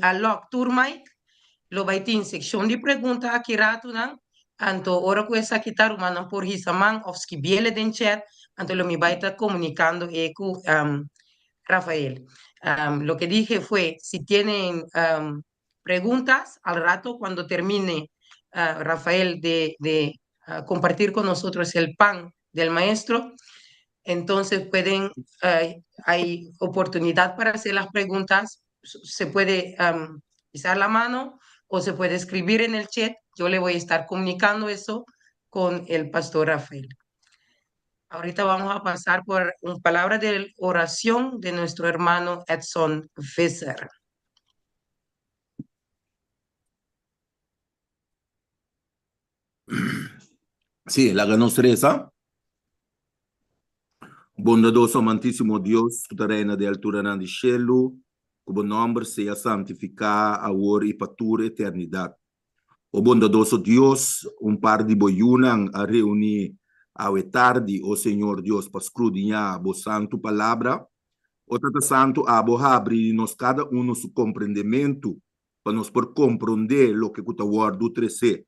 a lock tur mic. Lo bai tin seccion di pregunta aki ratunan, anto ora cu esaki ta rumannan por hisa man of skibiele den chat, anto lo mi bai ta comunicando e cu Rafael. Lo que dije fue, si tienen preguntas, al rato cuando termine Rafael de, de compartir con nosotros el pan del maestro, entonces pueden, hay oportunidad para hacer las preguntas, se puede pisar la mano o se puede escribir en el chat. Yo le voy a estar comunicando eso con el pastor Rafael. Ahorita vamos a pasar por una palabra de oración de nuestro hermano Edson Visser. Sí, laga nos resa. Bondadoso amantísimo Dios, ku ta reina den alturanan di shelu, ku bo nòmber sea santifiká awor i pa tur eternidat. O bondadoso Dios, un par di bo yunan a reuní awe tardi, o Señor Dios, pa skrudiñá bo santu palabra. O Tata Santu, abo habri nos kada unu su komprendementu pa nos por komprondé loke ku ta wòrdu tresé.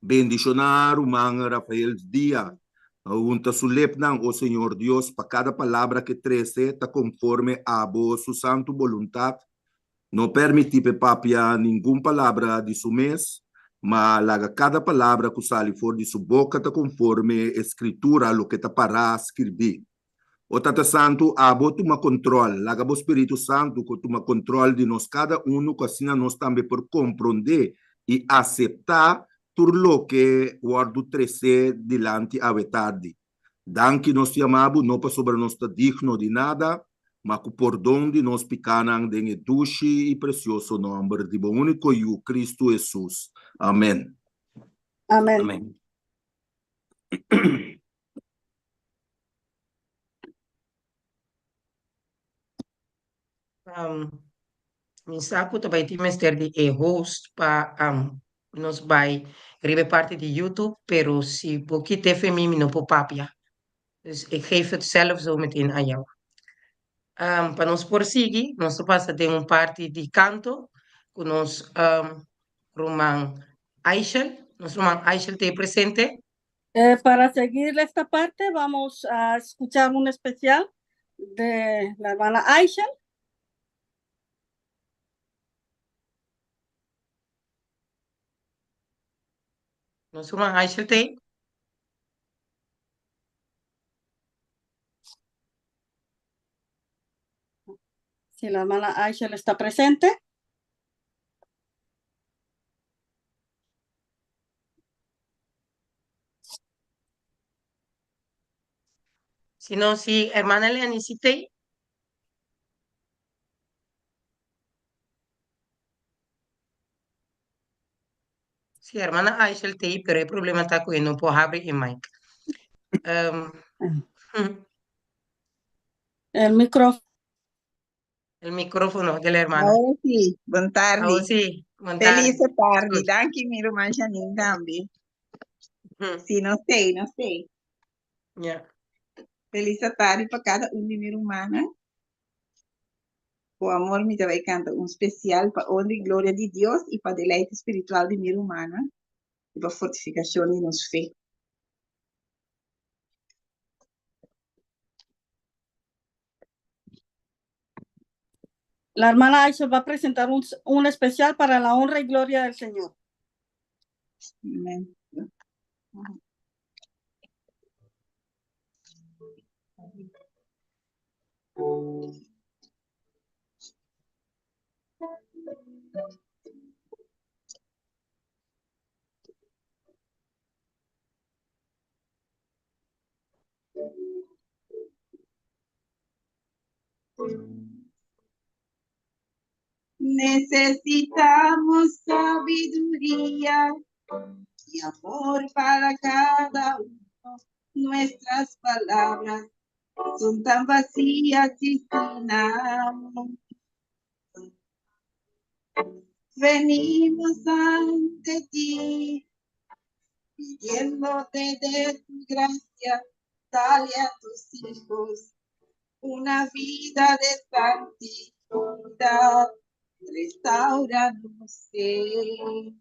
Bendishoná ruman Rafael dia. Hunta su lepnan, o Señor Dios, pa kada palabra ke trese ta konforme abo su santu boluntat. No permití p'e papia ningun palabra di su mes, ma laga kada palabra ku sali for di su boka ta konforme e Skritura, loke ta pará skirbí. O Tata Santu, abo tuma kontrol, laga bo Spiritu Santu ku tuma kontrol di nos kada unu ku asina nos tambe por komprondé i aseptá tur loke wòrdu tresé dilanti awe tardi. Danki nos yama bo no pasobra nos ta digno di nada, ma ku pordon di nos pikánan den e dushi i presioso nòmber di bo úniko Yu, Kristu Hesus. Amèn. Amèn. Amèn. Um, mi sa ku ta bai tin mester di e host pa um, nos bai riba e parti di YouTube, pero si bo kita e mi, mi no por papia. Dus ik geef het zelf zo meteen aan jou. Um, pa nos por sigui, nos ta pasa den un parti di kanto ku nos um, ruman Aishel. Nos ruman Aishel ta presente. Eh, para seguir esta parte, vamos a escuchar un especial de la hermana Aisha. Nos ruman Aishel ta ei. Si la hermana Aisha está presente. Si no, si hermana Leani si ta ei. Si hermana Aishel ta ei, pero e problema ta ku e no por habri e mic. Um, El micrófono. El micrófono de la hermana. Ahora sí, bon Ahora tardi. sí, bon Feliz tardi. tardi. Danki, mi ruman Janine tambe. Sí, no sé, no sé. Ja. Feliz tardi pa kada un di mi rumannan. Ku amor mi ta bai kanta un spesial pa honra i gloria di Dios i pa deleite spiritual di mi rumannan i pa fortifikashon di nos fe. La hermana Aisha va a presentar un, un especial para la honra y gloria del Señor. Amen. Necesitamos sabiduría y amor para cada uno. Nuestras palabras son tan vacías y sin amor. Venimos ante ti, pidiéndote de tu gracia, dale a tus hijos una vida de santidad. Restauranos, Señor.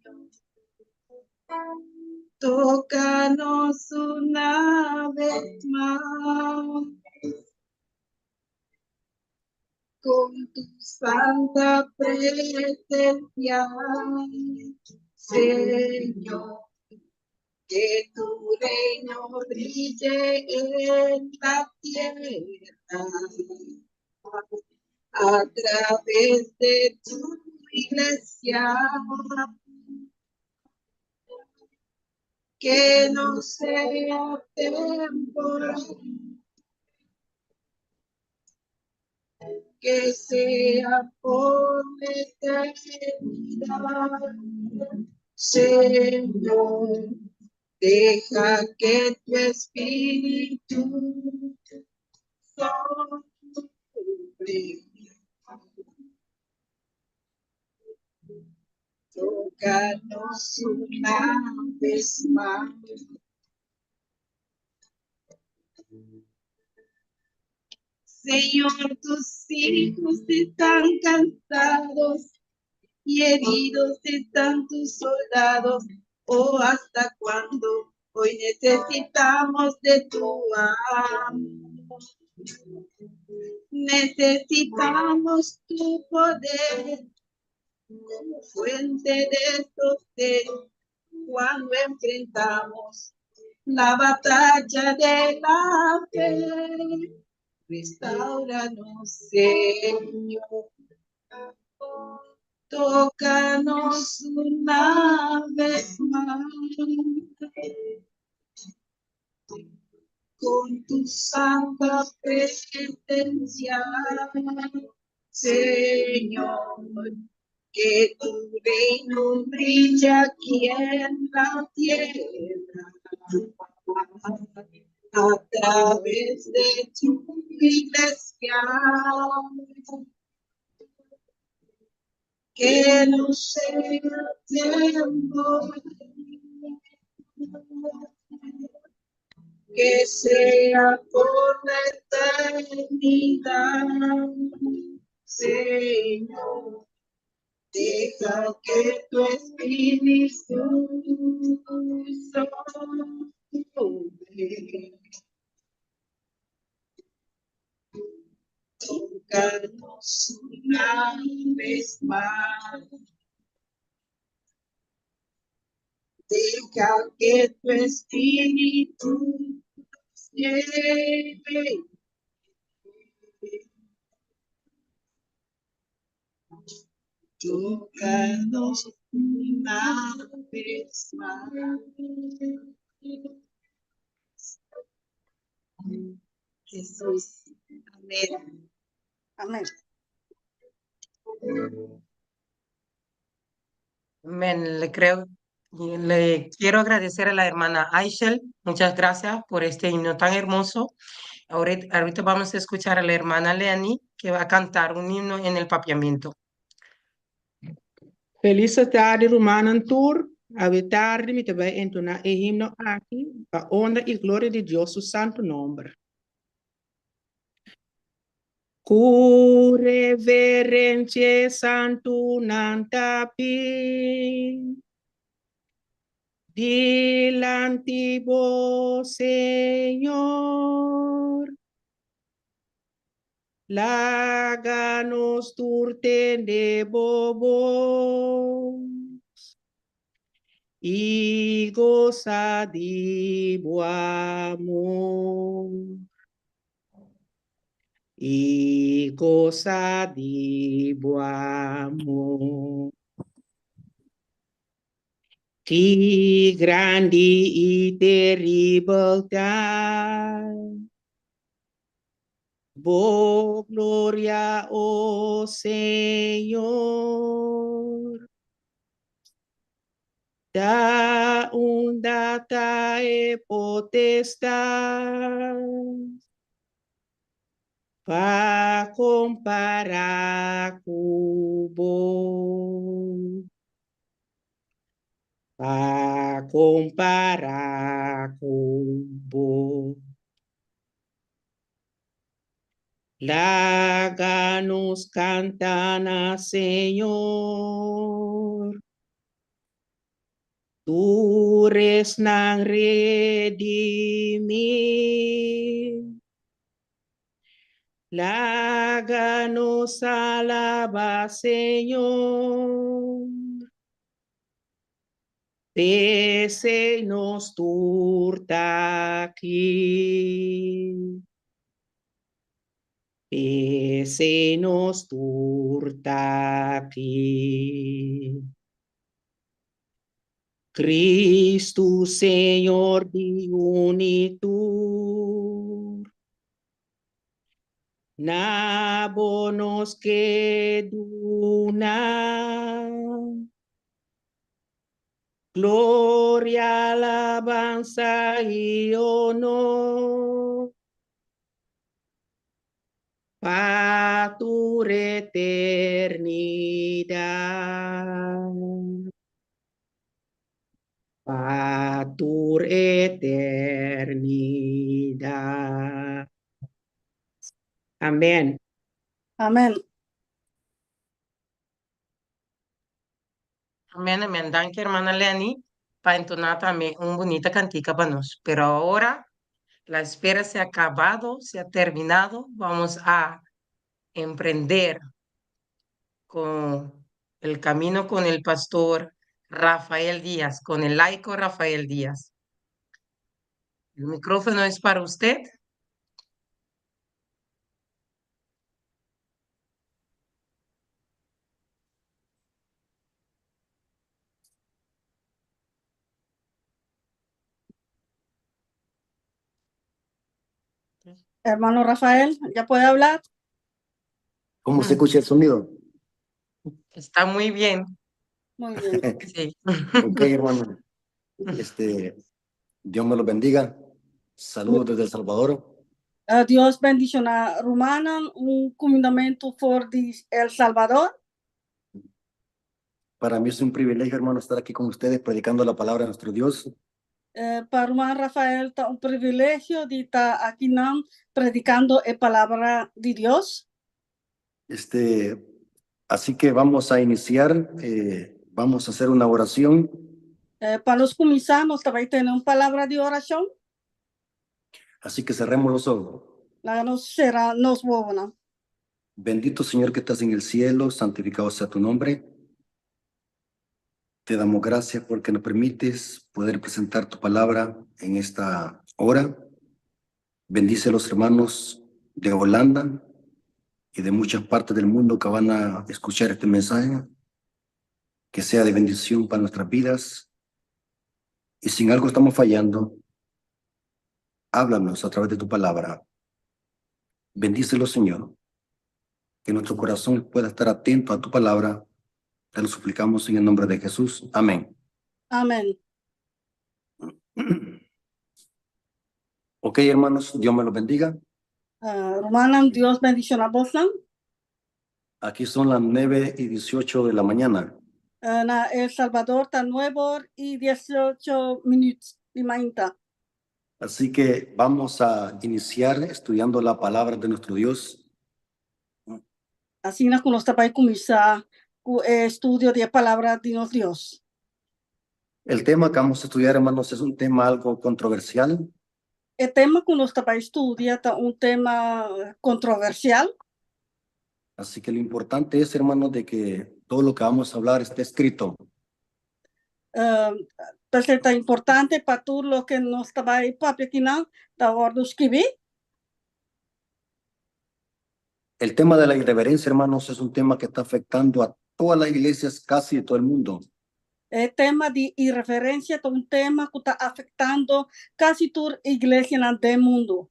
Tócanos una vez más con tu santa presencia, Señor. Que tu reino brille en la tierra a través de tu iglesia. Que no sea temporal, que sea por la eternidad. Señor, deja que tu espíritu sobre. Tócanos una vez más. Señor, tus hijos están cansados y heridos están tus soldados. Oh, ¿hasta cuándo? Hoy necesitamos de tu amor. Necesitamos tu poder como fuente de sostén cuando enfrentamos la batalla de la fe. Restauranos, Señor. Tócanos una vez más con tu santa presencia, Señor. Que tu reino brille aquí en la tierra a través de tu iglesia. Que no sea tiempo, que sea por la eternidad, Señor. Deja que tu espíritu sobre. Tócanos una vez más. Deja que tu espíritu nos lleve. Tócanos una vez más. Jesús. Amén. Amén. Amén. Le creo, le quiero agradecer a la hermana Aishel. Muchas gracias por este himno tan hermoso. Ahorita, ahorita vamos a escuchar a la hermana Leani, que va a cantar un himno en el papiamento. Felis tardi, rumannan tur. Awe tardi mi ta bai entoná e himno aki pa honra i gloria di Dios su santu nòmber. Ku reverensia e santunan ta bin dilanti bo, Señor. Laga nos tur tende bo bos i gosa di bo amor. I gosa di bo amor. Ki grandi i teribel ta bo gloria, o Señor. Ta unda ta e potestat pa kompará ku bo? Pa kompará ku bo. Laga nos kanta na Señor. Tur esnan redimí. Laga nos alabá Señor. P'esei nos tur ta aki. P'esei nos tur ta aki. Cristo Señor di un i tur. Na bo nos ke duna. Gloria, alabansa i honor. Pa tur eternidat. Pa tur eternidat. Amen. Amen. Amen, amen. Danki hermana Lenny pa entoná tambe un bunita cantica pa nos. Pero ahora la espera se ha acabado, se ha terminado. Vamos a emprender con el camino con el pastor Rafael Díaz, con el laico Rafael Díaz. El micrófono es para usted. Hermano Rafael, ¿ya puede hablar? ¿Cómo se escucha el sonido? Está muy bien. Muy bien. Sí. Ok, hermano. Dios me lo bendiga. Saludos desde El Salvador. Dios bendishoná rumannan, un kumindamentu for di El Salvador. Para mí es un privilegio, hermano, estar aquí con ustedes predicando la palabra de nuestro Dios. Pa ruman Rafael ta un privilegio di ta akinan predikando e palabra di Dios. Así que vamos a iniciar, vamos a hacer una oración. Pa nos kuminsá, nos ta bai tene un palabra di orashon. Así que cerremos los ojos. Laga nos sera nos wowonan. Bendito Señor que estás en el cielo, santificado sea tu nombre. Te damos gracias porque nos permites poder presentar tu palabra en esta hora. Bendice a los hermanos de Holanda y de muchas partes del mundo que van a escuchar este mensaje. Que sea de bendición para nuestras vidas. Y si en algo estamos fallando, háblanos a través de tu palabra. Bendícelo, Señor. Que nuestro corazón pueda estar atento a tu palabra. Te lo suplicamos en el nombre de Jesús. Amén. Amén. Ok, hermanos, Dios me los bendiga. Rumannan, Dios bendishoná bosnan. Aquí son las 9:18 de la mañana. Na El Salvador ta 9 i 18 minüt di mainta. Así que vamos a iniciar estudiando la palabra de nuestro Dios. Asina ku nos ta bai kuminsá ku e estudio di e palabra di nos Dios. El tema que vamos a estudiar, hermanos, es un tema algo controversial. E tema ku nos ta bai studia ta un tema kontroversial. Así que lo importante es, hermanos, de que todo lo que vamos a hablar esté escrito. P'esei ta importante pa tur loke nos ta bai papia akinan ta wòrdu skibí. El tema de la irreverencia, hermanos, es un tema que está afectando a todas las iglesias casi de todo el mundo. E tema di irreverensia ta un tema ku ta afektando kasi tur iglesianan den mundu.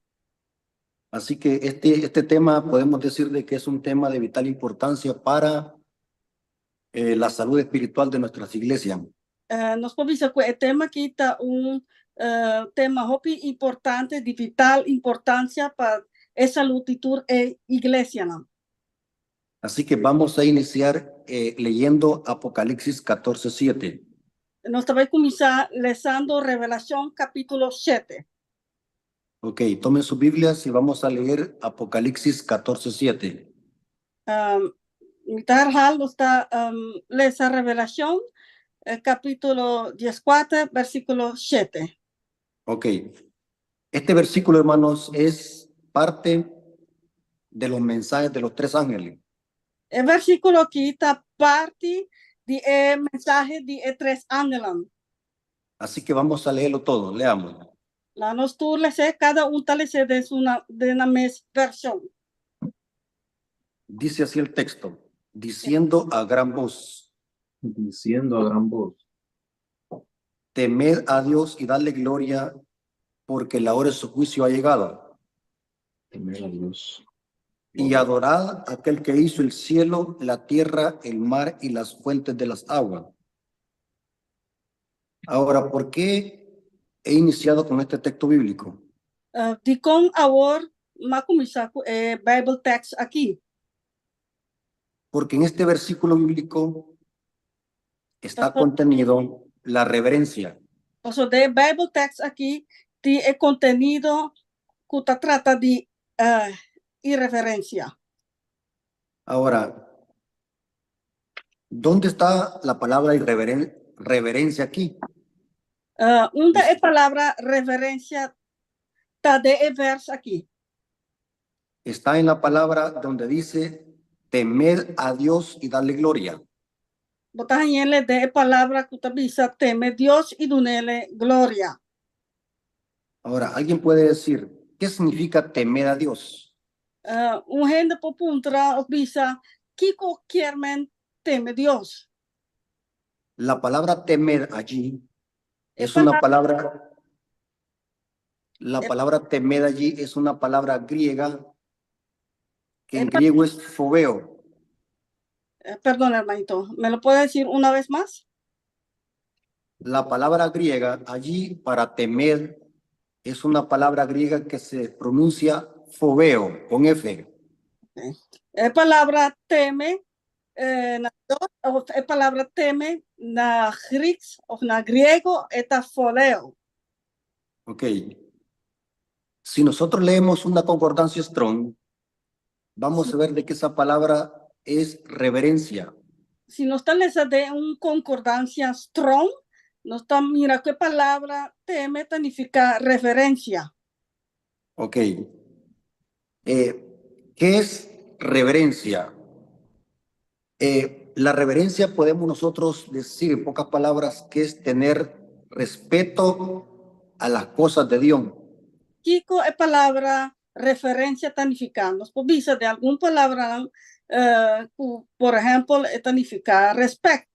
Así que este tema podemos decir de que es un tema de vital importancia para la salud espiritual de nuestras iglesias. Nos por bisa ku e tema aki ta un tema hopi importante, di vital importansia pa e salud di tur e iglesianan. Así que vamos a iniciar leyendo Apocalipsis 14:7. Nos ta bai kuminsá lesando Revelashon kapítulo 7. Ok, tomen sus Biblias y vamos a leer Apocalipsis 14, 7. Mi ta herhaal, nos ta lesa Revelashon, kapítulo 14, versíkulo 7. Ok. Este versículo, hermanos, es parte de los mensajes de los tres ángeles. E versíkulo aki ta parti di e mensahe di e tres angelnan. Así que vamos a leerlo todo. Leamos. Laga nos tur les'é, kada un ta les'é den su den nan mes vershon. Dice así el texto, diciendo a gran voz. Diciendo a gran voz. Temed a Dios y dadle gloria, porque la hora de su juicio ha llegado. Temer a Dios. Y adorad a aquel que hizo el cielo, la tierra, el mar y las fuentes de las aguas. Ahora, ¿por qué he iniciado con este texto bíblico? Dikon awor m'a kuminsá ku e Bijbel text aki? Porque en este versículo bíblico está contenido la reverencia. Paso den e Bijbel text aki tin e kontenido ku ta trata di ireverensia. Ahora, ¿dónde está la palabra reverencia aquí? Unda e palabra reverensia ta den e vers aki? Está en la palabra donde dice temer a Dios y darle gloria. Bo ta hañ'é den e palabra ku ta bisa teme Dios i dun'é gloria. Ahora, alguien puede decir, ¿qué significa temer a Dios? Un hende por puntra òf bisa, Kiko kier men teme Dios? La palabra temer allí es una palabra, la palabra temer allí es una palabra griega que en griego es fobeo. Perdón, hermanito, ¿me lo puede decir una vez más? La palabra griega allí para temer es una palabra griega que se pronuncia fobeo, con F. E palabra teme, na, e palabra teme na grieks òf na griego e ta fobeo. Ok. Si nosotros leemos una concordancia Strong, vamos a ver de que esa palabra es reverencia. Si nos ta lesa den un konkordansia Strong, nos ta mira ku e palabra teme ta nifiká reverensia. Ok. ¿Qué es reverencia? La reverencia podemos nosotros decir en pocas palabras que es tener respeto a las cosas de Dios. Kiko e palabra reverensia ta nifiká? Nos por bisa den algun palabra, por ehèmpel, ta nifiká rèspèt.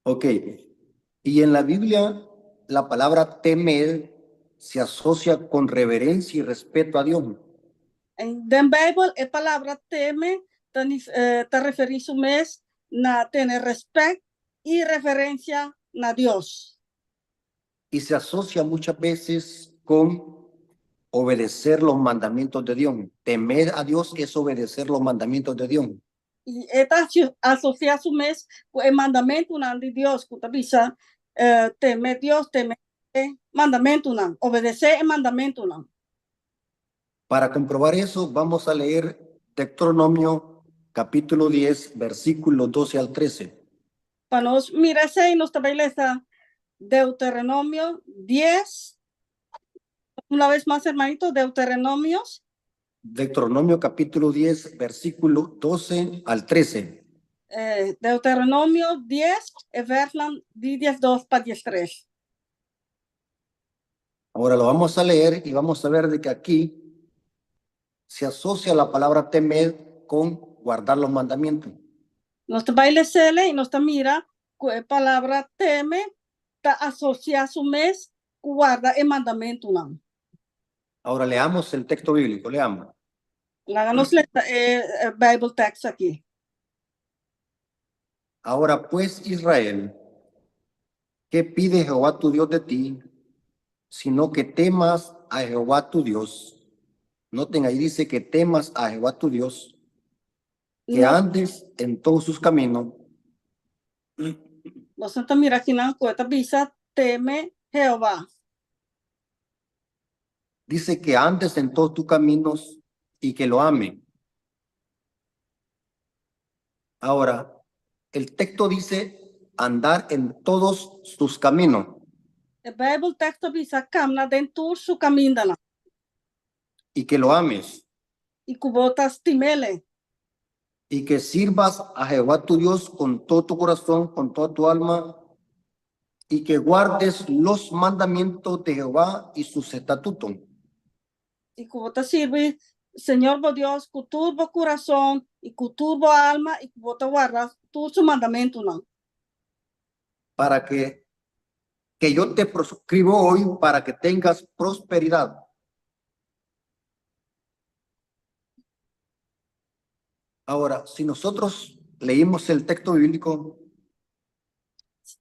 Ok. Y en la Biblia, la palabra temer se asocia con reverencia y respeto a Dios. Den Bijbel, e palabra teme ta referí su mes na tene rèspèt i reverensia na Dios. Y se asocia muchas veces con obedecer los mandamientos de Dios. Temer a Dios es obedecer los mandamientos de Dios. I e ta asosiá su mes ku e mandamentunan di Dios, ku ta bisa teme Dios, teme mandamentunan, obedesé e mandamentunan. Para comprobar eso, vamos a leer Deuteronomio capítulo 10, versículo 12 al 13. Pa nos mira esei, nos ta bai lesa Deuteronomio 10. Una vez mas, hermanito, Deuteronomios. Deuteronomio capítulo 10, versículo 12 al 13. Deuteronomio 10, e vèrsnan di 12 pa 13. Ahora lo vamos a leer y vamos a ver de que aquí se asocia la palabra temer con guardar los mandamientos. Nos ta bai les'é i nos ta mira ku e palabra teme ta asosiá su mes ku warda e mandamentunan. Ahora leamos el texto bíblico, leamos. Laga nos lesa e Bijbel text aki. Ahora pues, Israel, ¿qué pide Jehová tu Dios de ti? Sino que temas a Jehová tu Dios. Noten ahí dice que temas a Jehová tu Dios, que No. andes en todos sus caminos. Nos ta mira akinan ku e ta bisa teme Jehová. Dice que andes en todos tus caminos y que lo ame. Ahora, el texto dice andar en todos sus caminos. E Bijbel teksto ta bisa kana den tur su kamindanan. Y que lo ames. I ku bo ta stim'é. Y que sirvas a Jehová tu Dios con todo tu corazón, con toda tu alma, y que guardes los mandamientos de Jehová y sus estatutos. I ku bo ta sirbi Señor bo Dios ku tur bo kurason i ku tur bo alma i ku bo ta warda tur su mandamentunan. Para que yo te proscribo hoy para que tengas prosperidad. Ahora, si nosotros leímos el texto bíblico,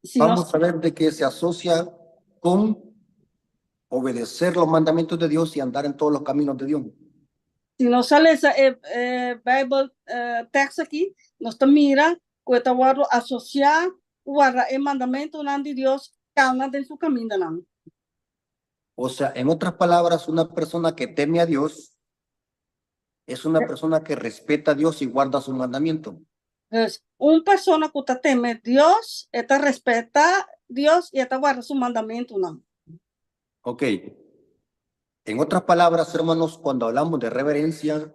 Si nos vamos a ver de que se asocia con obedecer los mandamientos de Dios y andar en todos los caminos de Dios. Si nos lesa e Bijbel tekst aki, nos ta mira ku e ta wòrdu asosiá warda e mandamentunan di Dios kana den su kamindanan. O sea, en otras palabras, una persona que teme a Dios es una persona que respeta a Dios y guarda su mandamiento. Dus, un persona ku ta teme Dios, e ta respetá Dios i e ta warda su mandamentunan. Ok. En otras palabras, hermanos, cuando hablamos de reverencia,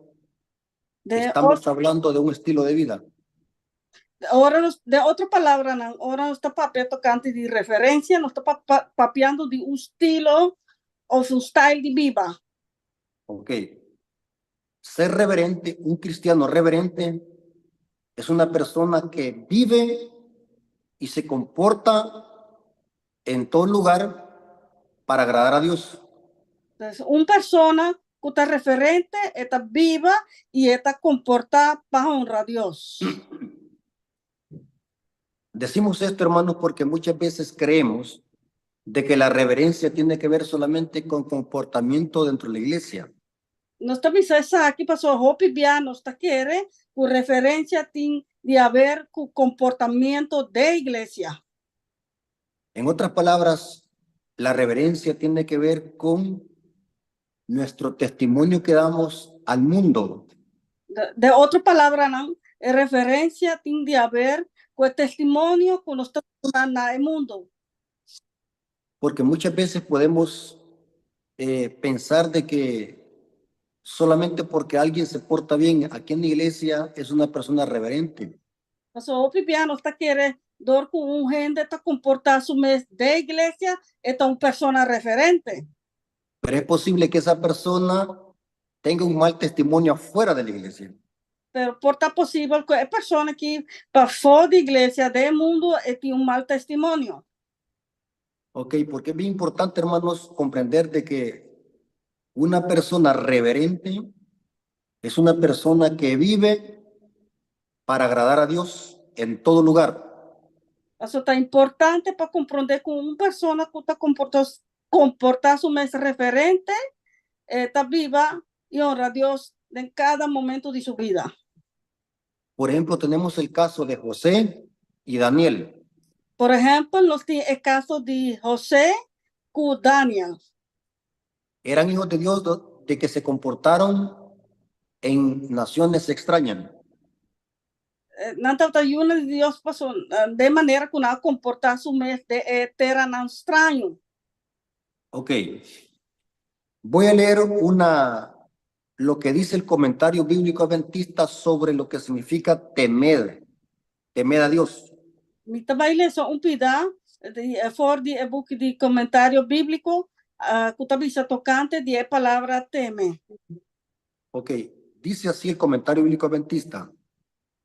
De estamos hablando de un estilo de vida. Ora nos, den otro palabranan, ora nos ta papia tokante di reverensia, nos ta papiando di un estilo òf un style di biba. Ok. Ser reverente, un cristiano reverente, es una persona que vive y se comporta en todo lugar para agradar a Dios. Entonces, un persona ku ta reverente, ta biba i ta komportá pa honra Dios. Decimos esto, hermanos, porque muchas veces creemos de que la reverencia tiene que ver solamente con comportamiento dentro de la iglesia. Nos ta bisa esaki paso hopi bia nos ta kere ku reverensia tin di haber ku komportamentu den iglesia. En otras palabras, la reverencia tiene que ver con nuestro testimonio que damos al mundo. Den otro palabranan, reverensia tin di haber ku e testimonio ku nos ta duna na mundu. Porque muchas veces podemos pensar de que solamente porque alguien se porta bien aquí en la iglesia es una persona reverente. Paso hopi bia nos ta kere dor ku un hende ta komportá su mes den iglesia, e ta un persona reverente. Pero es posible que esa persona tenga un mal testimonio afuera de la iglesia. Pero por ta posibel ku e persona aki pafó di iglesia, den mundu, e tin un mal testimonio. Ok, porque es bien importante, hermanos, comprender de que una persona reverente es una persona que vive para agradar a Dios en todo lugar. Esei ta importante pa komprondé ku un persona ku ta komportá su mes reverente, ta biba i honra Dios den kada momento di su bida. Por ejemplo, tenemos el caso de José y Daniel. Por ehèmpel, nos tin e kaso di José ku Daniel. Eran hijos de Dios de que se comportaron en naciones extrañas. Nan tabata yu di Dios paso di manera ku nan a komportá su mes den teranan straño. Ok. Voy a leer lo que dice el comentario bíblico adventista sobre lo que significa temer, temer a Dios. Mi ta bai lesa un pida for di e buki di komentario bíbliko ku ta bisa tokante di e palabra teme. Ok, dice así el comentario bíblico adventista.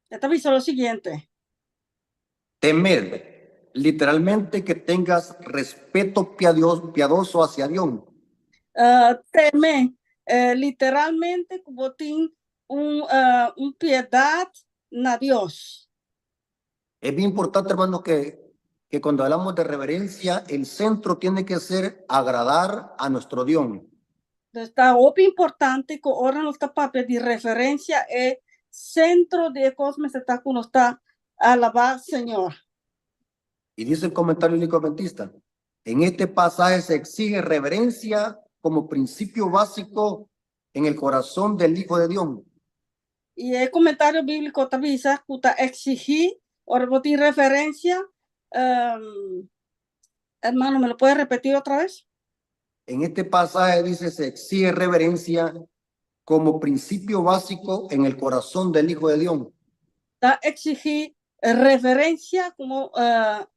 E ta bisa lo siguiente. Temer, literalmente que tengas respeto piadoso hacia Dios. Teme, literalmente ku bo tin un piedat na Dios. Es bien importante, hermano, que cuando hablamos de reverencia, el centro tiene que ser agradar a nuestro Dios. Entonces, ta hopi importante ku ora nos ta papia di reverensia e sentro di e kos ta ku nos ta alabá Señor. Y dice el comentario bíblico adventista, en este pasaje se exige reverencia como principio básico en el corazón del Hijo de Dios. I e komentario bíbliko ta bisa ku ta eksigí ora bo tin reverensia. Hermano, ¿me lo puede repetir otra vez? En este pasaje dice, se exige reverencia como principio básico en el corazón del Hijo de Dios. Ta eksigí reverensia komo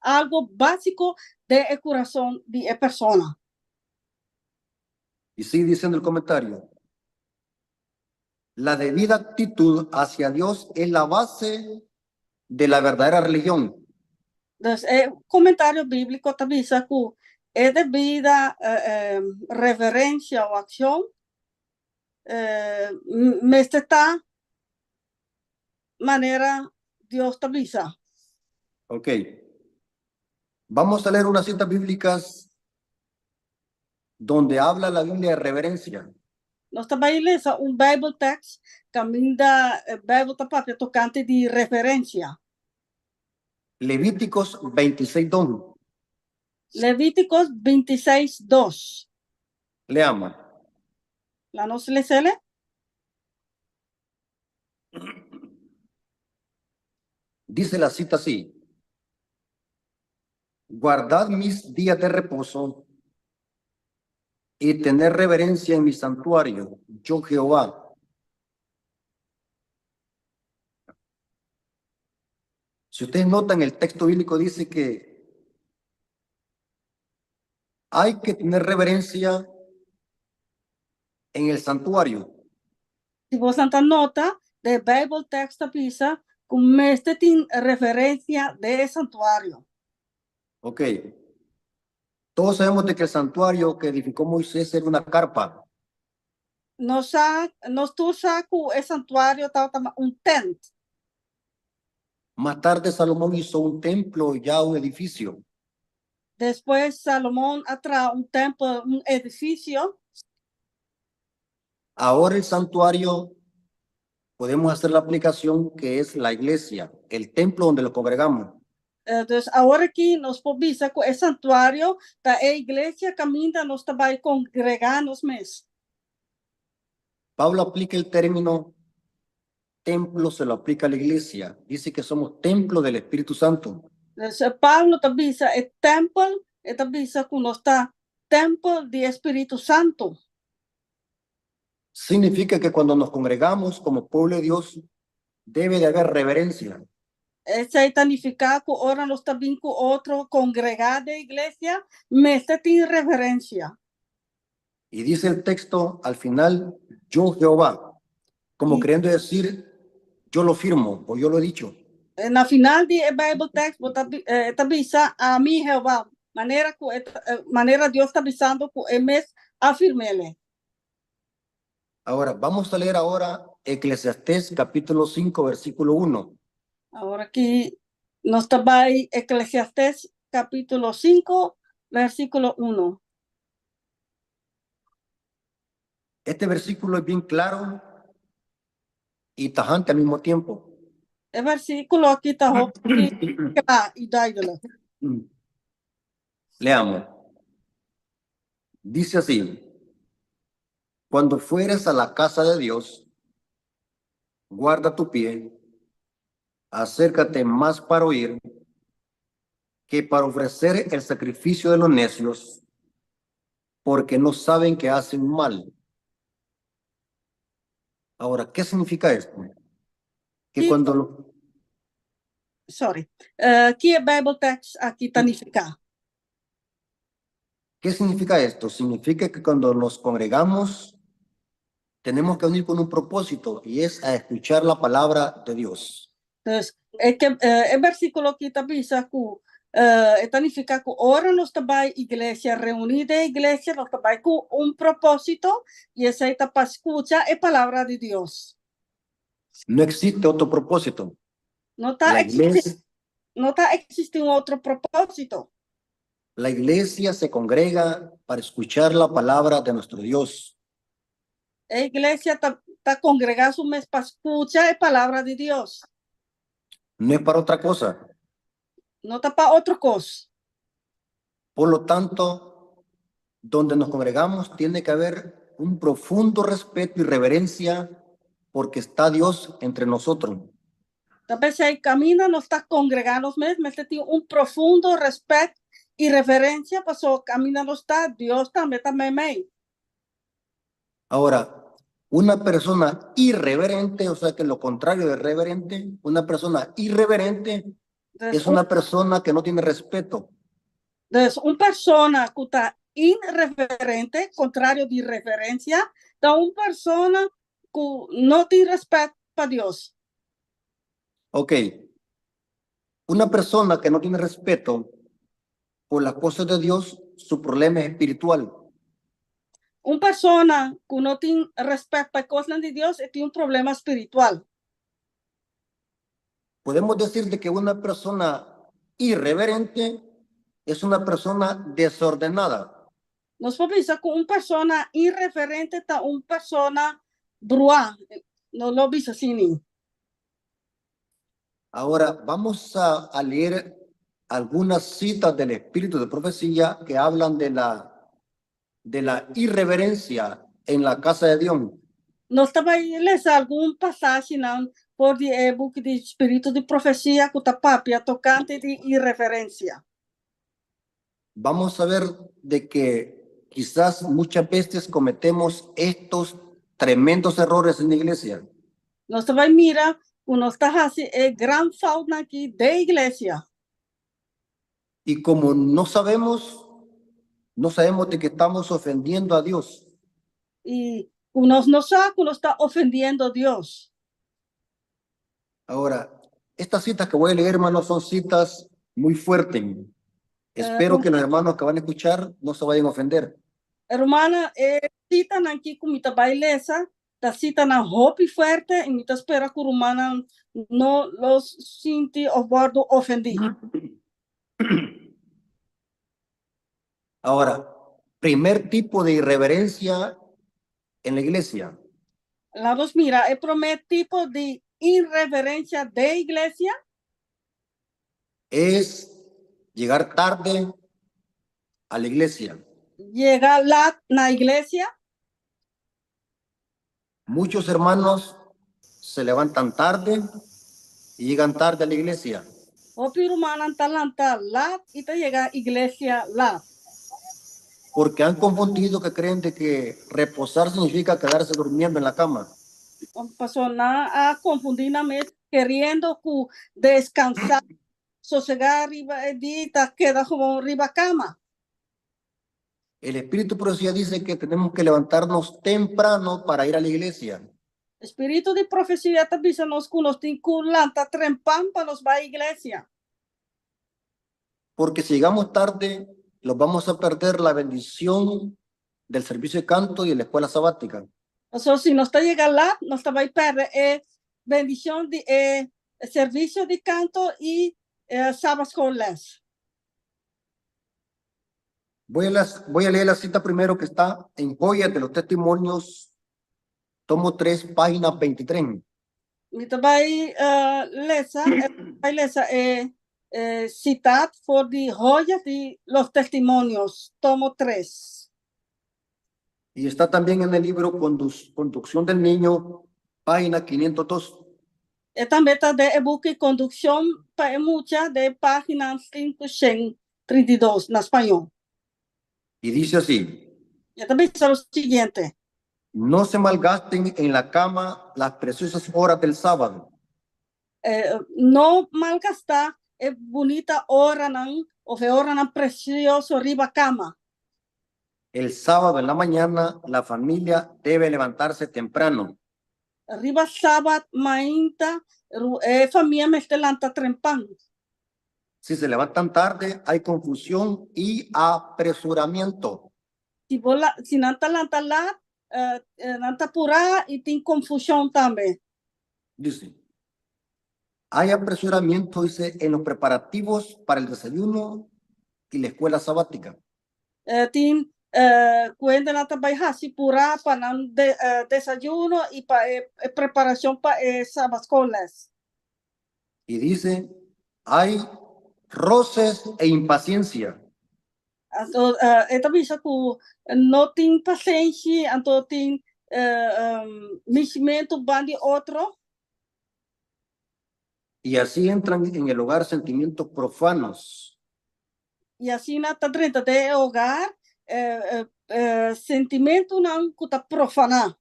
algu básiko den e kurason di e persona. Y sigue diciendo el comentario: La debida actitud hacia Dios es la base de la verdadera religión. Dus e komentario bíbliko ta bisa ku e debida reverensia òf akshon mester ta manera Dios ta bisa. Ok. Vamos a leer unas citas bíblicas donde habla la Biblia de reverencia. Nos ta bai lesa un Bijbeltekst kaminda Bijbel ta papia tokante di reverensia. Levíticos 26, 2. Levítikos 26, 2. Leamos. Laga nos les'é. Dice la cita así: Guardad mis días de reposo y tener reverencia en mi santuario, yo Jehová. Si ustedes notan, el texto bíblico dice que hay que tener reverencia en el santuario. Si bo ta nota, e Bijbeltekst ta bisa ku mester tin reverensia den santuario. Ok. Todos sabemos de que el santuario que edificó Moisés era una carpa. Nos sa, nos tur sa ku e santuario tabata un tènt. Más tarde Salomón hizo un templo, ya un edificio. Despues Salomon a traha un tèmpel, un edifisio. Ahora el santuario podemos hacer la aplicación que es la iglesia, el templo donde lo congregamos. Dus awor aki nos por bisa ku e santuario ta e iglesia kaminda nos ta bai kongregá nos mes. Pablo aplica el término templo, se lo aplica a la iglesia. Dice que somos templo del Espíritu Santo. Dus Pablo ta bisa e tèmpel, e ta bisa ku nos ta tèmpel di Spiritu Santu. Significa que cuando nos congregamos como pueblo de Dios, debe de haber reverencia. Esei ta nifiká ku ora nos ta bin ku otro kongregá den iglesia, mester tin reverensia. Y dice el texto al final, yo Jehová, como queriendo decir, yo lo firmo o yo lo he dicho. Na final di e Bijbeltekst, bo ta, ta bisa ami Jehová, manera ku manera Dios ta bisando ku e mes a firm'é. Ahora, vamos a leer ahora Eclesiastés capítulo 5, versículo 1. Awor aki nos ta bai Eklesiastés kapítulo 5, versíkulo 1. Este versículo es bien claro y tajante al mismo tiempo. E versíkulo aki ta hopi kla i duidelijk. Leamos. Dice así: Cuando fueres a la casa de Dios, guarda tu pie, acércate más para oír que para ofrecer el sacrificio de los necios, porque no saben que hacen mal. Ahora, ¿qué significa esto? Que cuando lo, Sorry. Kiko e Bijbeltekst aki ta nifiká? ¿Qué significa esto? Significa que cuando nos congregamos, tenemos que venir con un propósito y es a escuchar la palabra de Dios. Dus, e ku, e versíkulo aki ta bisa ku ta nifiká ku ora nos ta bai iglesia, reuní den iglesia, nos ta bai ku un propósito i esei ta pa skucha e palabra di Dios. No existe otro propósito. No ta La eksistí, iglesia, no ta eksistí un otro propósito. La iglesia se congrega para escuchar la palabra de nuestro Dios. E iglesia ta, ta kongregá su mes pa skucha e palabra di Dios. No es para otra cosa. No ta pa otro kos. Por lo tanto, Donde nos congregamos tiene que haber un profundo respeto y reverencia porque está Dios entre nosotros. Ta p'esei kaminda nos ta kongregá nos mes mester tin un profundo rèspèt i reverensia pasobra kaminda nos ta, Dios tambe ta meimei. Ahora, una persona irreverente, o sea que lo contrario de reverente, una persona irreverente Dus es una persona que no tiene respeto. Dus un persona ku ta inreverente, kontrario di reverensia, ta un persona ku no tin rèspèt pa Dios. Ok. Una persona que no tiene respeto por las cosas de Dios, su problema es espiritual. Un persona ku no tin rèspèt pa e kosnan di Dios, e tin un problema spiritual. Podemos decir de que una persona irreverente es una persona desordenada. Nos por bisa ku un persona irreverente ta un persona bruá. Nos lo bisa asina. Ahora vamos a, a leer algunas citas del Espíritu de Profecía que hablan de la, de la irreverencia en la casa de Dios. Nos ta bai lesa algun pasashinan for di e buki di Spiritu di Profesia ku ta papia tokante di irreverensia. Vamos a ver de que quizás muchas veces cometemos estos tremendos errores en la iglesia. Nos ta bai mira ku nos ta hasi e gran foutnan aki den iglesia. Y como no sabemos, no sabemos de que estamos ofendiendo a Dios. I ku nos no sa ku nos ta ofendiendo Dios. Ahora, estas citas que voy a leer, hermanos, son citas muy fuertes. Espero que los hermanos que van a escuchar no se vayan a ofender. Rumannan, e sitanan aki ku mi ta bai lesa, ta sitanan hopi fuerte i mi ta spera ku rumannan no lo sinti òf wòrdu ofendí. Ahora, primer tipo de irreverencia en la iglesia. Laga nos mira e promé tipo di irreverensia den iglesia. Es llegar tarde a la iglesia. Yega lat na iglesia. Muchos hermanos se levantan tarde y llegan tarde a la iglesia. Hopi rumannan ta lanta lat i ta yega iglesia lat. Porque han confundido que creen de que reposar significa quedarse durmiendo en la cama. Pasobra nan a konfundí nan mes keriendo ku deskansá, sosegá riba e dia i ta keda gewoon riba kama. El Espíritu Profecía dice que tenemos que levantarnos temprano para ir a la iglesia. Spiritu di profesia ta bisa nos ku nos tin ku lanta trempan pa nos bai iglesia. Porque si llegamos tarde, nos vamos a perder la bendición del servicio de canto y de la escuela sabática. Pasobra si nos ta yega lat, nos ta bai pèrdè e bendishon di e servisio di kanto i e Sabbatschoolles. Voy a, las, voy a leer la cita primero que está en Joyas de los Testimonios, tomo 3, página 23. Mi ta bai lesa, bai lesa e sitat for di Joyas di los Testimonios, tomo 3. Y está también en el libro Conducción del Niño, página 502. E tambe ta den e buki Kondukshon pa e Mucha den página 532 na spañó. Y dice así. E ta bisa lo siguiente. No se malgasten en la cama las preciosas horas del sábado. No malgastá e bunita oranan òf e oranan presioso riba kama. El sábado en la mañana la familia debe levantarse temprano. Riba sabat mainta e famia mester lanta trempan. Si se levantan tarde, hay confusión y apresuramiento. Si bo la, si nan ta lanta lat, nan ta purá i tin konfushon tambe. Dice, hay apresuramiento, dice, en los preparativos para el desayuno y la escuela sabática. Tin ku hendenan ta bai hasi purá pa nan desayuno i pa e preparashon pa e sabatschoolles. Y dice, hay roces e impaciencia. Anto e ta bisa ku no tin pasenshi, anto tin mishimentu ban di otro. Y así entran en el hogar sentimientos profanos. I asina ta drenta den e hogar sentimentunan ku ta profaná.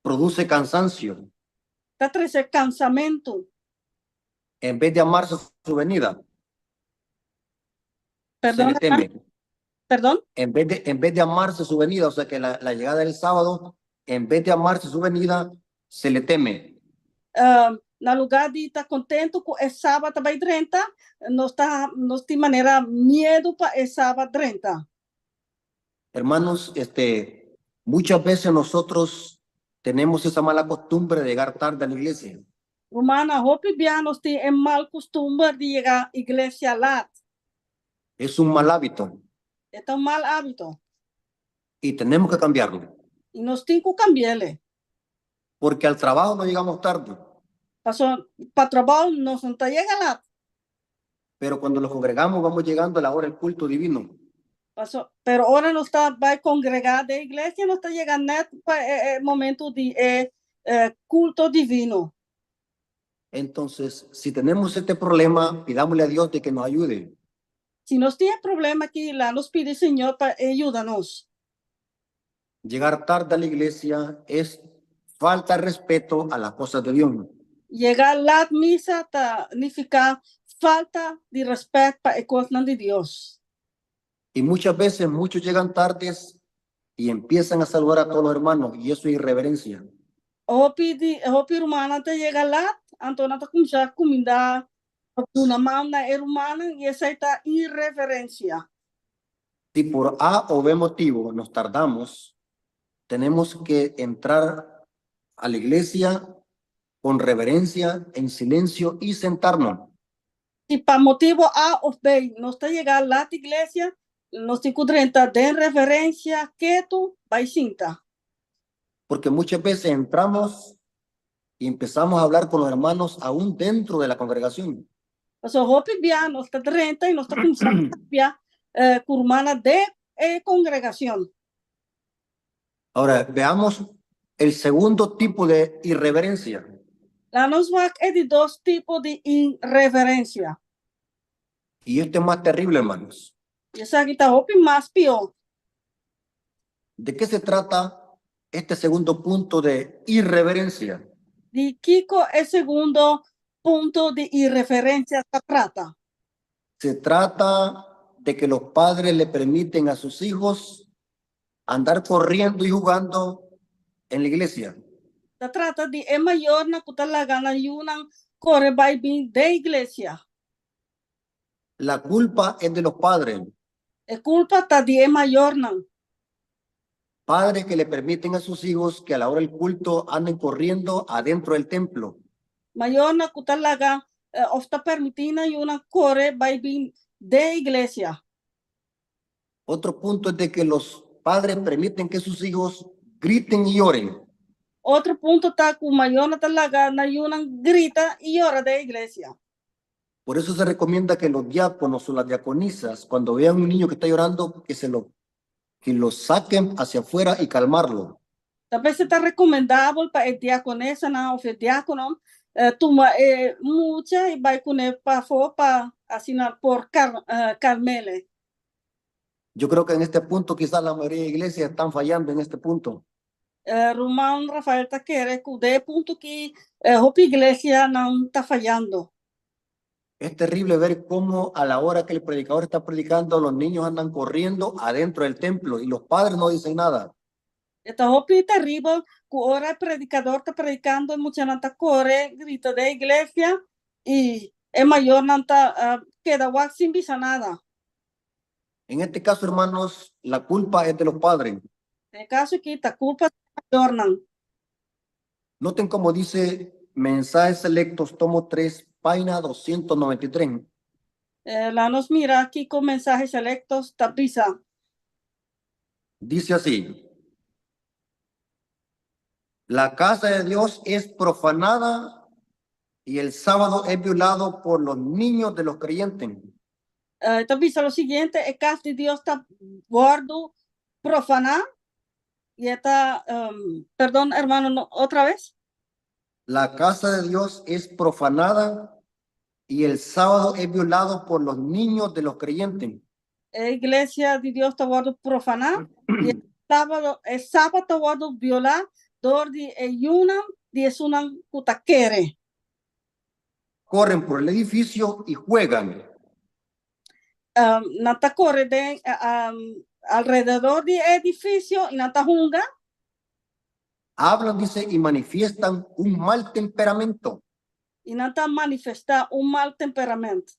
Produce cansancio. Ta trese kansamentu. En vez de amarse su venida. Perdón, se le teme. Perdón. En vez de amarse su venida, o sea que la llegada del sábado, en vez de amarse su venida, se le teme. Na lugá di ta kontentu ku e sabat ta bai drenta, nos ta nos tin manera miedu pa e sabat drenta. Hermanos, muchas veces nosotros tenemos esa mala costumbre de llegar tarde a la iglesia. Rumannan, hopi bia nos tin e mal kustumber di yega iglesia lat. Es un mal hábito. E ta un mal hábito. Y tenemos que cambiarlo. I nos tin ku kambi'é. Porque al trabajo no llegamos tarde. Paso pa trabou nos no ta yega lat. Pero cuando nos congregamos vamos llegando a la hora del culto divino. Paso, pero ora nos ta bai kongregá den iglesia, nos ta yega nèt pa e, e momento di e kulto divino. Entonces, si tenemos este problema, pidámosle a Dios de que nos ayude. Si nos tin e problema aki, laga nos pidi Señor pa E yuda nos. Llegar tarde a la iglesia es falta de respeto a las cosas de Dios. Yega lat misa ta nifiká falta di rèspèt pa e kosnan di Dios. Y muchas veces muchos llegan tardes y empiezan a saludar a todos los hermanos y eso es irreverencia. Hopi di hopi rumannan ta yega lat, anto nan ta kuminsá kumindá duna man na e rumannan i esei ta irreverensia. Si por A o B motivo nos tardamos, tenemos que entrar a la iglesia con reverencia, en silencio y sentarnos. Si pa motibu A òf B nos ta yega lat iglesia, nos tin ku drenta den reverensia, ketu, bai sinta. Porque muchas veces entramos y empezamos a hablar con los hermanos aún dentro de la congregación. Paso hopi bia nos ta drenta i nos ta kuminsá papia ku rumannan den e kongregashon. Ahora, veamos el segundo tipo de irreverencia. Laga nos wak e di dos tipo di irreverensia. Y este es más terrible, hermanos. I esaki ta hopi mas pió. ¿De qué se trata este segundo punto de irreverencia? Di kiko e segundo punto di irreverensia ta trata? Se trata de que los padres le permiten a sus hijos andar corriendo y jugando en la iglesia. Ta trata di e mayornan ku ta laga nan yunan kore bai bin den iglesia. La culpa es de los padres. E kulpa ta di e mayornan. Padres que le permiten a sus hijos que a la hora del culto anden corriendo adentro del templo. Mayornan ku ta laga òf ta permití nan yunan kore bai bin den iglesia. Otro punto es de que los padres permiten que sus hijos griten y lloren. Otro punto ta ku mayornan ta laga nan yunan grita i yora den iglesia. Por eso se recomienda que los diáconos o las diaconisas, cuando vean un niño que está llorando, que lo saquen hacia afuera y calmarlo. Ta p'esei ta rekomendabel pa e diakonesanan òf e diákono tuma e mucha i bai kuné pafó pa asina por kalm'é. Yo creo que en este punto quizás la mayoría de iglesias están fallando en este punto. Ruman Rafael ta kere ku den e punto aki hopi iglesianan ta fayando. Es terrible ver cómo a la hora que el predicador está predicando, los niños andan corriendo adentro del templo y los padres no dicen nada. E ta hopi teribel ku ora e predikador ta predikando, e muchanan ta kore grita den iglesia i e mayornan ta keda wak sin bisa nada. En este caso, hermanos, la culpa es de los padres. Den e kaso aki ta kulpa di e mayornan. Noten como dice Mensajes Selectos, tomo 3, página 293. Laga nos mira kiko Mensajes Selectos ta bisa. Dice así: La casa de Dios es profanada y el sábado es violado por los niños de los creyentes. Ta bisa lo siguiente, e kas di Dios ta wòrdu profaná i e ta, perdon hermano, no, otra vez. La casa de Dios es profanada y el sábado es violado por los niños de los creyentes. E iglesia di Dios ta wòrdu profaná i e sábado, e sabat ta wòrdu violá dor di e yunan di esunnan ku ta kere. Corren por el edificio y juegan. Nan ta kore den alrededor di e edifisio i nan ta hunga. Hablan, dice, y manifiestan un mal temperamento. I nan ta manifestá un mal temperamento.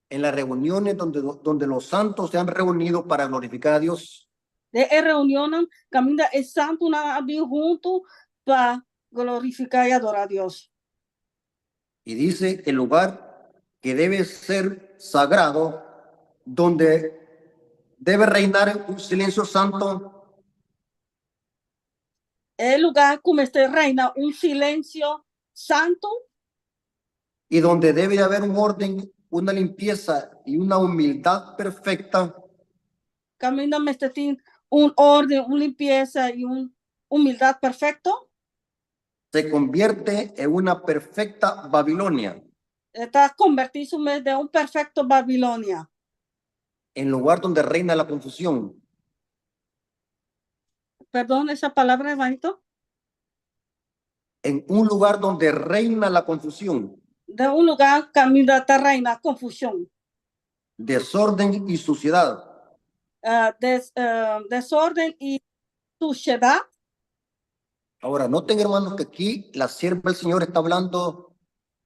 En las reuniones donde, donde los santos se han reunido para glorificar a Dios. Den e reunionnan kaminda e santunan a bin huntu pa glorifiká i adorá Dios. Y dice, el lugar que debe ser sagrado, donde debe reinar un silencio santo. E lugá ku mester reina un silensio santu. Y donde debe de haber un orden, una limpieza y una humildad perfecta. Kaminda mester tin un orden, un limpiesa i un humildat perfekto. Se convierte en una perfecta Babilonia. E ta kombertí su mes den un perfekto Babilonia. En lugar donde reina la confusión. Perdón, esa palabra, hermanito. En un lugar donde reina la confusión. Den un lugá kaminda ta reina konfushon. Desorden y suciedad. Des, desorden y sushedat. Ahora, noten, hermanos, que aquí la sierva del Señor está hablando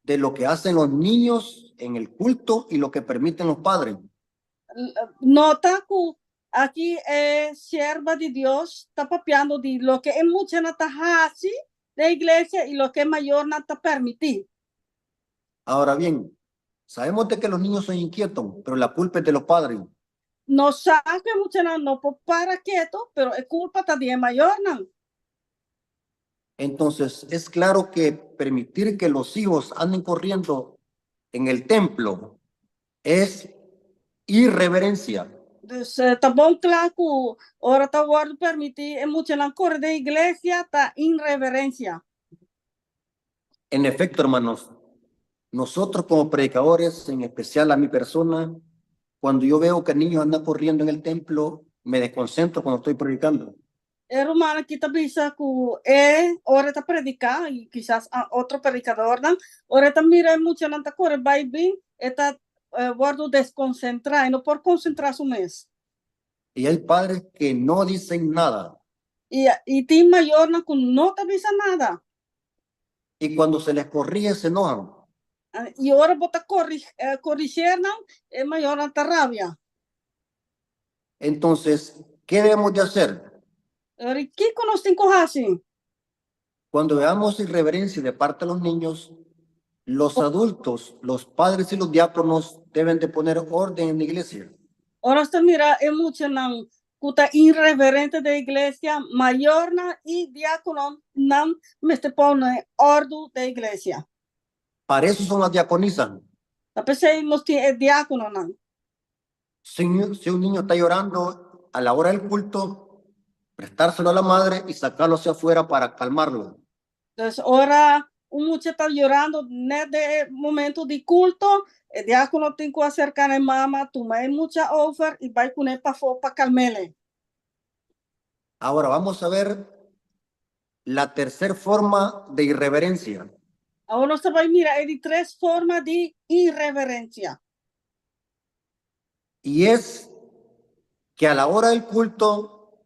de lo que hacen los niños en el culto y lo que permiten los padres. Nota ku aki e sierva di Dios ta papiando di loke e muchanan ta hasi den iglesia i loke e mayornan ta permití. Ahora bien, sabemos de que los niños son inquietos, pero la culpa es de los padres. Nos sa ku e muchanan no por para ketu, pero e kulpa ta di e mayornan. Entonces, es claro que permitir que los hijos anden corriendo en el templo es irreverencia. Dus ta bon kla ku ora ta wòrdu permití e muchanan kore den iglesia ta inreverensia. En efecto, hermanos, nosotros como predicadores, en especial a mi persona, cuando yo veo que niños andan corriendo en el templo, me desconcentro cuando estoy predicando. E ruman aki ta bisa ku e ora e ta prediká, i kisas otro predikadornan, ora e ta mira e muchanan ta kore bai bin, e ta wòrdu deskonsentrá, e no por konsentrá su mes. Y hay padres que no dicen nada. I i tin mayornan ku no ta bisa nada. Y cuando se les corrige se enojan. I ora bo ta korigé nan, e mayornan ta rabia. Entonces, ¿qué debemos de hacer? Ora, kiko nos tin ku hasi? Cuando veamos irreverencia de parte de los niños, los adultos, los padres y los diáconos deben de poner orden en la iglesia. Ora nos ta mira e muchanan ku ta irreverente den iglesia, mayornan i diákononan mester pone òrdu den iglesia. Para eso son las diaconisas. Ta p'esei nos tin e diákononan. Si un niño está llorando a la hora del culto, prestárselo a la madre y sacarlo hacia afuera para calmarlo. Entonces, ora un mucha ta llorando net den e momento di culto, e diácono tin cu acerca na e mama, tuma e mucha over y bay cune pafó pa calmele. Ahora vamos a ver la tercer forma de irreverencia. Awor nos ta bay mira e di tres forma di irreverencia. Y es que a la hora del culto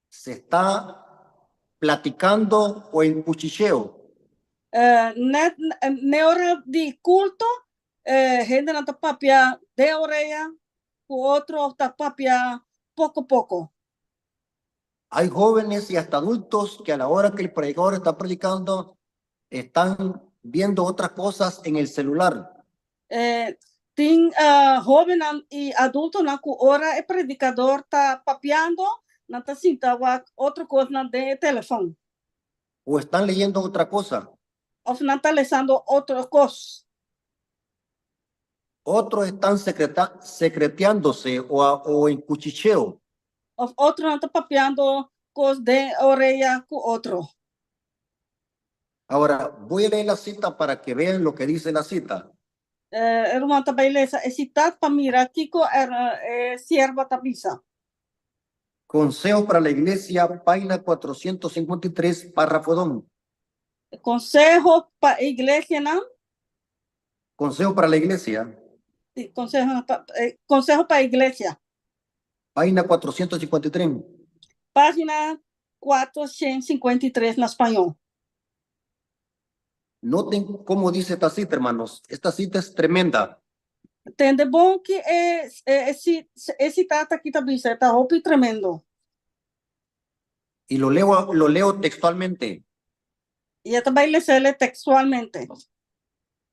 se está platicando o en cuchicheo. Net n'e ora di culto, hendenan ta papia den orea cu otro of ta papia poco poco. Hay jóvenes y hasta adultos que a la hora que el predicador está predicando están viendo otras cosas en el celular. Tin hóbennan i adultonan ku ora e predikador ta papiando, nan ta sinta wak otro kosnan den e telefòn. O están leyendo otra cosa. Òf nan ta lesando otro kos. Otros están secreteándose o en cuchicheo. Òf otronan ta papiando kos den orea ku otro. Ahora, voy a leer la cita para que vean lo que dice la cita. E ruman ta bai lesa e sita pa mira kiko e sierva ta bisa. Consejo para la Iglesia, página 453, párrafo 2. Konseho pa iglesianan. Consejo para la Iglesia. Si, konseho pa iglesia. Página 453. Página 453 na spañó. Noten cómo dice esta cita, hermanos. Esta cita es tremenda. Tende bon ki e sita aki ta bisa, ta hopi tremendo. Y lo leo textualmente. I e ta bai les'é tekstualmente.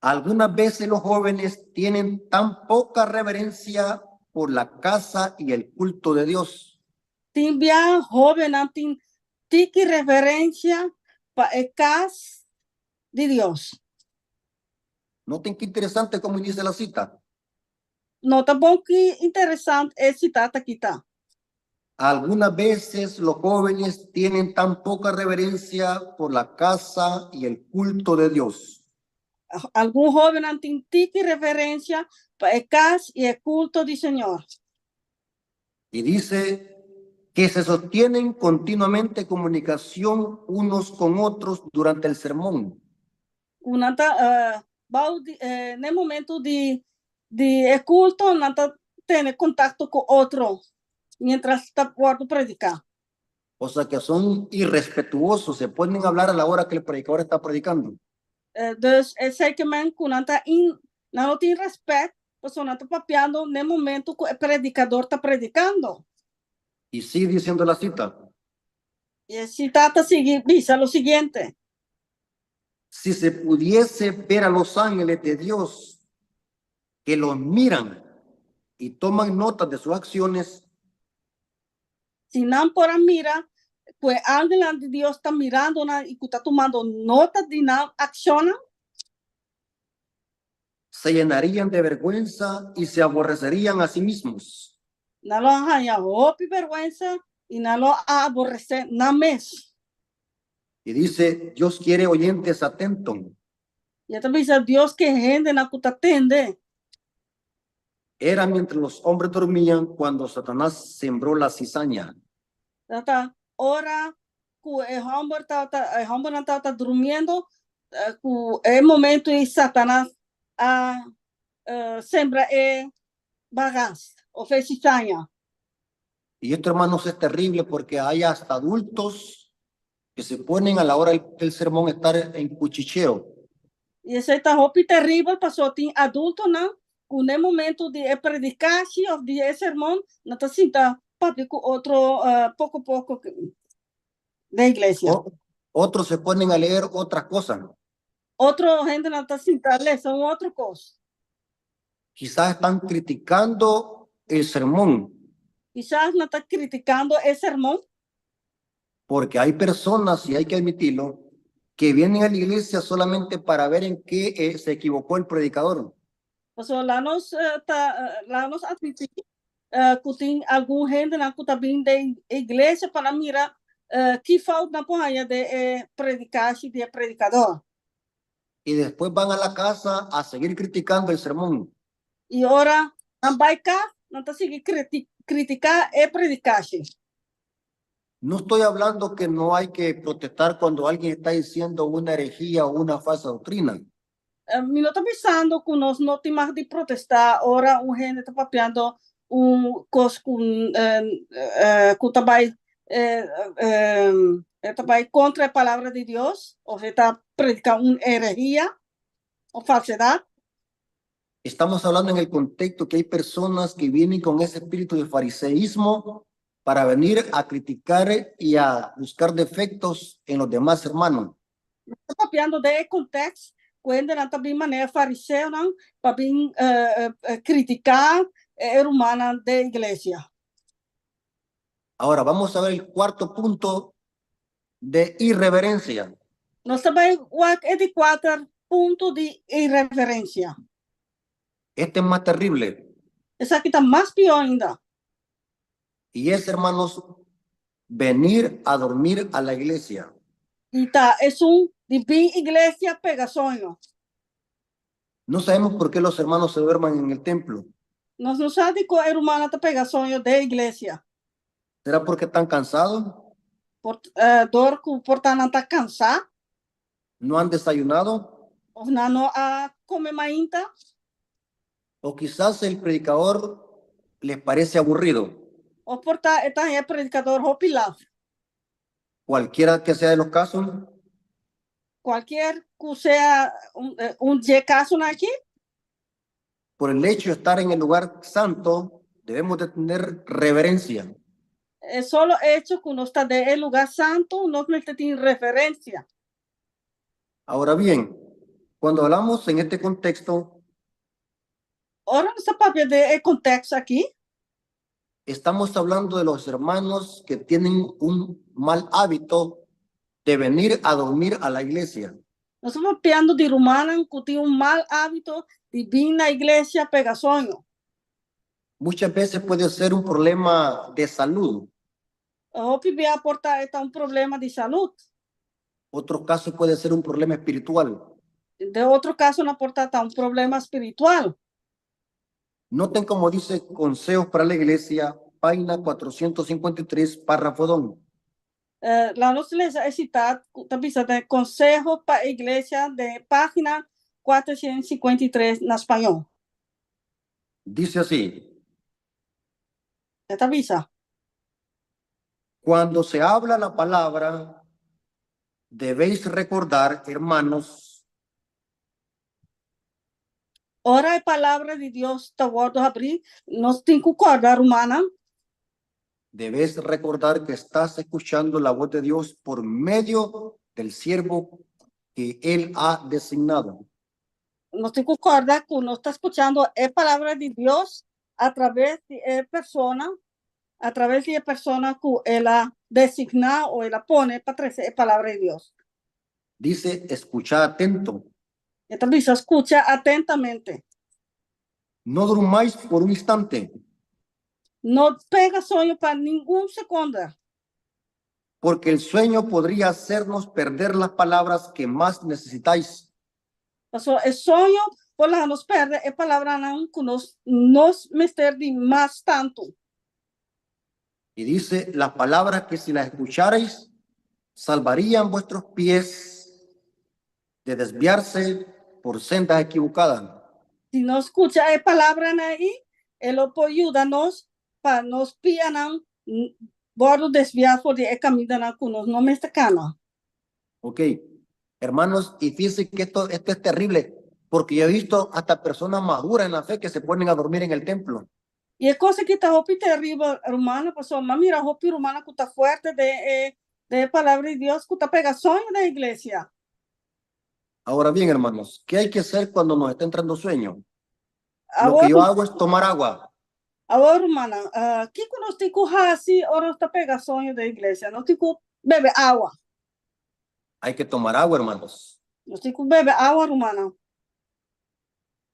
Algunas veces los jóvenes tienen tan poca reverencia por la casa y el culto de Dios. Tin bia hóbennan tin tiki reverensia pa e kas di Dios. Noten qué interesante cómo inicia la cita. Nota bon ki interesante e sita aki ta. Algunas veces los jóvenes tienen tan poca reverencia por la casa y el culto de Dios. Algun hóbennan tin tiki reverensia pa e kas i e kulto di Señor. Y dice que se sostienen continuamente comunicación unos con otros durante el sermón. Nan ta na momento di e kulto, nan ta tene kontakto ku otro mientras ta wòrdu prediká. O sea que son irrespetuosos, se ponen a hablar a la hora que el predicador está predicando. Dus esei ke men ku nan ta in, nan no tin rèspèt, pasobra nan ta papiando na momento ku e predikadó ta predikando. Y sigue diciendo la cita. I e sita ta sigui bisa lo siguiente. Si se pudiese ver a los ángeles de Dios que los miran y toman nota de sus acciones, Si nan por a mira, ku angelnan di Dios ta mirando nan i ku ta tumando nota di nan akshon, se llenarían de vergüenza y se aborrecerían a sí mismos. Nan lo haña hopi bèrgwensa i nan lo aboresé nan mes. Y dice: Dios quiere oyentes atentos. I ta bisa Dios ke hendenan ku ta tende. Era mientras los hombres dormían cuando Satanás sembró la cizaña. Ta ora ku e hòmber ta e hòmbernan ta durmiendo, ku e momento ei Satanas a sembra e bagas, òf sizaña. Y esto, hermanos, es terrible porque hay hasta adultos que se ponen a la hora del sermón a estar en cuchicheo. I esei ta hopi teribel, pasobra tin adultonan, ku na momento di predikashon òf di sermon, nan ta sinta papia ku otro poko poko den iglesia. Otros se ponen a leer otras cosas. Otro hendenan ta sinta lesa un otro kos. Quizás están criticando el sermón. Kisas nan ta kritikando e sermon. Porque hay personas, y hay que admitirlo, que vienen a la iglesia solamente para ver en qué se equivocó el predicador. Pasobra laga nos atmití ku tin algun hendenan ku ta bin den iglesia pa mira ki fout nan por haña den e predikashon di predikadó. Y después van a la casa a seguir criticando el sermón. I ora nan bai kas, nan ta sigui kritiká e predikashon. No estoy hablando que no hay que protestar cuando alguien está diciendo una herejía o una falsa doctrina. Mi no ta bisando ku nos no tin mag di protestá ora un hende ta papiando un kos ku ta bai kontra e palabra di Dios òf ta prediká un herejía òf falsedat. Estamos hablando en el contexto que hay personas que vienen con ese espíritu de fariseísmo para venir a criticar y a buscar defectos en los demás hermanos. Ta papiando den konteksto ku nan ta bin manera fariseonan pa bin kritiká e rumannan den iglesia. Ahora vamos a ver el cuarto punto de irreverencia. Nos ta bai wak e di kuater punto di ireverensia. Este es más terrible. Esaki ta mas pió ainda. Y es, hermanos, venir a dormir a la iglesia. I ta esun di bin iglesia pega soño. No sabemos por qué los hermanos se duerman en el templo. Nos no sa dikon e rumannan ta pega soño den iglesia. ¿Será porque están cansados? Por dor ku por ta nan ta kansá. ¿No han desayunado? Òf nan no a kome mainta. O quizás el predicador les parece aburrido. Òf por ta e ta haña e predikador hopi laf. Cualquiera que sea de los casos. Cualkier ku sea un dje kasonan aki. Por el hecho de estar en el lugar santo, debemos de tener reverencia. E solo hecho ku nos ta den e lugá santu, nos mester tin reverencia. Ahora bien, cuando hablamos en este contexto, Ora nos ta papia den e konteksto aki, estamos hablando de los hermanos que tienen un mal hábito de venir a dormir a la iglesia. Nos ta papiando di rumannan ku tin un mal hábito di bin na iglesia pega soño. Muchas veces puede ser un problema de salud. Hopi bia por ta e ta un problema di salud. Otro caso puede ser un problema espiritual. Den otro casonan por ta ta un problema spiritual. Noten como dice Consejos para la Iglesia, página 453, párrafo 2. Laga nos lesa e sitat ku ta bisa den Conseho pa e Iglesia den página 453 na spañó. Dice así. E ta bisa. Cuando se habla la palabra, debéis recordar, hermanos, Ora e palabra di Dios ta wòrdu habrí, nos tin ku kòrda, rumannan. Debes recordar que estás escuchando la voz de Dios por medio del siervo que Él ha designado. Nos tin ku kòrda ku nos ta skuchando e palabra di Dios a traves di e persona, a traves di e persona ku El a designá o El a pone pa trese e palabra di Dios. Dice, Escuchad atento. E ta bisa, Skucha atentamente. No durmáis por un instante. No pega soño pa ningun sekonda. Porque el sueño podría hacernos perder las palabras que más necesitáis. Pasobra e soño por laga nos pèrdè e palabranan ku nos nos mester di mas tantu. Y dice, Las palabras que si las escuchareis, salvarían vuestros pies de desviarse por sendas equivocadas. Si nos skucha e palabranan ei, e lo por yuda nos pa nos pianan wòrdu desviá for di e kamindanan ku nos no mester kana. Ok, hermanos, y fíjense que esto, esto es terrible, porque yo he visto hasta personas maduras en la fe que se ponen a dormir en el templo. I e kos aki ta hopi teribel, rumannan, pasobra mi a mira hopi rumannan ku ta fuerte den e den e Palabra di Dios ku ta pega soño den iglesia. Ahora bien, hermanos, ¿qué hay que hacer cuando nos está entrando sueño? Lo Awor, que yo hago es tomar agua. Awor, rumannan, kiko nos tin ku hasi ora nos ta pega soño den iglesia? Nos tin ku bebe awa. Hay que tomar agua, hermanos. Nos tin ku bebe awa, rumannan.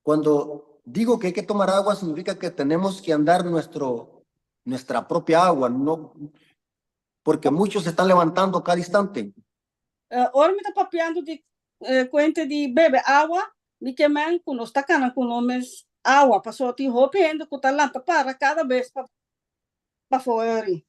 Cuando digo que hay que tomar agua, significa que tenemos que andar nuestro, nuestra propia agua, no, porque muchos se están levantando cada instante. Ora mi ta papiando di kuenta di bebe awa, mi ke men ku nos ta kana ku nos mes awa, pasobra tin hopi hende ku ta lanta para kada bes pa pafó ori.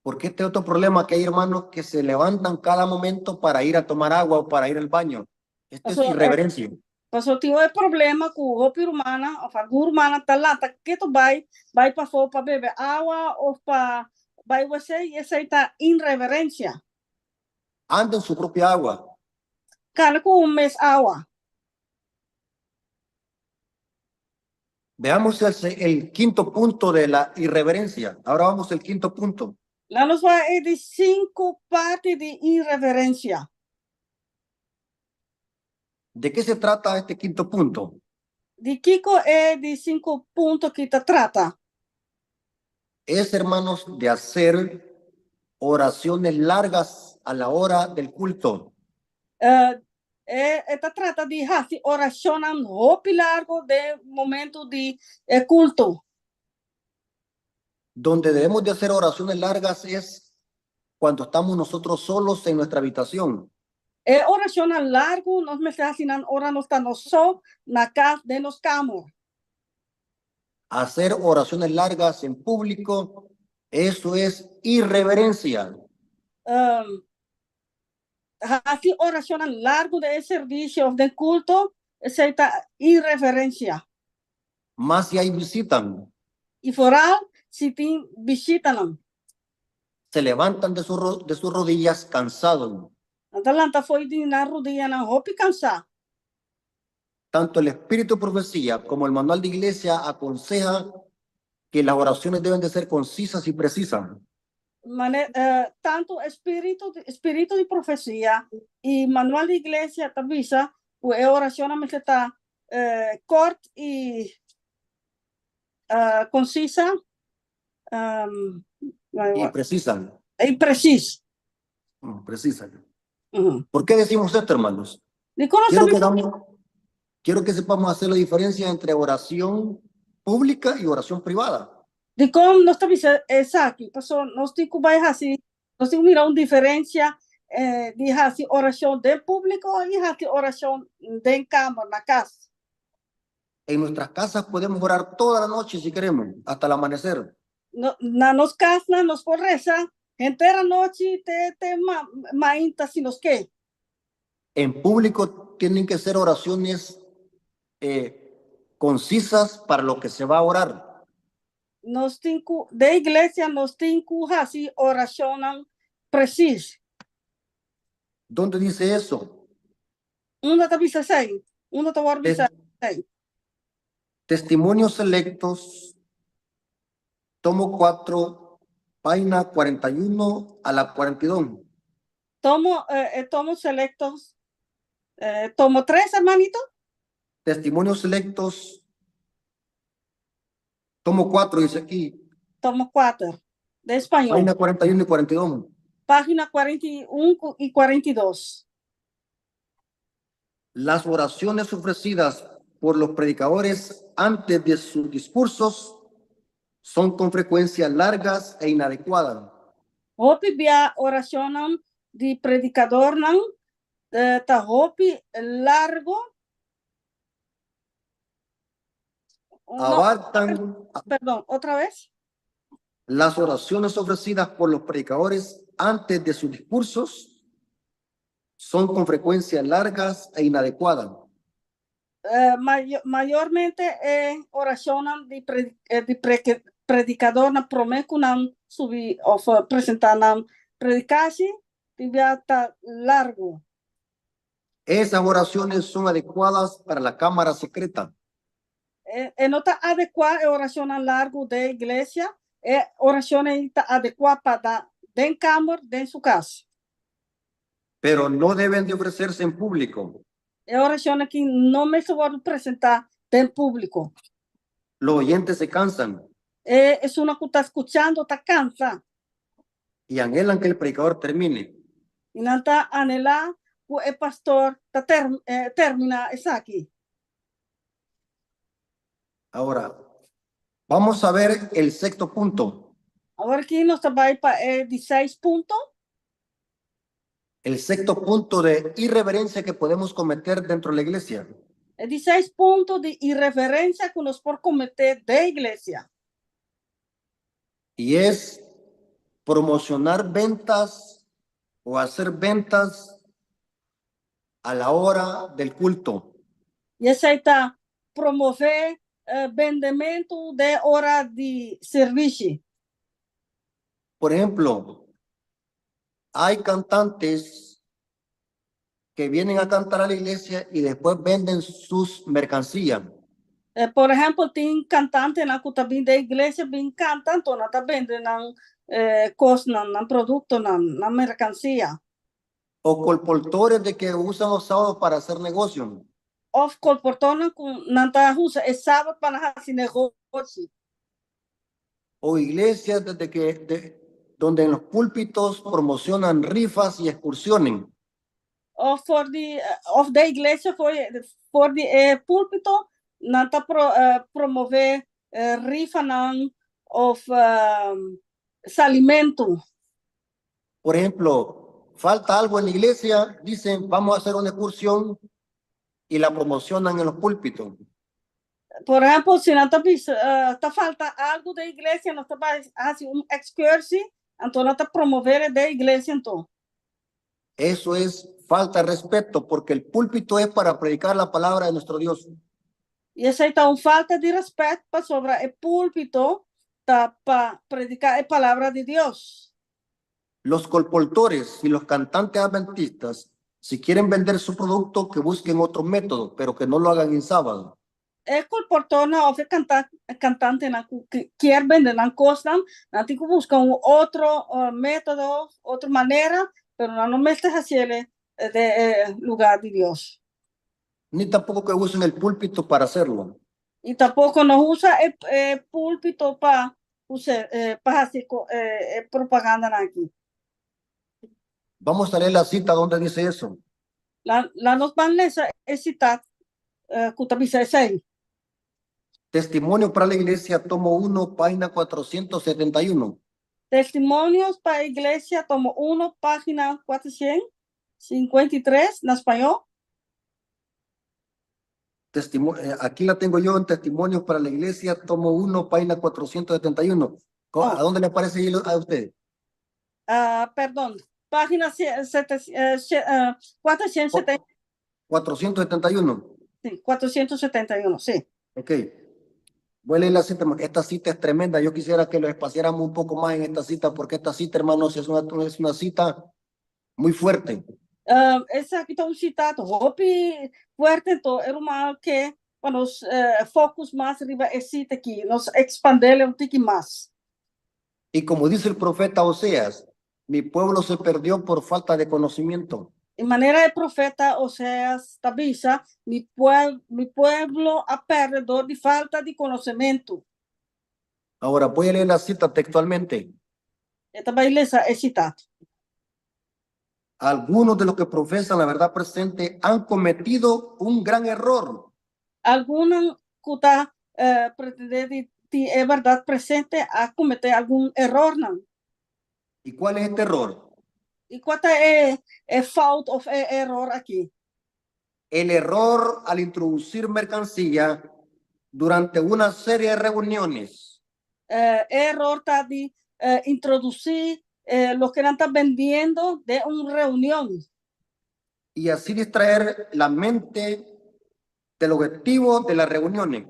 Porque este otro problema que hay hermanos que se levantan cada momento para ir a tomar agua o para ir al baño. Esto es irreverencia. Pasobra tin e problema ku hopi rumannan òf algun rumannan ta lanta ketu bai bai pafó pa bebe awa òf pa bai wc i esei ta inreverensia. Anden su propia agua. Kana ku un mes awa. Veamos el, el quinto punto de la irreverencia. Ahora vamos al quinto punto. Laga nos wak e di sinku parti di inreverensia. ¿De qué se trata este quinto punto? Di kiko e di sinku punto aki ta trata? Es, hermanos, de hacer oraciones largas a la hora del culto. E, e ta trata di hasi orashonnan hopi largu den momento di e kulto. Donde debemos de hacer oraciones largas es cuando estamos nosotros solos en nuestra habitación. E orashonnan largu nos mester hasi nan ora nos ta nos so na kas den nos kamer. Hacer oraciones largas en público, eso es irreverencia. Hasi orashonnan largu den e servisio òf den kulto, esei ta ireverensia. Mas si hay visita. I foral si tin bishitanan. Se levantan de su de sus rodillas cansados. Nan ta lanta fo'i di nan rudianan hopi kansá. Tanto el Espíritu de Profecía como el Manual de Iglesia aconseja que las oraciones deben de ser concisas y precisas. Mane, tantu Espíritu, Spiritu di Profesia i Manual di Iglesia ta bisa ku e orashonnan mester ta kort i konsisa. Y precisa. I presis. Precisa. ¿Por qué decimos esto, hermanos? Dikon nos ta Quiero que, bisa? hagamos- quiero que sepamos hacer la diferencia entre oración pública y oración privada. Dikon nos ta bisa esaki? Pasobra nos tin ku bai hasi, nos tin ku mira un diferensia di hasi orashon den públiko i hasi orashon den kamer, na kas. En nuestras casas podemos orar toda la noche si queremos, hasta el amanecer. No, na nos kasnan nos por resa henter anochi te te ma, mainta si nos ke. En público tienen que ser oraciones eh, concisas para lo que se va a orar. Nos tin ku, den iglesia nos tin ku hasi orashonnan presis. ¿Dónde dice eso? Unda ta bisa esei? Unda ta wòrdu bisa esei? Testimonios Selectos, tomo 4, página 41 a la 42. Tomo, eh, tomo Selectos, eh, tomo 3, hermanito? Testimonios Selectos, tomo 4, dice aquí. Tomo 4, den spañó. Página 41 y 42. Página 41 y 42. Las oraciones ofrecidas por los predicadores antes de sus discursos son con frecuencia largas e inadecuadas. Hopi bia orashonnan di predikadornan ta hopi largo. No, Abarcan perdón, otra vez. Las oraciones ofrecidas por los predicadores antes de sus discursos son con frecuencia largas e inadecuadas. Eh, mayormente e orashonnan di, pre, eh, di pre, predikadornan promé ku nan subi òf presentá nan predikashi, tin bia ta largu. Esas oraciones son adecuadas para la cámara secreta. E, e no ta adekuá e orashonnan largu den iglesia, e orashonnan ta adekuá pa da den kamer, den su kas. Pero no deben de ofrecerse en público. E orashonnan aki no mester wòrdu presentá den públiko. Los oyentes se cansan. E esunnan ku ta skuchando ta kansa. Y anhelan que el predicador termine. I nan ta anhelá ku e pastor ta ter, terminá esaki. Ahora, vamos a ver el sexto punto. Awor aki nos ta bai pa e di seis punto. El sexto punto de irreverencia que podemos cometer dentro de la iglesia. E di seis punto di irreverencia ku nos por kometé den iglesia. Y es promocionar ventas o hacer ventas a la hora del culto. I esei ta promové bendementu den ora di sirbishi. Por ejemplo, hay cantantes que vienen a cantar a la iglesia y después venden sus mercancías. Por ehèmpel, tin kantantenan ku ta bin den iglesia bin kanta, anto nan ta bende nan kosnan, nan produktonan, nan merkansia. O colportores de que usan los sábados para hacer negocio. Òf kolportornan ku nan ta usa e sabat pa nan hasi negoshi. O iglesias desde que, de, donde en los púlpitos promocionan rifas y excursiones. Òf for di òf den iglesia for for di e púlpito nan ta pro promové rifanan òf salimentu. Por ejemplo, falta algo en la iglesia, dicen, vamos a hacer una excursión y la promocionan en los púlpitos. Por ehèmpel, si nan ta bisa ta falta algu den iglesia, nos ta bai hasi un ekskursie, anto nan ta promové den iglesia anto. Eso es falta de respeto, porque el púlpito es para predicar la palabra de nuestro Dios. I esei ta un falta di rèspèt pasobra e púlpito ta pa prediká e palabra di Dios. Los colportores y los cantantes adventistas, si quieren vender su producto, que busquen otro método, pero que no lo hagan en sábado. E kolportornan òf e kantantenan ku kier bende nan kosnan, nan tin ku buska un otro método, otro manera, pero nan no mester hasiel den e lugá di Dios. Ni tampoco que usen el púlpito para hacerlo. I tampoko no usa e púlpito pa pa hasi e propagandanan aki. Vamos a leer la cita donde dice eso. La nos ban lesa e sita ku ta bisa esei. Testimonio para la Iglesia, tomo 1, página 471. Testimonios pa e Iglesia, tomo 1, página 453, na spañó. Testimo aquí la tengo yo en Testimonios para la Iglesia, tomo 1, página 471. Oh. ¿A dónde le aparece ahí a usted? Perdón, página 471. 471. Sí, 471, sí. Ok. Voy a leer la cita, esta cita es tremenda. Yo quisiera que lo espaciáramos un poco más en esta cita, porque esta cita, hermanos, es una cita muy fuerte. Esaki ta un sita hopi fuerte, anto e ruman ke pa nos focus mas riba e sita aki, nos ekspandé un tiki mas. Y como dice el profeta Oseas, mi pueblo se perdió por falta de conocimiento. I manera e profeta Oseas ta bisa, mi pueblo a pèrdè dor di falta di konosementu. Ahora voy a leer la cita textualmente. E ta bai lesa e sita. Algunos de los que profesan la verdad presente han cometido un gran error. Algun ku ta pretendé di tin e bèrdat presente a kometé algun eror nan. ¿Y cuál es este error? I kua ta e fout òf e eror aki? El error al introducir mercancía durante una serie de reuniones. Eror ta di introdusí loke nan ta bendiendo den un reunion. Y así distraer la mente del objetivo de las reuniones.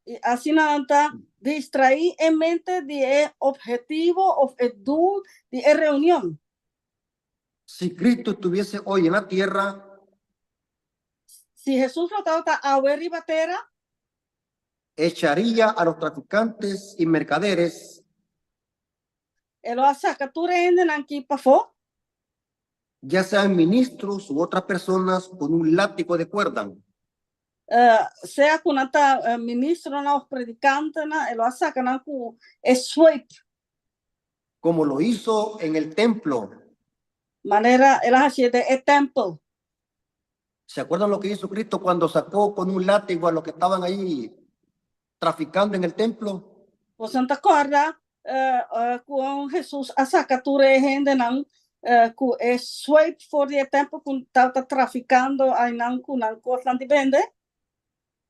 I asina nan ta distraé e mente di e ophetivo òf e doel di e reunion. Si Cristo estuviese hoy en la tierra, Si Hesus lo tabata awe riba tera, echaría a los traficantes y mercaderes e lo a saka tur hendenan aki pafó, ya sean ministros u otras personas, con un látigo de cuerda. Sea ku nan ta ministronan òf predikantenan, e lo a saka nan ku e sweep. Como lo hizo en el templo. Manera el a hasi den e tèmpel. ¿Se acuerdan lo que hizo Cristo cuando sacó con un látigo a los que estaban ahí traficando en el templo? Boso ta kòrda kon Hesus a saka tur e hendenan ku e sweep for di e tèmpel ku tabata trafikando einan ku nan kosnan di bende?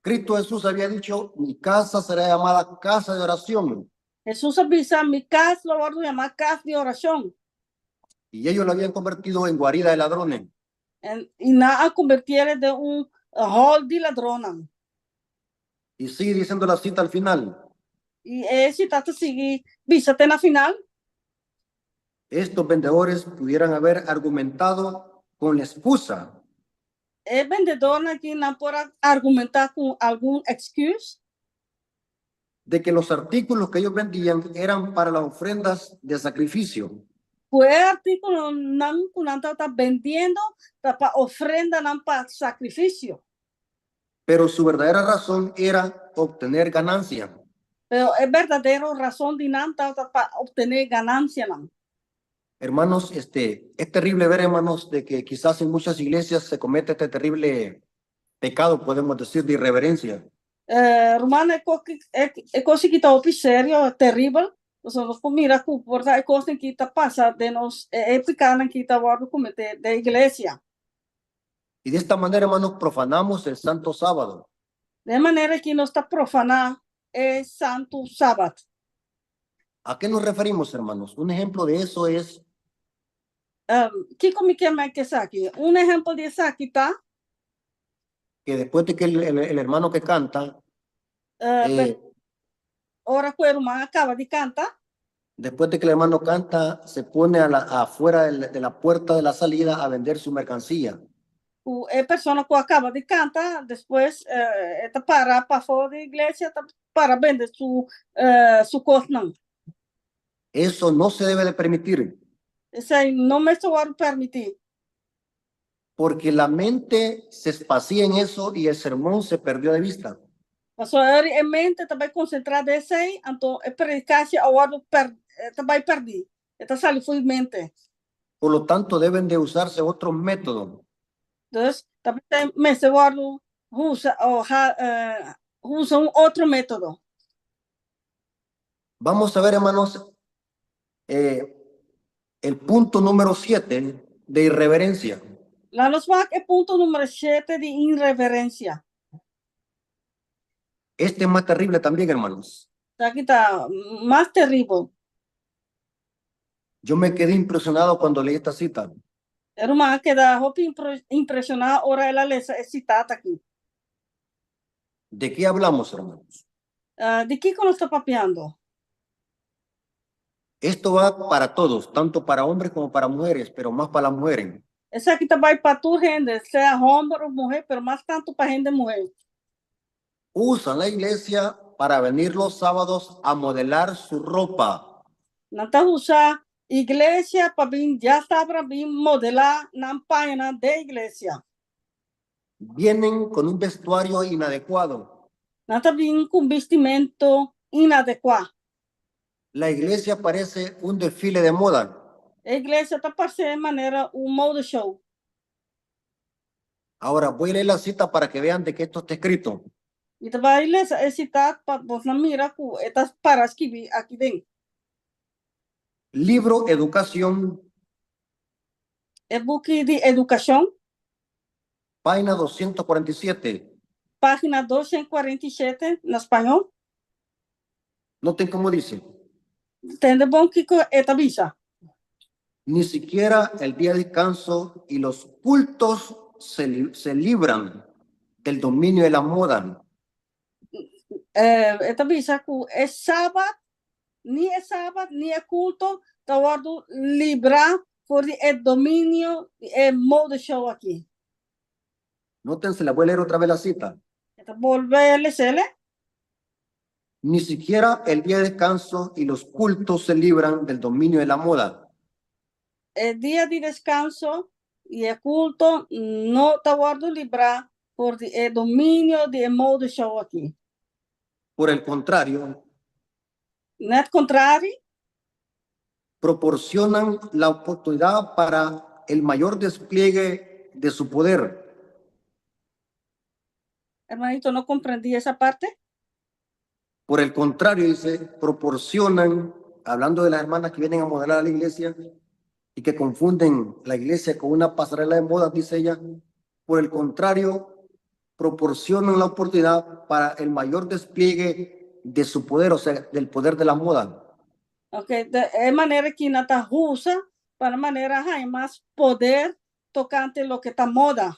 Cristo Jesús había dicho: "Mi casa será llamada casa de oración". Hesus a bisa, "Mi kas lo wòrdu yamá kas di orashon". Y ellos lo habían convertido en guarida de ladrones. I nan a konvertí den un hòl di ladronnan. Y sigue diciendo la cita al final. I e sita ta sigui bisa te na final. Estos vendedores pudieran haber argumentado con la excusa E bendedónan aki nan por a argumentá ku algun excuus de que los artículos que ellos vendían eran para las ofrendas de sacrificio. Ku e artíkulonan ku nan tabata bendiendo ta pa ofrendanan pa sakrifisio. Pero su verdadera razón era obtener ganancia. Pero e berdadero rason di nan tabata pa optené ganansianan. Hermanos, este, es terrible ver, hermanos, de que quizás en muchas iglesias se comete este terrible pecado, podemos decir, de irreverencia. Ruman, e kos e kos aki ta hopi serio, teribel. Pasobra nos por mira ku por ta e kosnan ki ta pasa den nos, e pikánan ki ta wòrdu kometé den iglesia. Y de esta manera, hermanos, profanamos el santo sábado. Den e manera aki nos ta profaná e santu sabat. A qué nos referimos, hermanos? Un ejemplo de eso es Kiko mi ke men ku esaki? Un ehèmpel di esaki ta que después de que el hermano que canta, ora ku e ruman a kaba di kanta, después de que el hermano canta, se pone afuera de la puerta de la salida a vender su mercancía. Ku e persona ku a kaba di kanta, despues e ta para pafó di iglesia ta para bende su su kosnan. Eso no se debe de permitir. Esei no mester wòrdu permití. Porque la mente se espacía en eso y el sermón se perdió de vista. Pasobra ora e mente ta bai konsentrá den esei, anto e predikashi a wòrdu per ta bai pèrdí, e ta sali fo'i mente. Por lo tanto, deben de usarse otros métodos. Dus, ta mester mester wòrdu usa o ha usa un otro método. Vamos a ver, hermanos, el punto número 7 de irreverencia. Laga nos wak e punto número shete di inreverencia. Este es más terrible también, hermanos. Esaki ta mas teribel. Yo me quedé impresionado cuando leí esta cita. E ruman a keda hopi impresioná ora el a lesa e sitat aki. De qué hablamos, hermanos? Di kiko nos ta papiando? Esto va para todos, tanto para hombres como para mujeres, pero más para las mujeres. Esaki ta bai pa tur hende, sea hòmber òf muhé, pero mas tantu pa hende muhé. Usan la iglesia para venir los sábados a modelar su ropa. Nan ta usa iglesia pa bin djasabra bin modelá nan pañanan den iglesia. Vienen con un vestuario inadecuado. Nan ta bin ku un bistimentu inadekuá. La iglesia parece un desfile de moda. E iglesia ta parse manera un mode show. Ahora voy a leer la cita para que vean de que esto está escrito. Mi ta bai lesa e sitat pa bosnan mira ku e ta para skibí aki den. Libro Educación. E buki di Edukashon. Página 247. Página 247 na spañó. Noten cómo dice. Tende bon kiko e ta bisa. Ni siquiera el día de descanso y los cultos se libran del dominio de la moda. E ta bisa ku e sabat, ni e sabat ni e kulto ta wòrdu librá for di e dominio di e mode show aki. Noten, se la voy a leer otra vez la cita. E ta bolbe les'é. Ni siquiera el día de descanso y los cultos se libran del dominio de la moda. E dia di deskanso i e kulto no ta wòrdu librá for di e dominio di e mode show aki. Por el contrario, Net kontrari, proporcionan la oportunidad para el mayor despliegue de su poder. Hermanito, no comprendí esa parte. Por el contrario, dice, proporcionan, hablando de las hermanas que vienen a modelar a la iglesia y que confunden la iglesia con una pasarela de moda, dice ella, por el contrario, proporcionan la oportunidad para el mayor despliegue de su poder, o sea, del poder de la moda. Ok, di e manera ku nan ta usa pa manera haña mas poder tokante loke ta moda.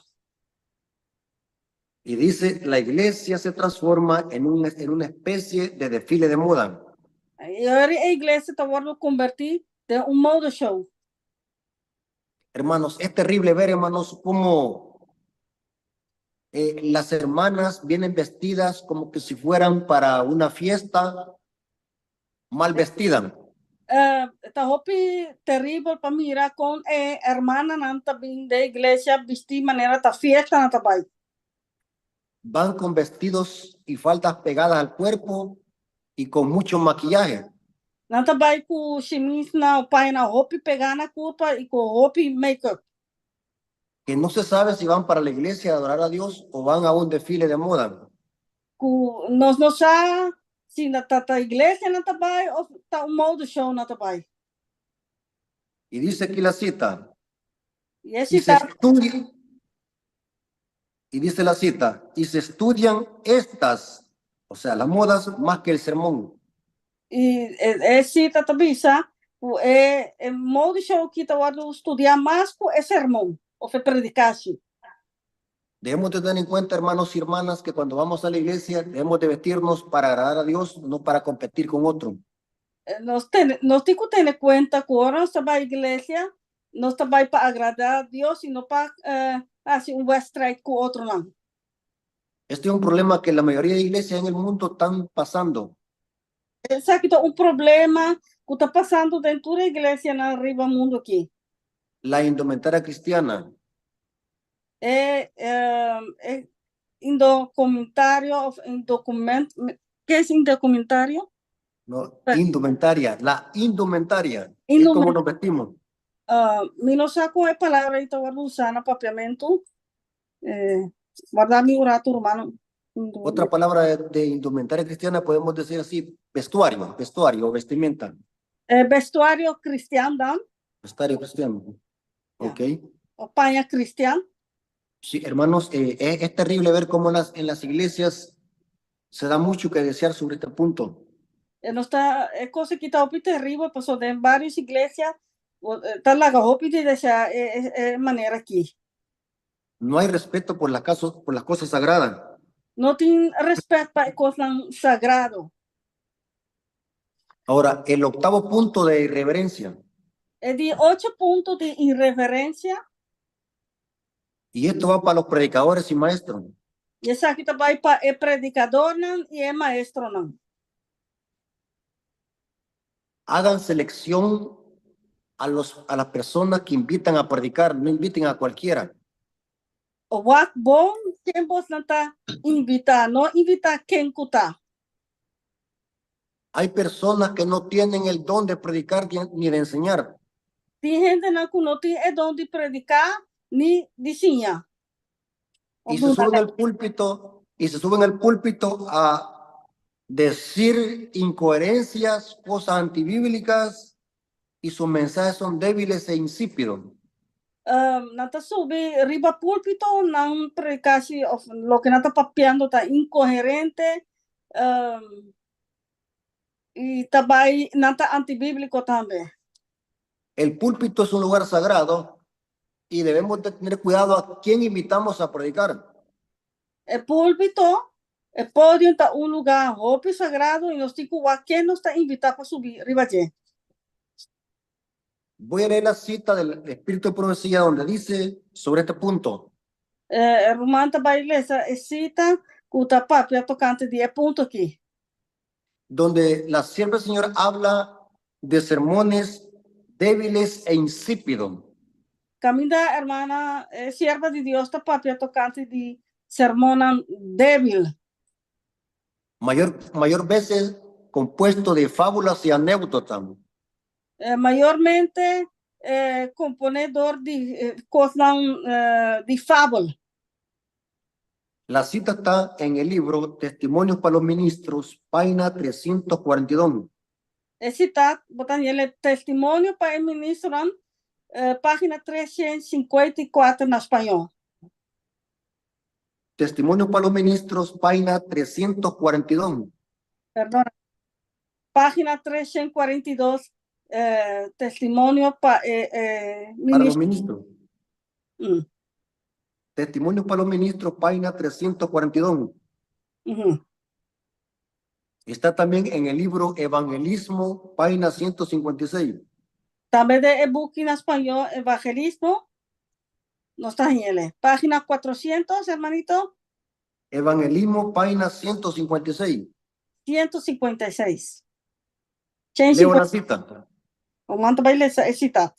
Y dice, la iglesia se transforma en una especie de desfile de moda. I e iglesia ta wòrdu konvertí den un mode show. Hermanos, es terrible ver, hermanos, cómo las hermanas vienen vestidas como que si fueran para una fiesta, mal vestidas. Ta hopi teribel pa mira kon e hermananan ta bin den iglesia bistí manera ta fiesta nan ta bai. Van con vestidos y faldas pegadas al cuerpo y con mucho maquillaje. Nan ta bai ku shimisnan o pañanan hopi pegá na kurpa i ku hopi make-up. Que no se sabe si van para la iglesia a adorar a Dios o van a un desfile de moda. Ku nos no sa si na ta ta iglesia nan ta bai of ta un mode show nan ta bai. Y dice aquí la cita. I e Y se sita. estudia, y dice la cita, y se estudian estas, o sea, las modas más que el sermón. I e sita ta bisa ku e e mode show aki ta wòrdu studiá mas ku e sermon òf e predikashi. Debemos de tener en cuenta, hermanos y hermanas, que cuando vamos a la iglesia debemos de vestirnos para agradar a Dios, no para competir con otro. Nos tene, nos tin ku tene kuenta ku ora nos ta bai iglesia, nos ta bai pa agradá Dios i no pa hasi un wèdstrijd ku otronan. Este es un problema que la mayoría de iglesias en el mundo están pasando. Esaki ta un problema ku ta pasando den tur e iglesianan riba mundu aki. La indumentaria cristiana. E e indocumentario of indocument, ke es indocumentario? No, indumentaria, la indumentaria. Es como nos vestimos. Mi no sa kon e palabra ei ta wòrdu usá na papiamentu. Warda mi un ratu, rumannan. Otra palabra de indumentaria cristiana podemos decir así, vestuario, vestuario o vestimenta. Vestuario cristian dan. Vestuario cristiano. Ok. O paña cristian. Sí, hermanos, es, es terrible ver cómo las, en las iglesias se da mucho que desear sobre este punto. E nos ta e kos aki ta hopi teribel pasobra den varios iglesia ta laga hopi di deseá e e manera aki. No hay respeto por las por las cosas sagradas. No tin respet pa e kosnan sagrado. Ahora, el octavo punto de irreverencia. E di ocho punto di irreverencia. Y esto va para los predicadores y maestros. I esaki ta bai pa e predikadornan i e maestronan. Hagan selección a los a las personas que invitan a predicar, no inviten a cualquiera. Wak bon ken bosnan ta invitá, no invitá ken ku ta. Hay personas que no tienen el don de predicar ni de enseñar. Tin hendenan ku no tin e don di prediká ni di siña. Y se suben al púlpito y se suben al púlpito a decir incoherencias, cosas antibíblicas y sus mensajes son débiles e insípidos. Nan ta subi riba púlpito, nan predikashi òf loke nan ta papiando ta inkoherente i ta bai nan ta antibíbliko tambe. El púlpito es un lugar sagrado y debemos de tener cuidado a quién invitamos a predicar. E púlpito, e podium ta un lugá hopi sagrado i nos tin ku wak ken nos ta invitá pa subi riba dje. Voy a leer la cita del Espíritu de Profecía donde dice sobre este punto. E ruman ta bai lesa e sita ku ta papia tokante di e punto aki. Donde la sierva del Señor habla de sermones débiles e insípidos. Kaminda hermana e sierva di Dios ta papia tokante di sermonnan débil. Mayor, mayor veces compuesto de fábulas y anécdotas. Mayormente komponé dor di kosnan di fabel. La cita está en el libro Testimonios para los Ministros, página 342. E sita bo ta haña Testimonio pa e Ministronan, página 354 na spañó. Testimonio para los Ministros, página 342. Perdona. Página 342, Testimonio pa e Para los Ministros. Testimonio para los Ministros, página 342. Está también en el libro Evangelismo, página 156. Tambe den e buki na spañó Evangelismo, nos ta hañ'é. Página 400, hermanito. Evangelismo, página 156. 156. Leo la cita. Ruman ta bai lesa e sita.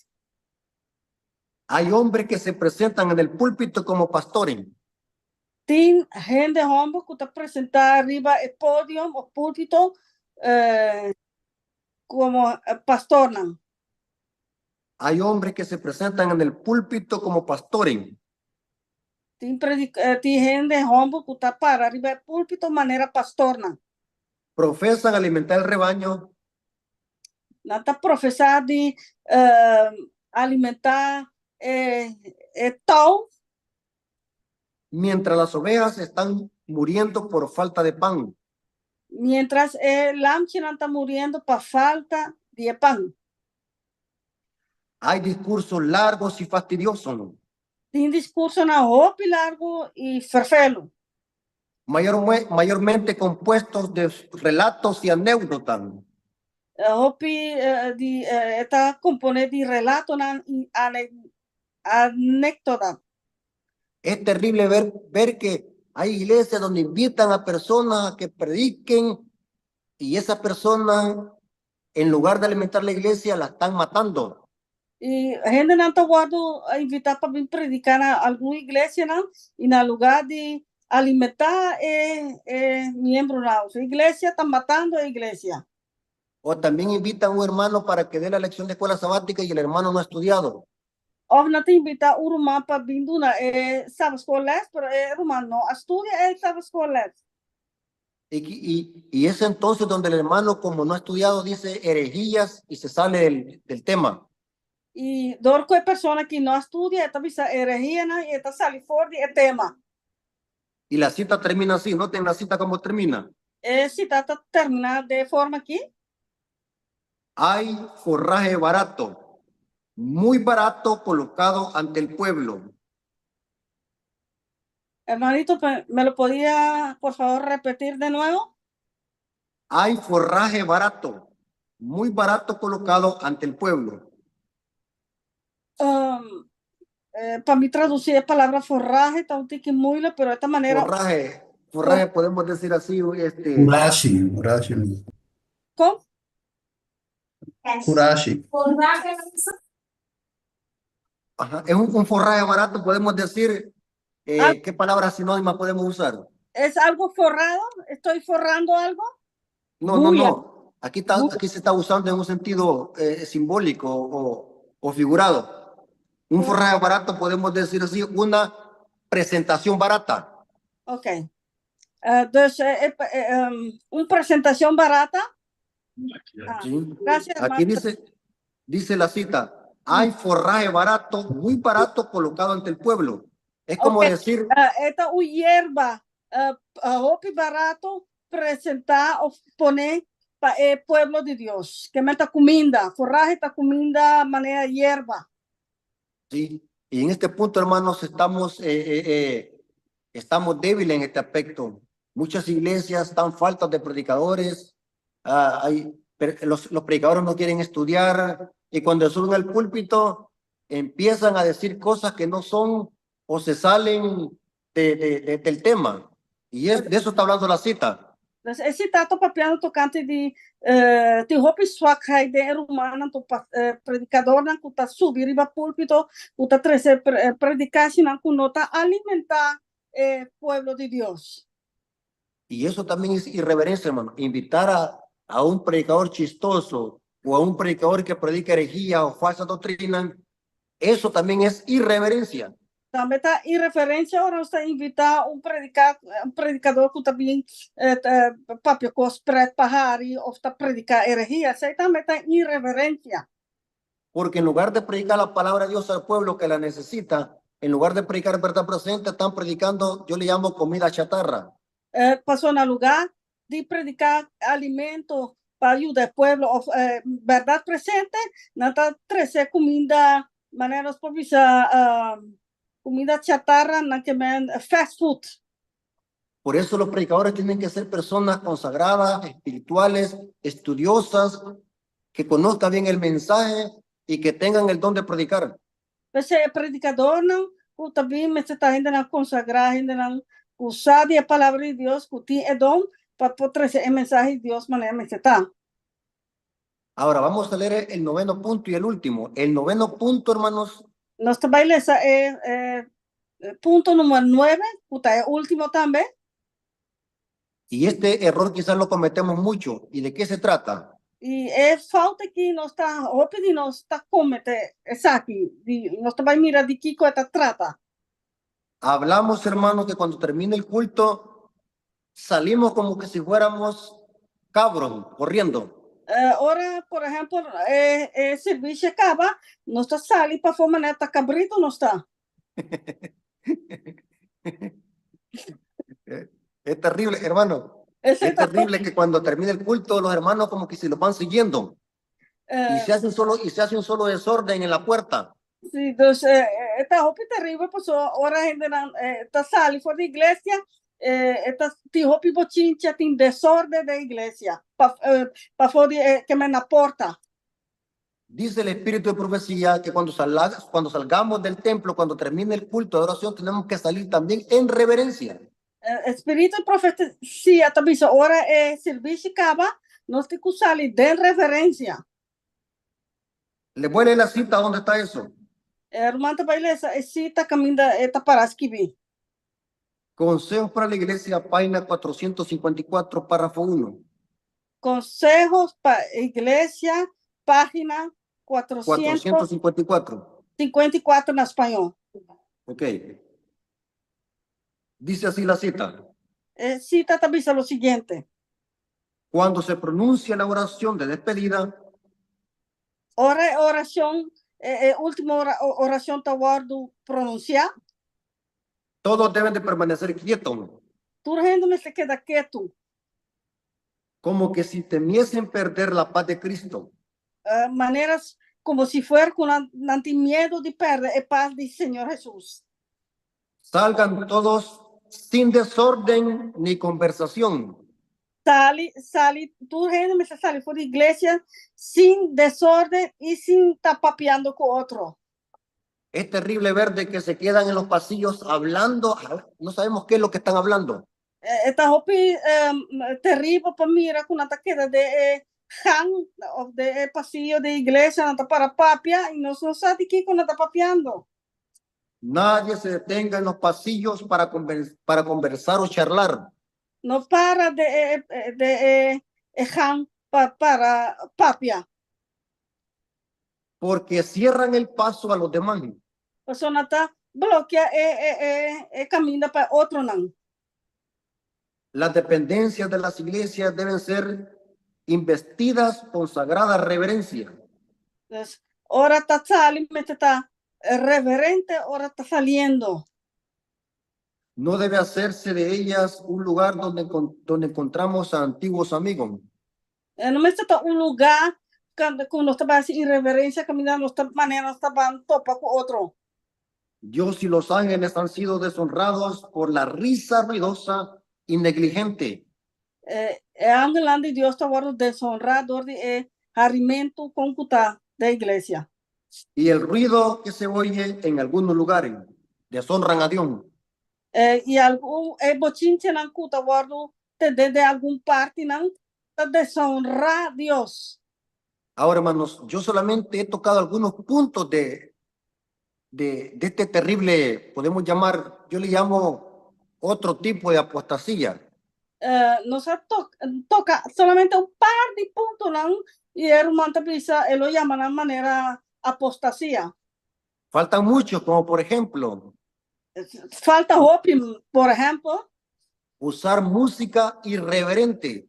Hay hombres que se presentan en el púlpito como pastores. Tin hende hòmber ku ta presentá riba e podium o púlpito. komo pastornan. Hay hombres que se presentan en el púlpito como pastores. Tin tin hende hòmber ku ta para riba e púlpito manera pastornan. Profesan alimentar el rebaño. Nan ta profesá di alimentá e tou. Mientras las ovejas están muriendo por falta de pan. Mientras e lamchinan ta muriendo pa falta di e pan. Hay discursos largos y fastidiosos. Tin discursonan hopi largu i ferfelu. Mayormente compuestos de relatos y anécdotas. Hopi di e ta componé di relatonan i anécdotanan. Es terrible ver que hay iglesias donde invitan a personas a que prediquen y esa persona, en lugar de alimentar la iglesia, la están matando. I hendenan ta wòrdu invitá pa bin prediká na algun iglesianan i na lugá di alimentá e e miembronan òf iglesia ta matando e iglesia. O también invitan a un hermano para que dé la lección de escuela sabática y el hermano no ha estudiado. Òf nan ta invitá un ruman pa bin duna e Sabbatschool les, pero e ruman no a studia e Sabbatschool les. Y es entonces donde el hermano, como no ha estudiado, dice herejías y se sale del tema. I dor ku e persona ki no a studia, e ta bisa herehianan i e ta sali for di e tema. Y la cita termina así, noten la cita cómo termina. E sita ta terminá den e forma akí. Hay forraje barato, muy barato colocado ante el pueblo. Hermanito, ¿me lo podía, por favor, repetir de nuevo? Hay forraje barato, muy barato colocado ante el pueblo. Pa mi tradusí e palabra forrahe ta un tiki muile, pero esta manera. Forraje, forraje podemos decir así, este. Kurashi, kurashi. Kon? Kurashi. Ajá, es un forraje barato, podemos decir, ¿qué palabra sinónima podemos usar? ¿Es algo forrado? ¿Estoy forrando algo? No, no, no. Aquí, está, aquí se está usando en un sentido simbólico o figurado. Un forraje barato, podemos decir así, una presentación barata. Ok. Dus una presentación barata. Ah, Sí. Gracias, Aquí hermano. dice la cita, hay forraje barato, muy barato colocado ante el pueblo. Es como decir. E ta un yerba, hopi barato presentá òf pone pa e pueblo di Dios. Ke men ta kuminda, forrahe ta kuminda manera yerba. Sí, y en este punto, hermanos, estamos débiles en este aspecto. Muchas iglesias están faltas de predicadores, los predicadores no quieren estudiar y cuando suben al púlpito empiezan a decir cosas que no son o se salen del tema. Y de eso está hablando la cita. Dus e sita ta papiando tokante di tin hopi zwakheid den e rumannan to predikadornan ku ta subi riba púlpito ku ta trese predikashinan ku no ta alimentá e pueblo di Dios. Y eso también es irreverencia, hermano. Invitar a un predicador chistoso o a un predicador que predica herejía o falsa doctrina, eso también es irreverencia. Tambe ta irreverensia ora nos ta invitá un predikadó ku ta bin papia kos pret pa hari òf ta prediká herejía. Esei tambe ta irreverensia. Porque en lugar de predicar la palabra de Dios al pueblo que la necesita, en lugar de predicar verdad presente, están predicando, yo le llamo comida chatarra. Pasobra na lugá di prediká alimento pa yuda e pueblo òf bèrdat presente, nan ta trese kuminda, manera nos por bisa kuminda chatarra, nan ke men fast food. Por eso los predicadores tienen que ser personas consagradas, espirituales, estudiosas, que conozcan bien el mensaje y que tengan el don de predicar. P'esei e predikadornan ku ta bin mester ta hendenan konsagrá, hendenan ku sa di e Palabra di Dios, ku tin e don pa por trese e mensahe di Dios manera mester ta. Ahora vamos a leer el noveno punto y el último. El noveno punto, hermanos. Nos ta bai lesa e punto número 9, ku ta e último tambe. Y este error quizás lo cometemos mucho. ¿Y de qué se trata? I e fout aki nos ta, hopi di nos ta komete esaki, di nos ta bai mira di kiko e ta trata. Hablamos, hermanos, que cuando termine el culto, salimos como que si fuéramos cabros corriendo. Ora, por ehèmpel, e servisio kaba, nos ta sali pafó manera ta kabritu nos ta. Es terrible, hermano. Es terrible que cuando termine el culto, los hermanos como que se los van siguiendo. Y se hace un solo desorden en la puerta. Sí, dus ta hopi teribel paso ora hendenan ta sali for di iglesia, ta tin hopi bochincha, tin desorden den iglesia, pa pafó di e kemen na porta. Dice el espíritu de profecía que cuando salgamos del templo, cuando termine el culto de adoración, tenemos que salir también en reverencia. E spiritu di profesia ta bisa ora e servisio kaba, nos tin ku sali den reverensia. Le voy a leer la cita, ¿dónde está eso? E ruman ta bai lesa e sita kaminda e ta pará skibí. Consejos para la Iglesia, página 454, párrafo 1. Consejos pa Iglesia, página 454. 454 na spañó. Ok. Dice así la cita. E sita ta bisa lo siguiente. Cuando se pronuncia la oración de despedida, Ora e orashon, e último orashon ta wòrdu pronunsiá, todos deben de permanecer quietos, tur hende mester keda ketu, como que si temiesen perder la paz de Cristo. Manera komo si fuera ku nan tin miedu di pèrdè e pas di Señor Hesus. Salgan todos sin desorden ni conversación. Sali, sali, tur hende mester sali for di iglesia sin desorden i sin ta papiando ku otro. Es terrible ver de que se quedan en los pasillos hablando, no sabemos qué es lo que están hablando. E ta hopi teribel pa mira ku nan ta keda den e gang òf den e pasillo di iglesia, nan ta para papia i nos no sa di kiko nan ta papiando. Nadie se detenga en los pasillos para conversar o charlar. No para den e e gang pa para papia. Porque cierran el paso a los demás. Pasobra nan ta blokia e e e e kaminda pa e otronan. Las dependencias de las iglesias deben ser investidas con sagrada reverencia. Dus ora ta sali mester ta reverente ora ta saliendo. No debe hacerse de ellas un lugar donde encontramos a antiguos amigos. E no mester ta un lugá ku nos ta bai hasi irreverensia kaminda nos ta manera nos ta ban topa ku otro. Dios y los ángeles han sido deshonrados por la risa ruidosa y negligente. E angelnan di Dios ta wòrdu deshonrá dor di e harimentu kon ku ta den iglesia. Y el ruido que se oye en algunos lugares deshonran a Dios. I algun e bochinchenan ku ta wòrdu tendé den algun partinan ta deshonrá Dios. Ahora, hermanos, yo solamente he tocado algunos puntos de este terrible, podemos llamar, yo le llamo otro tipo de apostasía. Nos a toka solamente un par di puntonan i e ruman ta bisa e lo yama nan manera apostasia. Faltan muchos, como por ejemplo, Falta hopi, por ehèmpel, usar música irreverente.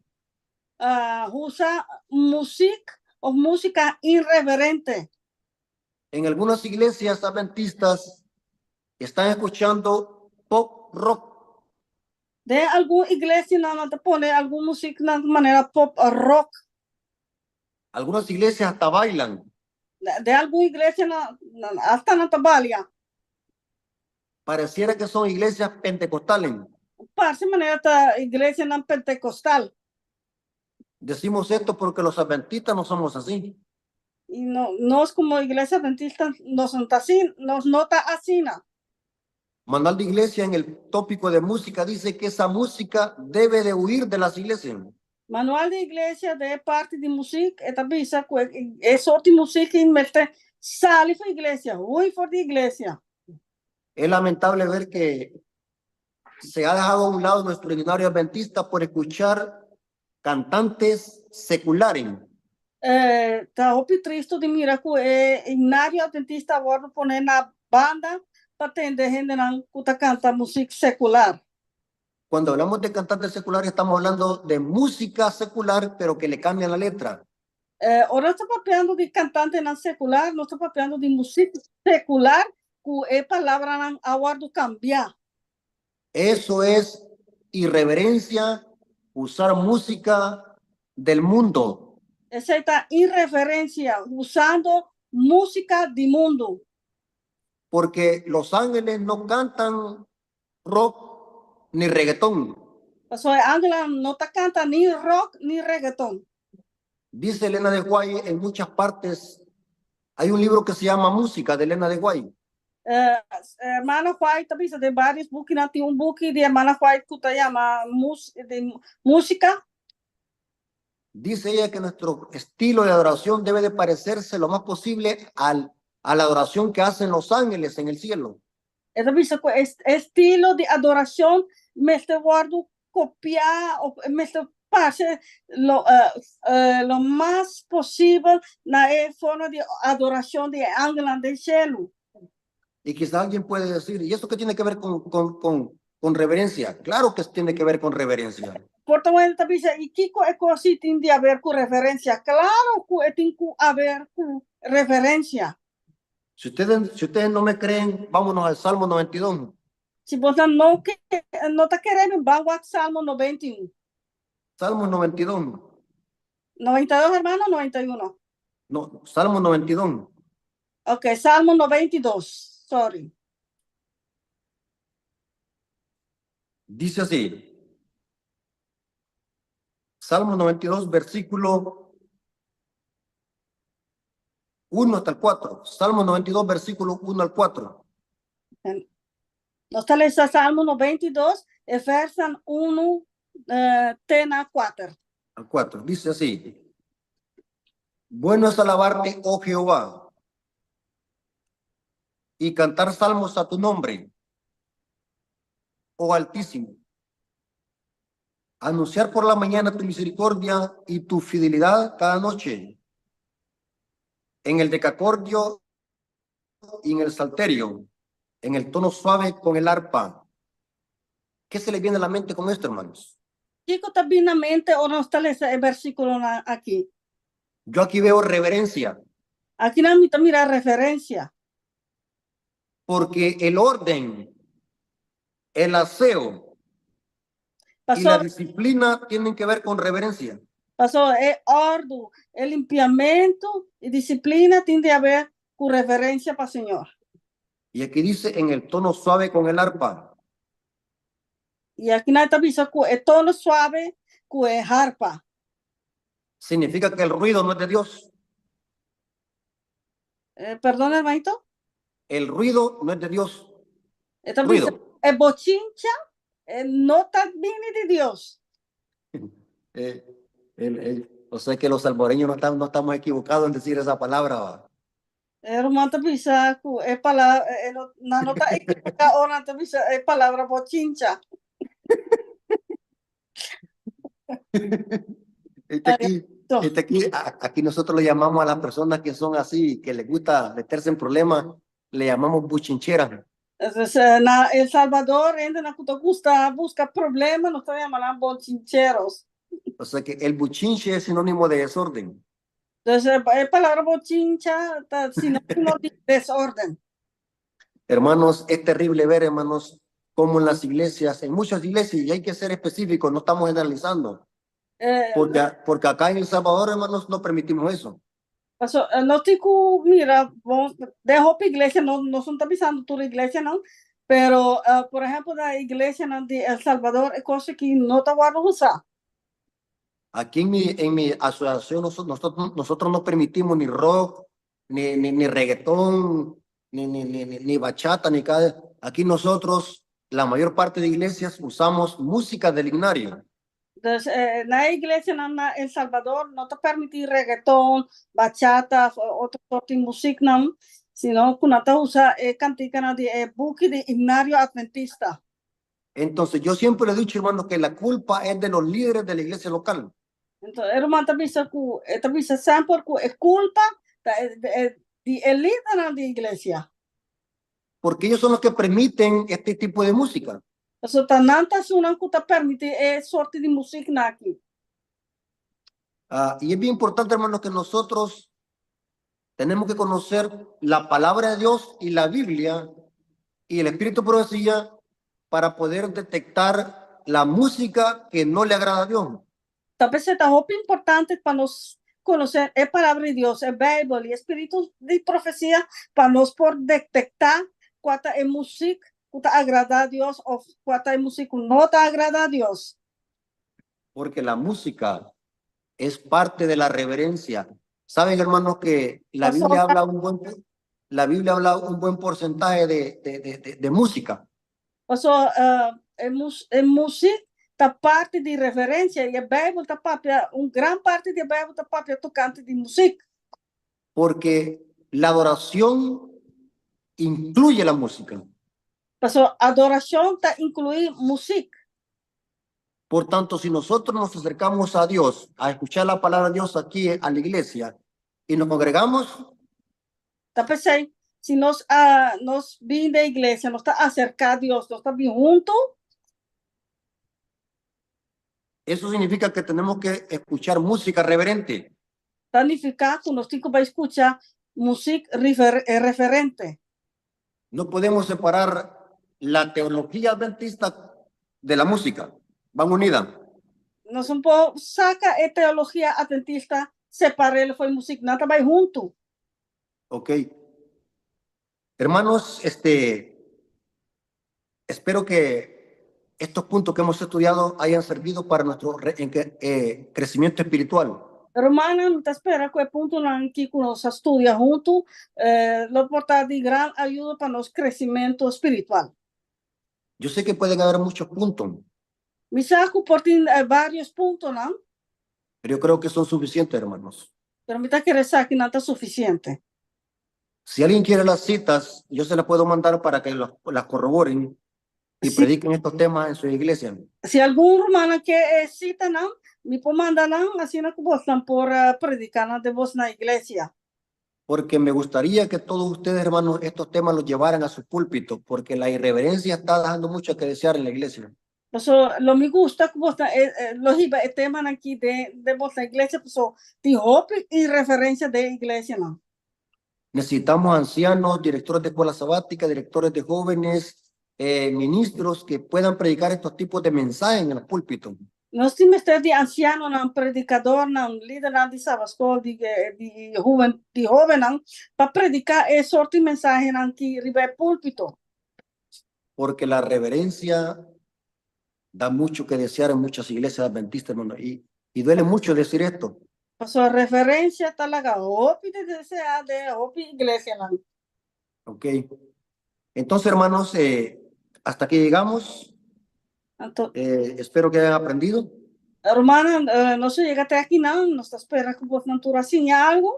Usa muzik òf músika irreverente. En algunas iglesias adventistas están escuchando pop rock. Den algun iglesianan nan ta pone algun muzik na manera pop rock. Algunas iglesias hasta bailan. Den algun iglesianan hasta nan ta balia. Pareciera que son iglesias pentecostales. Parse manera ta iglesianan pentekostal. Decimos esto porque los adventistas no somos así. I no, nos komo iglesia adventista nos no ta asina, nos no ta asina. Manual de Iglesia en el tópico de música dice que esa música debe de huir de las iglesias. Manual di Iglesia den e parti di muzik e ta bisa ku e sorti muzik ei mester sali for iglesia, hui for di iglesia. Es lamentable ver que se ha dejado a un lado nuestro himnario adventista por escuchar cantantes seculares. Eh, ta hopi tristo di mira ku e himnario adventista a wòrdu pone na banda pa tende hendenan ku ta kanta musik sekular. Cuando hablamos de cantantes seculares estamos hablando de música secular, pero que le cambian la letra. Eh, ora nos ta papiando di kantantenan sekular, nos ta papiando di musik sekular ku e palabranan a wòrdu kambiá. Eso es irreverencia, usar música del mundo. Esei ta irreverencia, usando música di mundu. Porque los ángeles no cantan rock ni reggaetón. Pasobra e angelnan no ta canta ni rock ni reggaetón. Dice Elena de White en muchas partes, hay un libro que se llama Música de Elena de White. Hermana White ta bisa den varios bukinan, tin un buki di Hermana White ku ta yama di Música. Dice ella que nuestro estilo de adoración debe de parecerse lo más posible al, a la adoración que hacen los ángeles en el cielo. E ta bisa ku e estilo di adorashon mester wòrdu kopiá òf mester parse lo lo mas posibel na e forma di adorashon di e angelnan den shelu. Y quizá alguien puede decir, ¿y eso qué tiene que ver con, con, con, con reverencia? Claro que tiene que ver con reverencia. Por ta un hende ta bisa, i kiko e kos ei tin di haber ku reverencia? Klaro ku e tin ku haber ku reverencia. Si ustedes, si ustedes no me creen, vámonos al Salmo 92. Si boso no ke, no ta kere mi, ban wak Salmo 91. Salmo 92. 92, hermano, 91. No, Salmo 92. Ok, Salmo 92. Sorry. Dice así. Salmo 92, versículo 1 hasta el 4. Salmo 92, versículo 1 al 4. Nos ta lesa Salmo 92, e versan 1 te na 4. Al 4. Dice así. Bueno es alabarte, oh Jehová, y cantar salmos a tu nombre, oh Altísimo. Anunciar por la mañana tu misericordia y tu fidelidad cada noche. En el decacordio y en el salterio, en el tono suave con el arpa. ¿Qué se le viene a la mente con esto, hermanos? Kiko ta bin na mente ora nos ta lesa e versíkulonan aki? Yo aquí veo reverencia. Akinan mi ta mira reverensia. Porque el orden, el aseo y la disciplina tienen que ver con reverencia. Paso e òrdu, e limpiamentu i disiplina tin di haber ku reverensia pa Señor. Y aquí dice en el tono suave con el arpa. I akinan ta bisa ku e tono suave ku e harpa. Significa que el ruido no es de Dios. Eh, perdón, hermanito. El ruido no es de Dios. E ta bisa, e bochincha eh, no ta bini di Dios. Eh, el, el, o sea que los salvadoreños no estamos, no estamos equivocados en decir esa palabra. ¿Va? E ruman ta bisa ku e palabra, e no, nan no ta ekivoká ora nan ta bisa e palabra bochincha. Este aquí, este aquí, aquí nosotros le llamamos a las personas que son así, que les gusta meterse en problemas, le llamamos buchincheras. Entonces, na El Salvador, hendenan ku ta gusta buska problema, nos ta yama nan bochincheros. O sea que el buchinche es sinónimo de desorden. Entonces, e palabra bochincha ta sinónimo di desorden. Hermanos, es terrible ver, hermanos, cómo en las iglesias, en muchas iglesias, y hay que ser específicos, no estamos generalizando, porque, porque acá en El Salvador, hermanos, no permitimos eso. Paso, nos tin ku mira, bon, den hopi iglesia, no, nos no ta bisando tur iglesianan, pero, por ehempel, na iglesianan di El Salvador, e kos aki no ta wòrdu usá. Aquí en mi, en mi asociación nosotros, nosotros no permitimos ni rock, ni, ni, ni reggaetón, ni, ni, ni, ni bachata, ni cada... Aquí nosotros, la mayor parte de iglesias, usamos música del himnario. Dus na e iglesianan na El Salvador no ta permití reggaeton, bachata of otro sorto di musiknan, sino ku nan ta usa e kantikanan di e buki di Himnario Adventista. Entonces, yo siempre le he dicho, hermano, que la culpa es de los líderes de la iglesia local. Anto e ruman ta bisa ku e ta bisa semper ku e kulpa ta e di e lidernan di iglesia. Porque ellos son los que permiten este tipo de música. Pasobra ta nan ta esunnan ku ta permití e sorti di musiknan aki. Ah, y es bien importante, hermanos, que nosotros tenemos que conocer la palabra de Dios y la Biblia y el espíritu de profecía para poder detectar la música que no le agrada a Dios. Ta p'esei ta hopi importante pa nos konosé e Palabra di Dios, e Beibel i e spiritu di profesia pa nos por detektá kua ta e musik ku ta agradá Dios òf kua ta e musik ku no ta agradá Dios. Porque la música es parte de la reverencia. Saben, hermanos, que la Biblia habla un buen, la Biblia habla un buen porcentaje de, de, de, de música. Paso e mus e musik ta parti di reverencia i e Bijbel ta papia, un gran parti di e Bijbel ta papia tocante di musik. Porque la adoración incluye la música. Paso adoracion ta inclui musik. Por tanto, si nosotros nos acercamos a Dios, a escuchar la palabra de Dios aquí a la iglesia y nos congregamos, Ta p'esei, si nos a nos bin den iglesia, nos ta aserká Dios, nos ta bin huntu. Eso significa que tenemos que escuchar música reverente. Ta nifiká ku nos tin ku bai skucha musik referente. No podemos separar la teología adventista de la música. Van unidas. Nos no por saka e teologia adventista separ'el for e musik, nan ta bai huntu. Ok. Hermanos, este, espero que estos puntos que hemos estudiado hayan servido para nuestro eh, crecimiento espiritual. Rumannan, mi ta spera ku e puntonan aki ku nos a studia huntu lo por ta di gran ayuda pa nos kresimentu spiritual. Yo sé que pueden haber muchos puntos. Mi sa ku por tin varios puntonan. Pero yo creo que son suficientes, hermanos. Pero mi ta kere sa ki nan ta sufisiente. Si alguien quiere las citas, yo se las puedo mandar para que las corroboren y prediquen estos temas en su iglesia. Si algun rumannan ke e citanan, mi por manda nan asina ku bosnan por prediká nan den bosnan iglesia. Porque me gustaría que todos ustedes, hermanos, estos temas los llevaran a su púlpito, porque la irreverencia está dejando mucho que desear en la iglesia. Paso lo mi gusta ku bosnan lo hiba e temanan aki den den bosnan iglesia, paso tin hopi irreverencia den iglesianan. Necesitamos ancianos, directores de escuela sabática, directores de jóvenes, eh, ministros que puedan predicar estos tipos de mensajes en el púlpito. Nos tin mester di ansianonan, predikadornan, lidernan di Sabaskol, di di huben di hóbennan pa prediká e sorti mensahenan aki riba e púlpito. Porque la reverencia da mucho que desear en muchas iglesias adventistas, hermano, y, y duele mucho decir esto. Pasobra reverencia ta laga hopi di deseá den hopi iglesianan. Ok. Entonces, hermanos, eh, hasta aquí llegamos. Anto, Eh, espero que hayan aprendido. Rumannan, eh, nos a yega te akinan, nos ta spera ku bosnan tur a siña algu.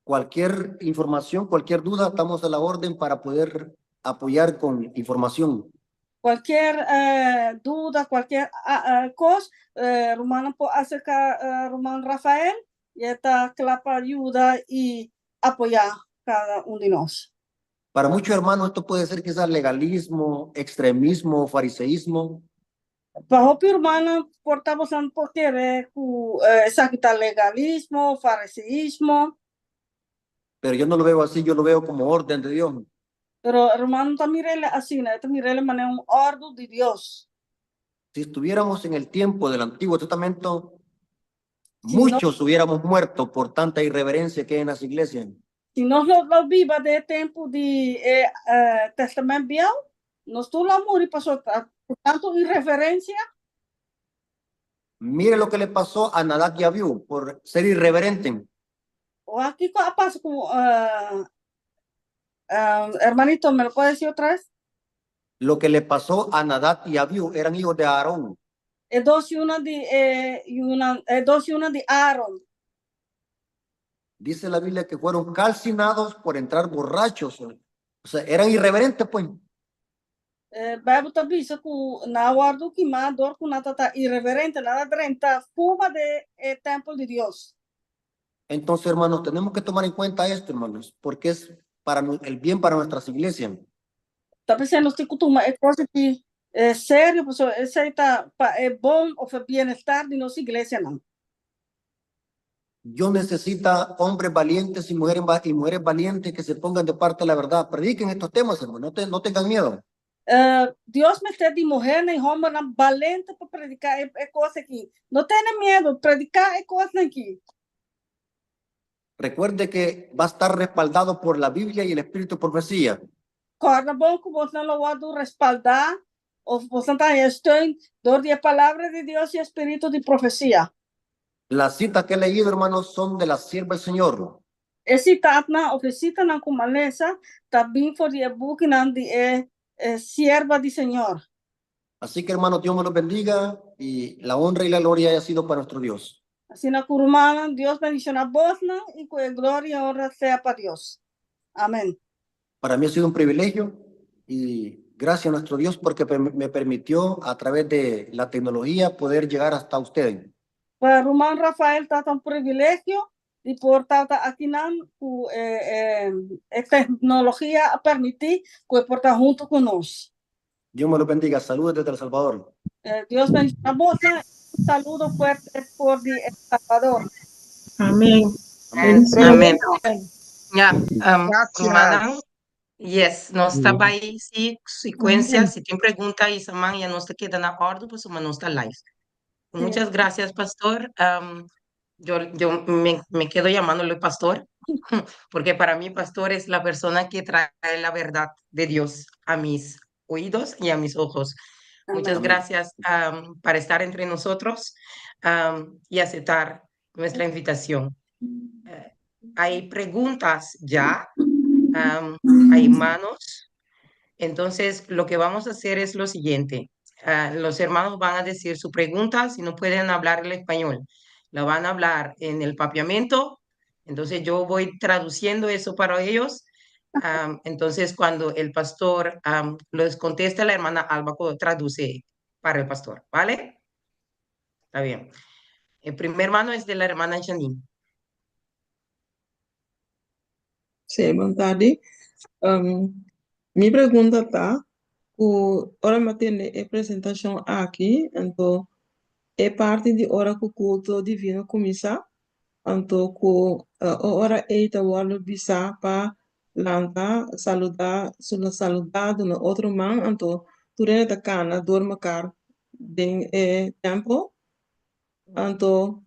Cualquier información, cualquier duda, estamos a la orden para poder apoyar con información. Cualkier eh, duda, cualkier ah, eh, kos, eh, rumannan por aserká eh, ruman Rafael i e ta kla pa yuda i apoyá kada un di nos. Para muchos hermanos esto puede ser quizás legalismo, extremismo, fariseísmo. Pa hopi rumannan por ta bosan por kere ku esaki ta legalismo, fariseísmo. Pero yo no lo veo así, yo lo veo como orden de Dios. Pero ruman no ta mir'el asina, e ta mir'el manera un òrdu di Dios. Si estuviéramos en el tiempo del Antiguo Testamento, muchos hubiéramos muerto por tanta irreverencia que hay en las iglesias. Si nos lo lo biba den e tempu di e Testament Bieu, nos tur lo a muri pasobra ku tantu irreverencia. Mire lo que le pasó a Nadab y Abiú por ser irreverente. Wak kiko a pasa ku hermanito, me lo puede decir otra vez? Lo que le pasó a Nadab y Abiú, eran hijos de Aarón. E dos yunan di e yunan, e dos yunan di Aaron. Dice la Biblia que fueron calcinados por entrar borrachos. O sea, eran irreverentes, pues. E Bijbel ta bisa ku nan a wòrdu kimá dor ku nan ta ireverente, nan a drenta fuma den e tèmpel di Dios. Entonces, hermanos, tenemos que tomar en cuenta esto, hermanos, porque es para el bien para nuestras iglesias. Ta p'esei nos tin ku tuma e kos aki serio, pasobra esei ta pa e bon òf e bienestar di nos iglesianan. Dios necesita hombres valientes y mujeres, y mujeres valientes que se pongan de parte de la verdad. Prediquen estos temas, hermano, no, te, no tengan miedo. Dios mester di muhernan i hombernan balente pa prediká e e kos aki. No tene miedu, prediká e kosnan aki. Recuerde que va a estar respaldado por la Biblia y el Espíritu de Profecía. Kòrda bon ku bosnan lo wòrdu respaldá òf bosnan ta haña steun dor di e Palabra di Dios i e spiritu di profesia. Las citas que he leído, hermanos, son de la sierva del Señor. E sitatnan òf e sitanan ku mi a lesa ta bin for di e bukinan di e sierva di Señor. Así que, hermanos, Dios me los bendiga y la honra y la gloria haya sido para nuestro Dios. Asina ku rumannan, Dios bendishoná bosnan i ku e gloria i honra sea pa Dios. Amèn. Para mí ha sido un privilegio y gracias a nuestro Dios porque me permitió a través de la tecnología poder llegar hasta ustedes. Pa ruman Rafael ta un privilegio di por ta akinan ku e e tecnologia a permití ku e por ta huntu ku nos. Dios me lo bendiga. Saludos desde El Salvador. Dios bendiciona boso. Un saludo fuerte for di El Salvador. Amén. Amén. Ja, Gracias. rumannan, yes, nos ta bai si secuencia, si tin pregunta hisa man ya nos ta keda na orde pasobra nos ta live. Muchas gracias, pastor. Yo me quedo llamándole pastor, porque para mí pastor es la persona que trae la verdad de Dios a mis oídos y a mis ojos. Muchas Amén. gracias para estar entre nosotros y aceptar nuestra invitación. Hay preguntas ya, hay manos. Entonces, lo que vamos a hacer es lo siguiente. Los hermanos van a decir su pregunta, si no pueden hablar el español, la van a hablar en el papiamento. Entonces, yo voy traduciendo eso para ellos. Entonces, cuando el pastor los contesta, la hermana Alba traduce para el pastor, ¿vale? Está bien. El primer mano es de la hermana Janine. Sí, bon tardi. Mi pregunta ta, ku ora mi a tende e presentashon aki, anto e parti di ora ku kulto divino kuminsá, anto ku ora ei ta wòrdu bisá pa lanta, saludá, saludá duna otro man, anto tur hende ta kana dor mekar den e tèmpel. Anto,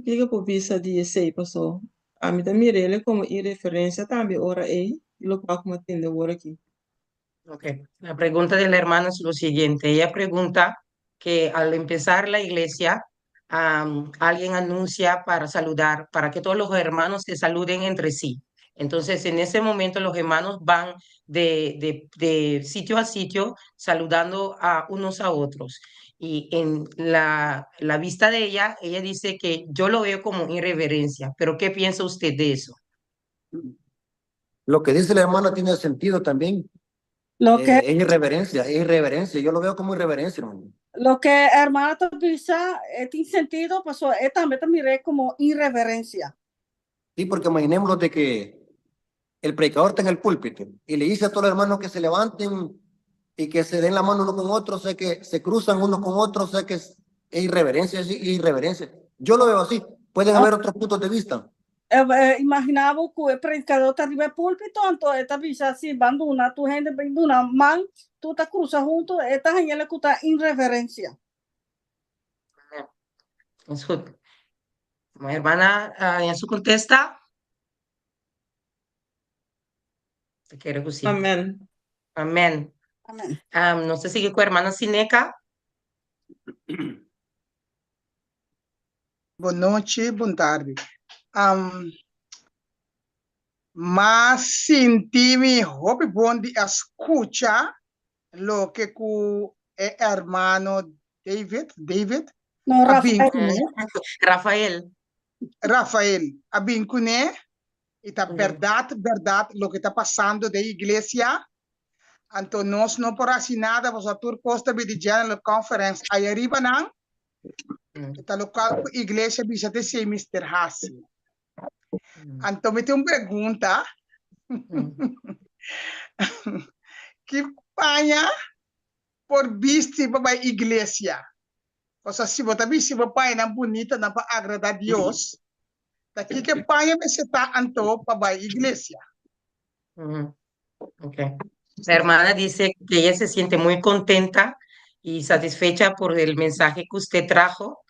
kiko por bisa di esei pasó? Ami ta mir'é komo irreverensia tambe ora ei, lokual ku mi a tende awor aki. Ok, la pregunta de la hermana es lo siguiente. Ella pregunta que al empezar la iglesia, alguien anuncia para saludar, para que todos los hermanos se saluden entre sí. Entonces, en ese momento los hermanos van de sitio a sitio saludando a unos a otros. Y en la vista de ella, ella dice que yo lo veo como irreverencia, pero ¿qué piensa usted de eso? Lo que dice la hermana tiene sentido también. Lo que, Es irreverencia, es irreverencia. Yo lo veo como irreverencia, hermano. Loke hermana ta bisa tin sentido, pasó e tambe ta mir'é komo irreverensia. Sí, porque imaginémonos de que el predicador está en el púlpito y le dice a todos los hermanos que se levanten y que se den la mano uno con otro, o sea, que se cruzan unos con otros, o sea, que es irreverencia, es irreverencia. Yo lo veo así. Pueden haber otros puntos de vista. Imaginá bo ku e predikadó ta riba e púlpito, anto e ta bisa asina, ban duna, tur hende ban duna man, tur ta krusa huntu, e ta haña ku ta irreverensia. Is goed. Mi hermana, en su contesta. Te quiero que sí. Amèn. Amèn. Amèn. Nos ta sigui ku hermana Sineca. Bon nochi, bon tardi. M'a sinti mi hopi bon di a skucha loke ku e hermano David, David, No, a bin Rafael. kuné. Rafael. Rafael a bin kuné. I ta bèrdat, bèrdat loke ta pasando den iglesia. Anto nos no por hasi nada pasobra tur kos ta bin di General Conference aya riba nan. E ta lokual ku iglesia bisa ta esei mester hasi. Anto mi tin un pregunta. Ki paña por bisti pa bai iglesia? Pasobra si bo ta bisti bo pañanan bunitanan pa agradá Dios, ta kiko e paña mester ta anto pa bai iglesia? Okay. La hermana dice que ella se siente muy contenta y satisfecha por el mensaje que usted trajo,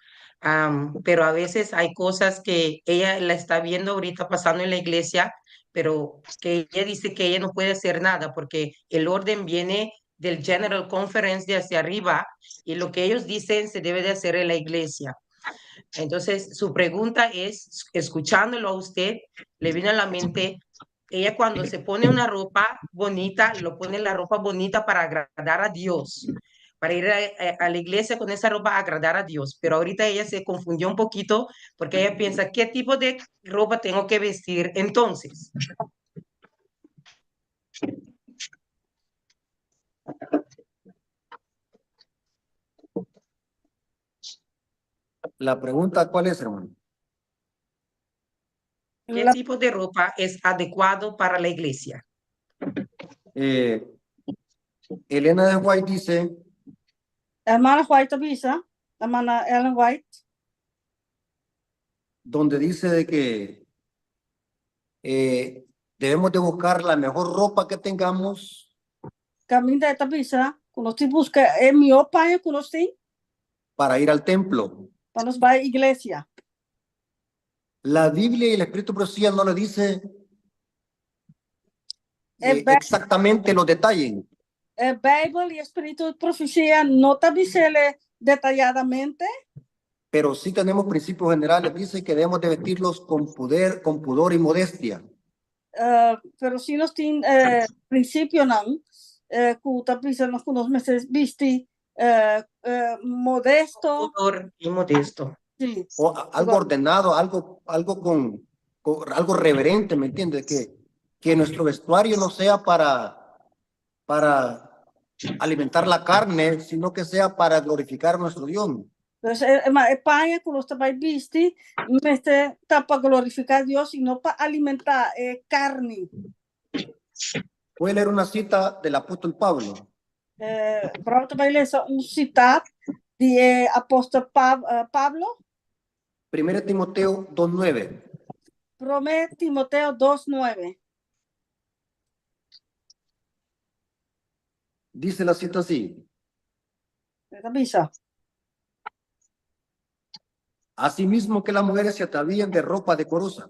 pero a veces hay cosas que ella la está viendo ahorita pasando en la iglesia, pero que ella dice que ella no puede hacer nada porque el orden viene del General Conference de hacia arriba y lo que ellos dicen se debe de hacer en la iglesia. Entonces, su pregunta es, escuchándolo a usted, le vino a la mente, ella cuando se pone una ropa bonita, lo pone la ropa bonita para agradar a Dios, para ir a la iglesia con esa ropa a agradar a Dios. Pero ahorita ella se confundió un poquito porque ella piensa, ¿qué tipo de ropa tengo que vestir entonces? La pregunta, ¿cuál es, hermano? ¿Qué tipo de ropa es adecuado para la iglesia? Elena de White dice. Hermana White ta bisa, hermana Ellen White. Donde dice de que debemos de buscar la mejor ropa que tengamos. Kaminda e ta bisa ku nos tin buska e mihó paña ku nos tin. Para ir al templo. Pa nos bai iglesia. La Biblia y el Espíritu de Profecía no le dice exactamente los detalles. E Bijbel i e Spiritu di Profesia no ta bis'é detayadamente. Pero sí tenemos principios generales. Dice que debemos de vestirlos con poder, con pudor y modestia. Pero sí nos tin prinsipionan ku ta bisa nos ku nos mester bisti modesto. Pudor i modesto. Sí. O algo ordenado, algo con algo reverente, ¿me entiendes? Que nuestro vestuario no sea para alimentar la carne, sino que sea para glorificar a nuestro Dios. Pues e paña ku nos ta bai bisti, mester ta pa glorifiká Dios i no pa alimentá e karni. Voy a leer una cita del apóstol Pablo. Bro ta bai lesa un sita di e apòstel Pablo. 1 Timoteo 2.9. Promé Timoteo 2.9. Dice la cita así. E ta bisa. Asimismo que las mujeres se atavíen de ropa decorosa,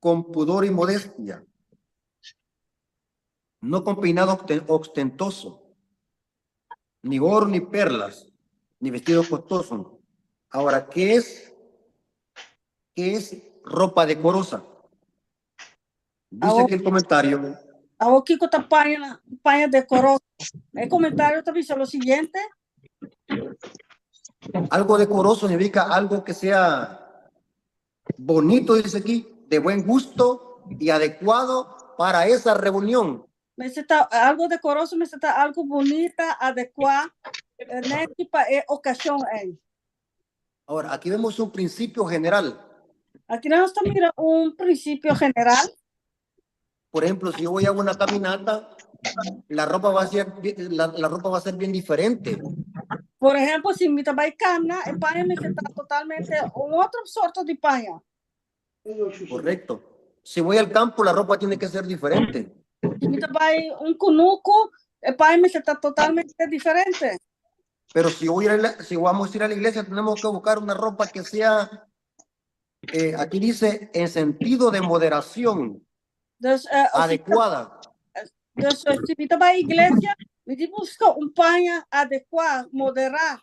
con pudor y modestia, no con peinado ostentoso, ni oro ni perlas, ni vestido costoso. Ahora, ¿qué es ropa decorosa? Dice aquí el comentario. Awor kiko ta paña, paña dekoroso. E komentario ta bisa lo siguiente. Algo decoroso significa algo que sea bonito, dice aquí, de buen gusto y adecuado para esa reunión. Mester ta algu dekoroso, mester ta algu bunita, adekuá, nèt pa e okashon ei. Ahora, aquí vemos un principio general. Aki nos ta mira un prinsipio general. Por ejemplo, si yo voy a una caminata, la ropa va a ser bien diferente. Por ehèmpel, si mi ta bai kana, e paña mester ta totalmente un otro sorto di paña. Correcto. Si voy al campo, la ropa tiene que ser diferente. Si mi ta bai un kunuku, e paña mester ta totalmente diferente. Pero si vamos a ir a la iglesia, tenemos que buscar una ropa que sea, aquí dice, en sentido de moderación, Dus, adecuada. Dus si mi ta bai iglesia, mi tin buska un paña adekuá, moderá.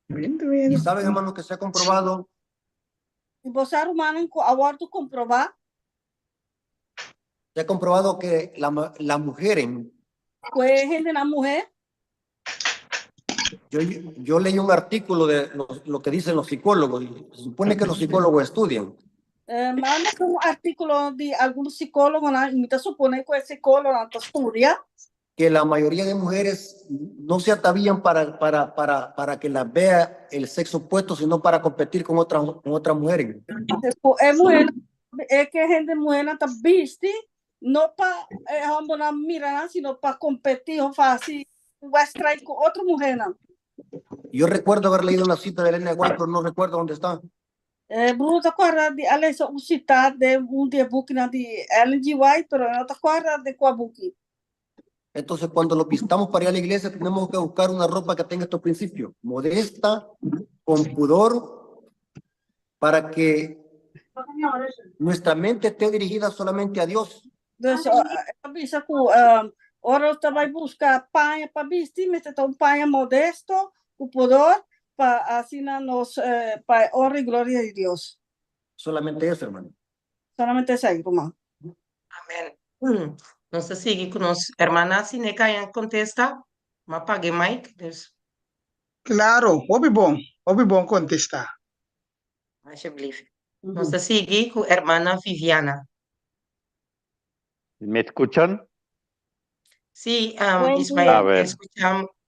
Y saben, hermano, que se ha comprobado I bo sa, ruman, ku a wòrdu komprobá Se ha comprobado que la mujer en, Ku e hendenan muhé. Yo leí un artículo de lo que dicen los psicólogos, y se supone que los psicólogos estudian. Mi a lesa un artíkulo di algun sikólogonan i mi ta suponé ku e sikólogonan ta studia. Que la mayoría de mujeres no se atavían para, para, para, para que las vea el sexo opuesto, sino para competir con otras, con otras mujeres. Ku e muhénan, e ke hende muhénan ta bisti, no pa e hòmbernan mira nan, sino pa kompetí òf hasi wèstrait ku otro muhénan. Yo recuerdo haber leído una cita de Elena White, pero no recuerdo dónde está. E broer ta kòrda di a lesa un sita den un di e bukinan di Ellen G. White, pero e no ta kòrda den kua buki. Entonces, cuando nos vistamos para ir a la iglesia, tenemos que buscar una ropa que tenga estos principios. Modesta, con pudor, para que nuestra mente esté dirigida solamente a Dios. Dus e ta bisa ku ora nos ta bai buska paña pa bisti, mester ta un paña modesto, ku pudor, pa asina nos pa e honra i gloria di Dios. Solamente eso, hermano. Solamente esei, ruman. Amen. Nos ta sigui ku nos hermana Sineka yan kontesta. M'a paga e mic, dus. Claro, hopi bon, hopi bon kontesta. Alsjeblieft. Nos ta sigui ku hermana Viviana. ¿Me escuchan? Sí, Buen día. Ismael, A ver.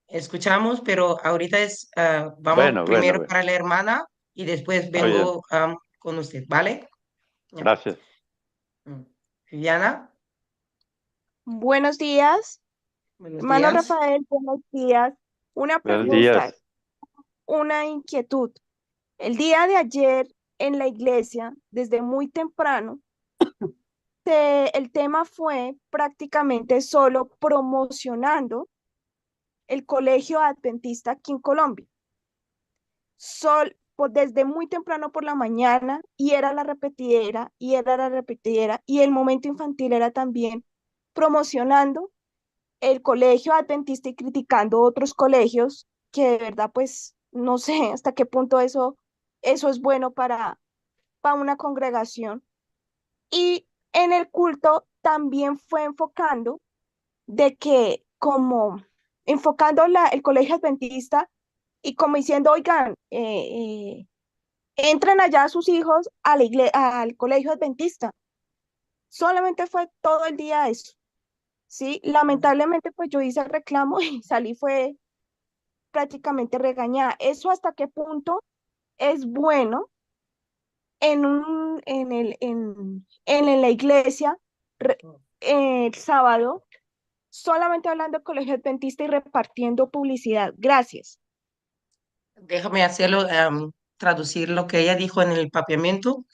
escuchamos, pero ahorita es, vamos Bueno, bueno, primero bueno. para la hermana y después Está bien. vengo con usted, ¿vale? Ya. Gracias. Viviana. Buenos días. Buenos Hermano días. Rafael, buenos días. Una Buenos pregunta, días. una inquietud. El día de ayer en la iglesia, desde muy temprano, el tema fue prácticamente solo promocionando el colegio adventista aquí en Colombia. Desde muy temprano por la mañana, y era la repetidera, y era la repetidera, y el momento infantil era también promocionando el colegio adventista y criticando otros colegios que de verdad, no sé hasta qué punto eso es bueno para una congregación. Y en el culto también fue enfocando de que como enfocando la, el colegio adventista y como diciendo, oigan, entren allá sus hijos a la al colegio adventista. Solamente fue todo el día eso, ¿sí? Lamentablemente, yo hice el reclamo y salí fue prácticamente regañada. ¿Eso hasta qué punto es bueno en un, en el, en, en, en la iglesia, re, el sábado, solamente hablando del colegio adventista y repartiendo publicidad? Gracias. Déjame traducir lo que ella dijo en el papiamento.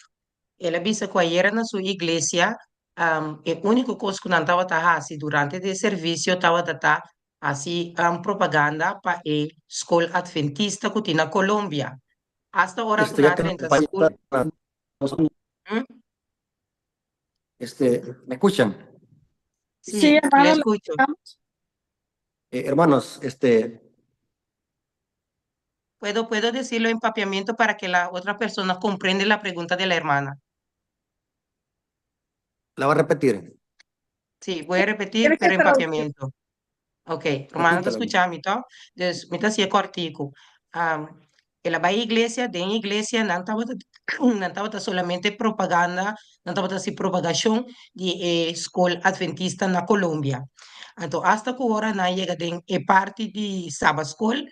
El a bisa ku ayera na su iglesia, e úniko kos ku nan tabata hasi durante e servisio tabata ta hasi propaganda pa e skol adventista ku tin na Colombia. Hasta ora Este, ku ya nan que drenta skol. Este, ¿me escuchan? Sí, Sí, hermano, le le escucho. escuchamos. Hermanos, este... ¿Puedo decirlo en papiamento para que la otra persona comprenda la pregunta de la hermana? ¿La va a repetir? Sí, voy a repetir, Tiene que pero en traducir. papiamento. Ok, hermano, Repítalo. escucha, mi to. Dus, mi ta hasié kòrtiku. El a bai iglesia, den iglesia, nan tabata, nan tabata solamente propaganda, nan tabata hasi propagashon di e skol adventista na Colombia. Anto, hasta ku ora nan yega den e parti di Sabbat School,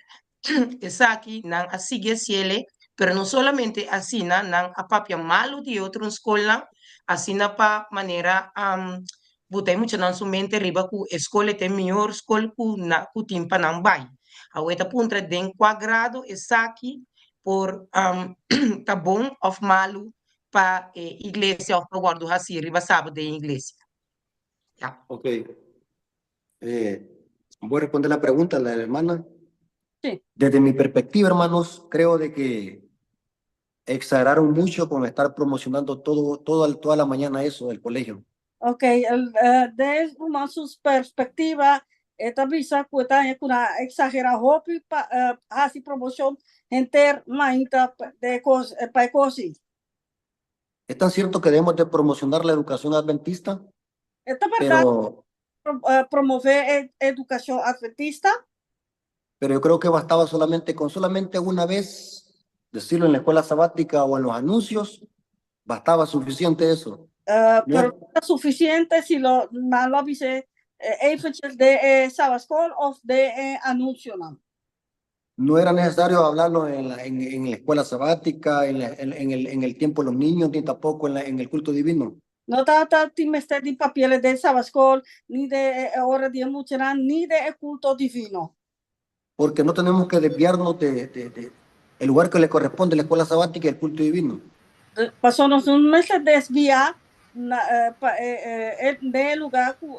esaki nan a sigui hasiele, pero no solamente asina, nan a papia malu di otro skolnan, asina pa manera, buta e muchanan su mente riba ku e skol ta e mihó skol ku na, ku tin pa nan bai. Awor ta puntra den kua grado esaki por ta bon òf malu pa e iglesia òf pa wòrdu hasi riba sábado den iglesia. Ya. Ok. Voy a responder la pregunta de la hermana. Sí. Desde mi perspectiva, hermanos, creo de que exageraron mucho con estar promocionando toda la mañana eso del colegio. Ok, el, desde uma su perspectiva, e ta bisa ku ta ku nan a eksagerá hopi pa hasi promoshon henter mainta de kos pa e kos. Es tan cierto que debemos de promocionar la educación adventista, E ta berdat pero promové edukashon adventista. Pero yo creo que bastaba solamente con solamente una vez decirlo en la escuela sabática o en los anuncios. Bastaba suficiente eso. Pero no ta sufisiente si lo nan lo a bis'é eventjes den e Sabbatschool of den e anuncionan. No era necesario hablarlo en la, en, en la escuela sabática, en, la, en, en, el, en el tiempo de los niños, ni tampoco en, la, en el culto divino. No tabata tin mester di papiele den Sabbatschool, ni den e ora di e muchanan, ni den e culto divino. Porque no tenemos que desviarnos de, de, de el lugar que le corresponde a la escuela sabática y el culto divino. Pasobra nos no mester desviá na pa e den e lugá ku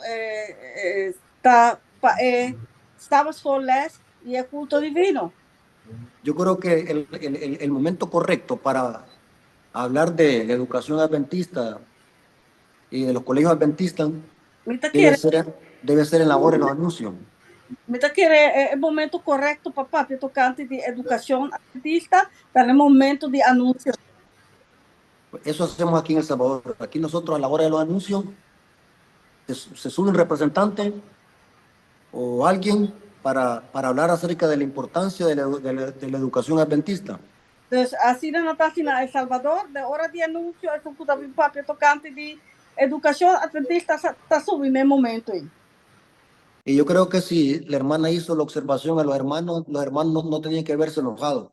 ta pa e Sabbatschool les i e culto divino. Yo creo que el, el, el momento correcto para hablar de la educación adventista y de los colegios adventistas Mi ta debe kere ser, debe ser en la hora de los anuncios. Mi ta kere e momento korekto pa papia tokante di edukashon adventista ta na e momento di anunsio. Eso hacemos aquí en El Salvador. Aquí nosotros a la hora de los anuncios se, se sube un representante o alguien para, para hablar acerca de la importancia de la, de la, de la educación adventista. Dus asina nan ta hasi na El Salvador, den ora di anunsio esun ku ta bin papia tokante di edukashon adventista ta subi na e momento ei. Y yo creo que si la hermana hizo la observación a los hermanos, los hermanos no, no tenían que haberse enojado.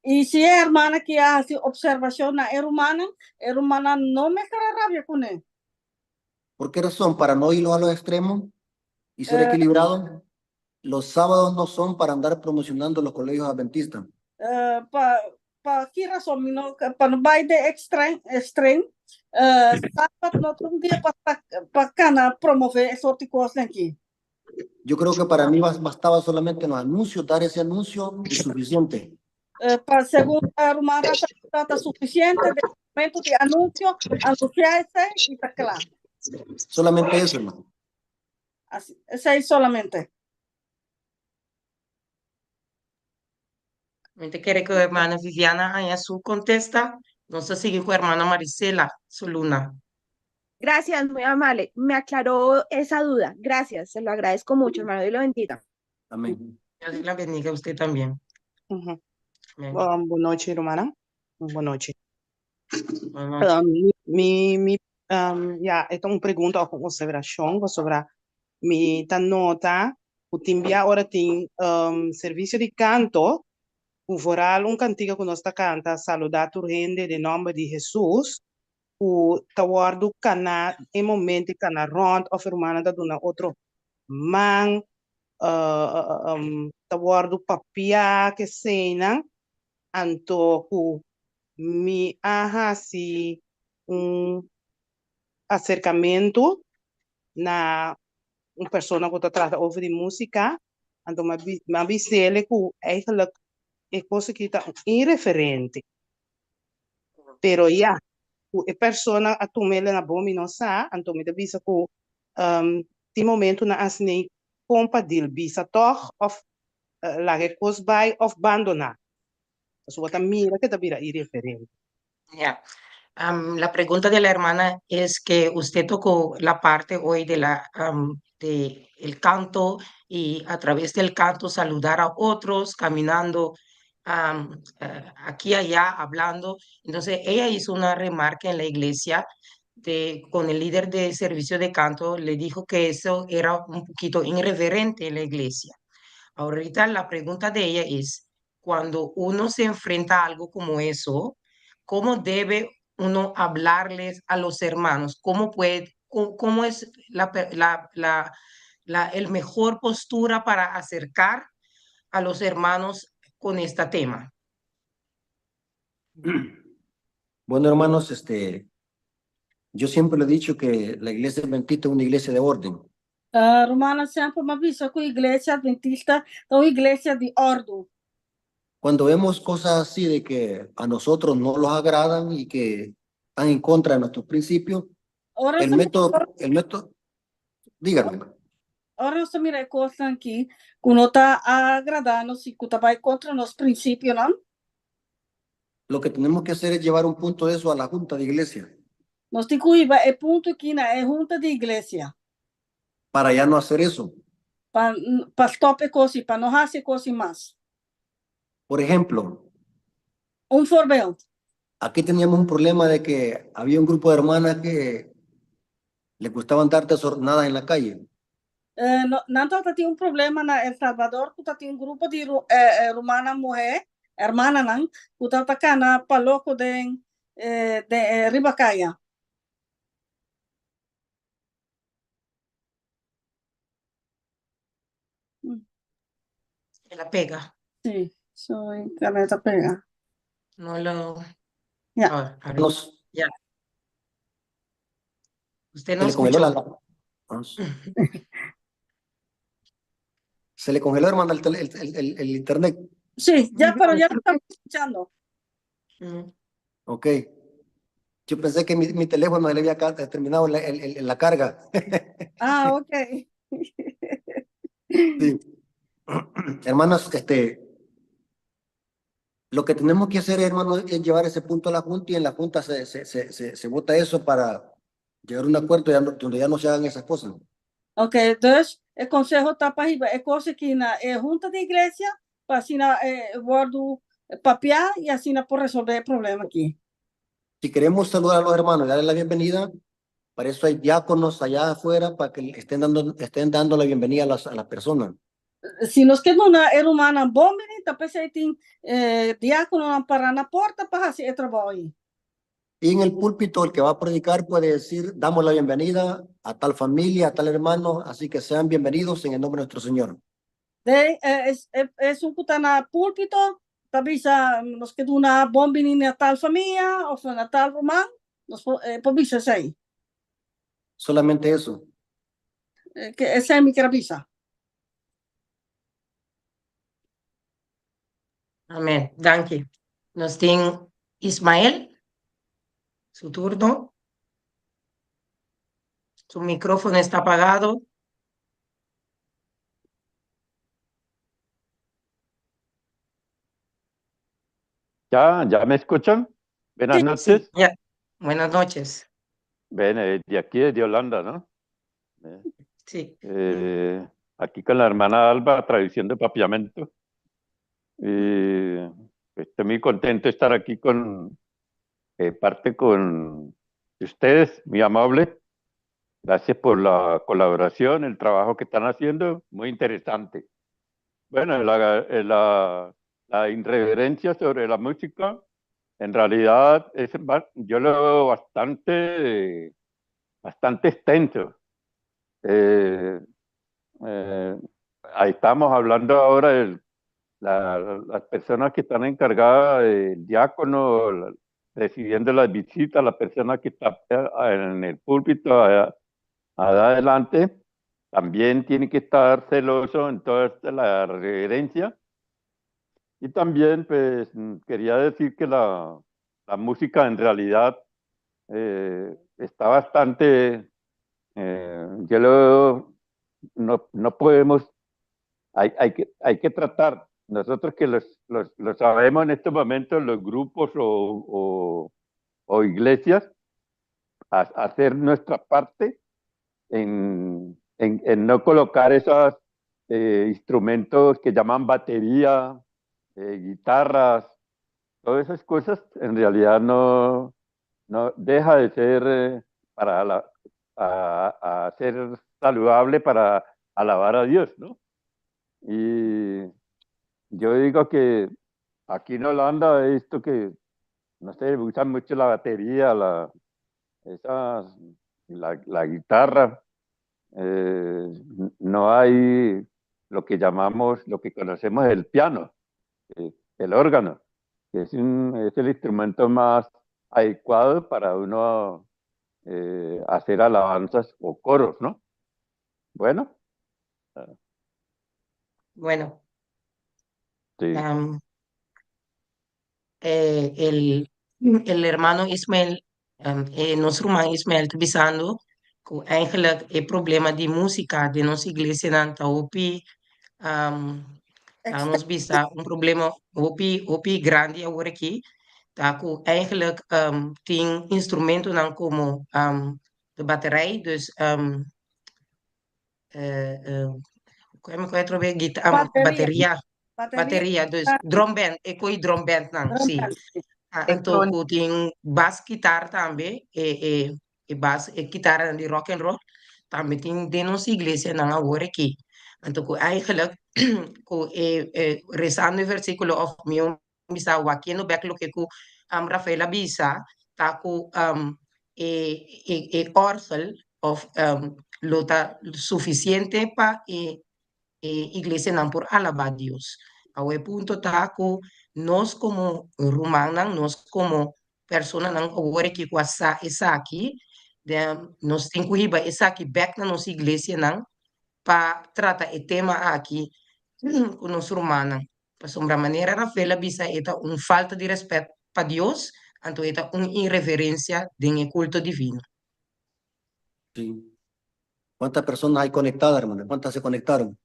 I si e hermana ki a hasi observashon na e rumannan, e rumannan no mester a rabia kuné. ¿Por qué razón? Para no irnos a los extremos y ser equilibrados, los sábados no son para andar promocionando los colegios adventistas. Pa pa ki rason mi no pa no bai den extrem extrem sabat no ta un dia pa pa kana promove e sorti kosnan aki. Yo creo que para mí bastaba solamente los anuncios, dar ese anuncio y suficiente. Pa segun ruman Rafa ta ta sufisiente den momento di anunsio, anunsiá esei i ta kla. Solamente eso, hermano. Asi, esei solamente. Mi ta kere ku hermana Viviana haña su kontesta. Nos ta sigui ku hermana Marisela su luna. Gracias, muy amable. Me aclaró esa duda. Gracias, se lo agradezco mucho, hermano. Dios lo bendiga. Amén. Dios la bendiga a usted también. Ujú. Amén. Bon nochi, hermana. Bon nochi. Bon nochi. Mi, ya, e ta un pregunta òf un observashon pasobra mi ta nota ku tin bia ora tin servisio di kanto ku vooral un kantika ku nos ta kanta Saludá tur hende den nòmber di Hesus ku ta wòrdu kaná e momento e kana rònt òf e rumannan ta duna otro man ta wòrdu papiá keseinan anto ku mi a hasi un aserkamentu na un persona ku ta trata over di músika anto mi a bis'el ku eigenlijk e kos aki ta un irreferente pero ya ku e persona a tum'el na bon mi no sa anto mi ta bisa ku tin momentunan asin'ei kon pa dil bisa tòg òf laga e kos bai òf bandoná pasobra bo ta mira ke ta bira irreferente. Ya. La pregunta de la hermana es que usted tocó la parte hoy de la de el canto y a través del canto saludar a otros caminando aquí y allá hablando. Entonces ella hizo una remarca en la iglesia de, con el líder de servicio de canto, le dijo que eso era un poquito irreverente en la iglesia. Ahorita la pregunta de ella es, cuando uno se enfrenta a algo como eso, ¿cómo debe uno hablarles a los hermanos? ¿Cómo puede, cómo, es la, la, la, la, el mejor postura para acercar a los hermanos con este tema? Bueno, hermanos, yo siempre le he dicho que la iglesia adventista es una iglesia de orden. Rumannan, semper mi a bisa ku iglesia adventista ta un iglesia di òrdu. Cuando vemos cosas así de que a nosotros no los agradan y que están en contra de nuestros principios, Ora el método, el método, dígame. Ora nos mira e kosnan aki ku no ta agradá nos i ku ta bai kontra nos prinsipionan. Lo que tenemos que hacer es llevar un punto de eso a la junta de iglesia. Nos tin ku hiba e punto aki na e hunta di iglesia. Para ya no hacer eso. Pa pa stòp e kos i pa no hasi e kos mas. Por ejemplo, Un voorbeeld. Aquí teníamos un problema de que había un grupo de hermanas que les gustaba andar desordenadas en la calle. Eh, no, nan tabatin un problema na El Salvador ku tabatin un grupo di ru, eh, eh, rumannan muhé, hermananan, ku tabata kana pa loko den, eh, den, eh, riba kaya. El a pega. Sí, su internet a pega. No lo. Ya. Ah, a ver. Nos, Ya. Usted se no le congeló escuchó. la, se le congeló, hermana, el, tele- el- el- el internet. Sí, ya, pero ya lo estamos escuchando. Ok. Yo pensé que mi, mi teléfono se le había ca- terminado la, el- el- la carga. Ah, ok. Sí. Hermanos, este, lo que tenemos que hacer, hermanos, es llevar ese punto a la Junta y en la Junta se, se, se, se, se vota eso para llegar a un acuerdo ya no- donde ya no se hagan esas cosas. Ok, dus e konseho ta pa hiba e kos aki na e hunta di iglesia pa asina e wòrdu papiá i asina por resolvé e problema aki. Si queremos saludar a los hermanos y darles la bienvenida, para eso hay diáconos allá afuera para que estén dando, estén dando la bienvenida a las, a las personas. Si nos ke duna e rumannan bon biní, ta p'esei tin e diákononan pará na porta pa hasi e trabou ei. Y en el púlpito, el que va a predicar puede decir, damos la bienvenida a tal familia, a tal hermano, así que sean bienvenidos en el nombre de nuestro Señor. Den e es e esun ku ta na púlpito ta bisa nos ke duna bon biní na tal famia òf na tal ruman, nos por e por bisa esei. Solamente eso. Ke esei mi kier a bisa. Amen. Danki. Nos tin Ismael. Su turno. Su micrófono está apagado. Ya, ya me escuchan. Buenas Sí, noches. Ya. Buenas noches. Ven, de aquí, de Holanda, ¿no? Sí. Eh, aquí con la hermana Alba, tradición de papiamento. Y estoy muy contento de estar aquí con, eh, parte con ustedes, muy amable. Gracias por la colaboración, el trabajo que están haciendo, muy interesante. Bueno, la, eh, la, la irreverencia sobre la música, en realidad es, yo lo veo bastante, bastante extenso. Eh, eh, ahí estamos hablando ahora de la, las personas que están encargadas del diácono, la, recibiendo las visitas, la persona que está en el púlpito allá, allá adelante, también tiene que estar celoso en toda esta, la reverencia. Y también, pues, quería decir que la, la música en realidad eh, está bastante, eh, yo lo, no, no podemos, hay, hay, que, hay que tratar, nosotros que los, los, lo sabemos en estos momentos, los grupos o, o, o iglesias, a, hacer nuestra parte en, en, en no colocar esos eh, instrumentos que llaman batería, eh, guitarras, todas esas cosas en realidad no, no deja de ser eh, para la, a, a ser saludable para alabar a Dios, ¿no? Y yo digo que aquí en Holanda he visto que, no sé, usan mucho la batería, la, esas, la, la guitarra. Eh, no hay lo que llamamos, lo que conocemos el piano, eh, el órgano, que es, un, es el instrumento más adecuado para uno eh, hacer alabanzas o coros, ¿no? Bueno. Bueno. Sí. Um, eh, el, el hermano Ismael, um, eh, nos ruman Ismael ta bisando ku eigenlijk e problema di músika den nos iglesianan ta hopi um, ta nos bisa un problema hopi hopi grandi awor aki ta ku eigenlijk um, tin instrumentonan komo um, de baterij, dus um, eh, eh, kon mi atrobe gita um, Bateria. bateria Bateria. bateria, dus drumband, e koi drumband nan, Drum sí. band, sí. Ah, anto ku tin bas kitar tambe, e e e bas e kitaranan di rock and roll tambe tin den nos iglesianan awor aki. Anto ku eigenlijk ku e e resando e versikulo òf mi bisa wakiendo bèk loke ku Rafael a bisa ta ku e e e òrgel òf lo ta sufisiente pa e e iglesianan por alabá Dios. Awor e punto ta ku nos komo rumannan, nos komo personanan awor aki ku a sa esaki, den nos tin ku hiba esaki bèk na nos iglesianan pa trata e tema aki ku nos rumannan. Pasobra manera Rafael a bisa e ta un falta di rèspèt pa Dios, anto e ta un irreverensia den e kulto divino. Sí. ¿Cuántas personas hay conectadas, hermana? ¿Cuántas se conectaron?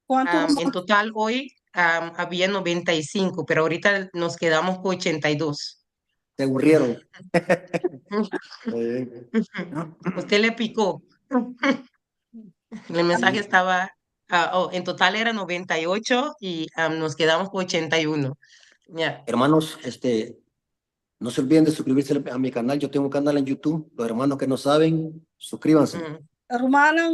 ¿Cuánto? En total hoy había 95, pero ahorita nos quedamos con 82. Se aburrieron. Usted le picó. El mensaje estaba, oh, en total era 98 y nos quedamos con 81. Ya. Hermanos, no se olviden de suscribirse a mi canal. Yo tengo un canal en YouTube. Los hermanos que no saben, suscríbanse. Rumannan,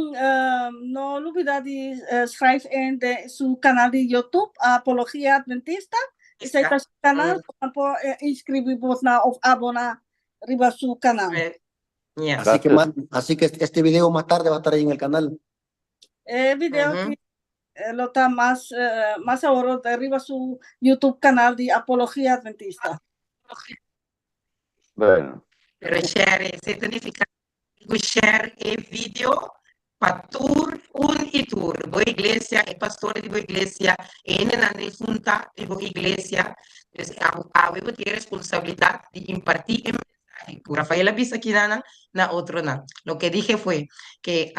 no lubidá di schrijf in den su kanal di YouTube, Apologia Adventista. Esei ta su kanal, mm. por inskribí bos na òf aboná riba su kanal. Así que, más, así que este video más tarde va a estar ahí en el canal. E video -huh. lo ta mas, mas awor riba su YouTube kanal di Apologia Adventista. Bueno. Pero share, esei ta nifiká ku share e video pa tur un i tur. Bo iglesia, e pastor di bo iglesia, e hendenan den junta di bo iglesia. Dus abo awe bo tin e responsabilidat di impartí e mensahe ku Rafael a bisa kinanan na otronan. Loke dije fue ke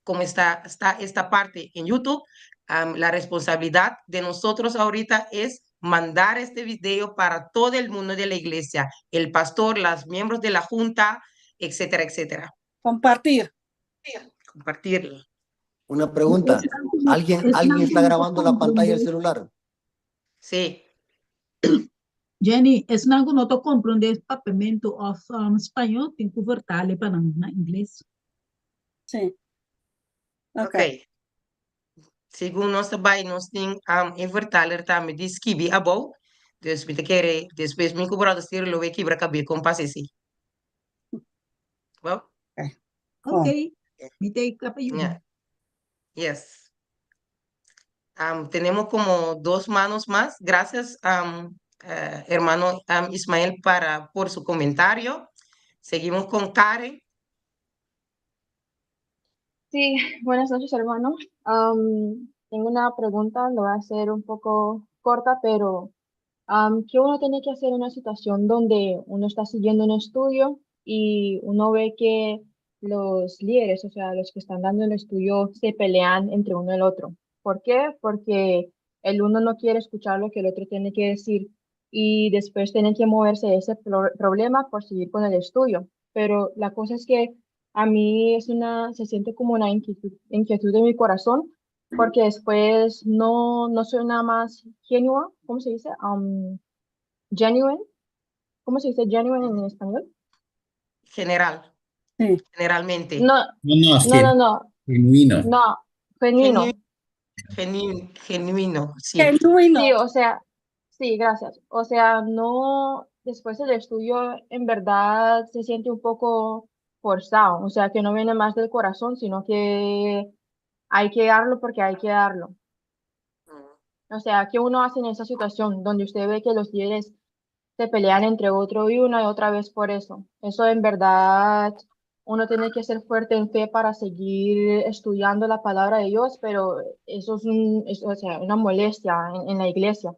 como está, está esta parte en YouTube, la responsabilidad de nosotros ahorita es mandar este video para todo el mundo de la iglesia, el pastor, los miembros de la junta, etcétera, etcétera. Compartir. Compartirlo. Una pregunta. ¿Alguien, ¿alguien está grabando la pantalla del celular? Sí. Jenny, esnan ku no ta komprondé papiamentu òf spañó tin ku vertale pa nan na ingles. Sí. Ok. Segun nos ta bai nos tin e vertaler tambe di skibi abou. Dus mi ta kere despues mi ku brother Cyril lo bay kibra kabé kon pasa esei. Bon? Ok. Mi ta kla pa yuda. Yeah. Yes. Tenemos como dos manos más. Gracias, hermano Ismael, para, por su comentario. Seguimos con Karen. Sí, buenas noches, hermano. Tengo una pregunta, lo voy a hacer un poco corta, pero ¿qué uno tiene que hacer en una situación donde uno está siguiendo un estudio y uno ve que los líderes, o sea, los que están dando el estudio, se pelean entre uno y el otro? ¿Por qué? Porque el uno no quiere escuchar lo que el otro tiene que decir y después tienen que moverse de ese problema por seguir con el estudio. Pero la cosa es que a mí es una, se siente como una inquietud, inquietud en mi corazón, porque después no, no soy nada más genuine, ¿cómo se dice? Genuine, ¿cómo se dice genuine en español? General. Sí. Generalmente. No, No, no, no, no, no, genuino. No, genuino. Genuino, genuino, sí. Genuino. Sí, o sea, sí, gracias. O sea, no, después del estudio en verdad se siente un poco forzado, o sea, que no viene más del corazón, sino que hay que darlo porque hay que darlo. O sea, ¿qué uno hace en esa situación donde usted ve que los líderes se pelean entre otro y una y otra vez por eso? Eso en verdad, uno tiene que ser fuerte en fe para seguir estudiando la palabra de Dios, pero eso es, un, es, o sea, una molestia en la iglesia.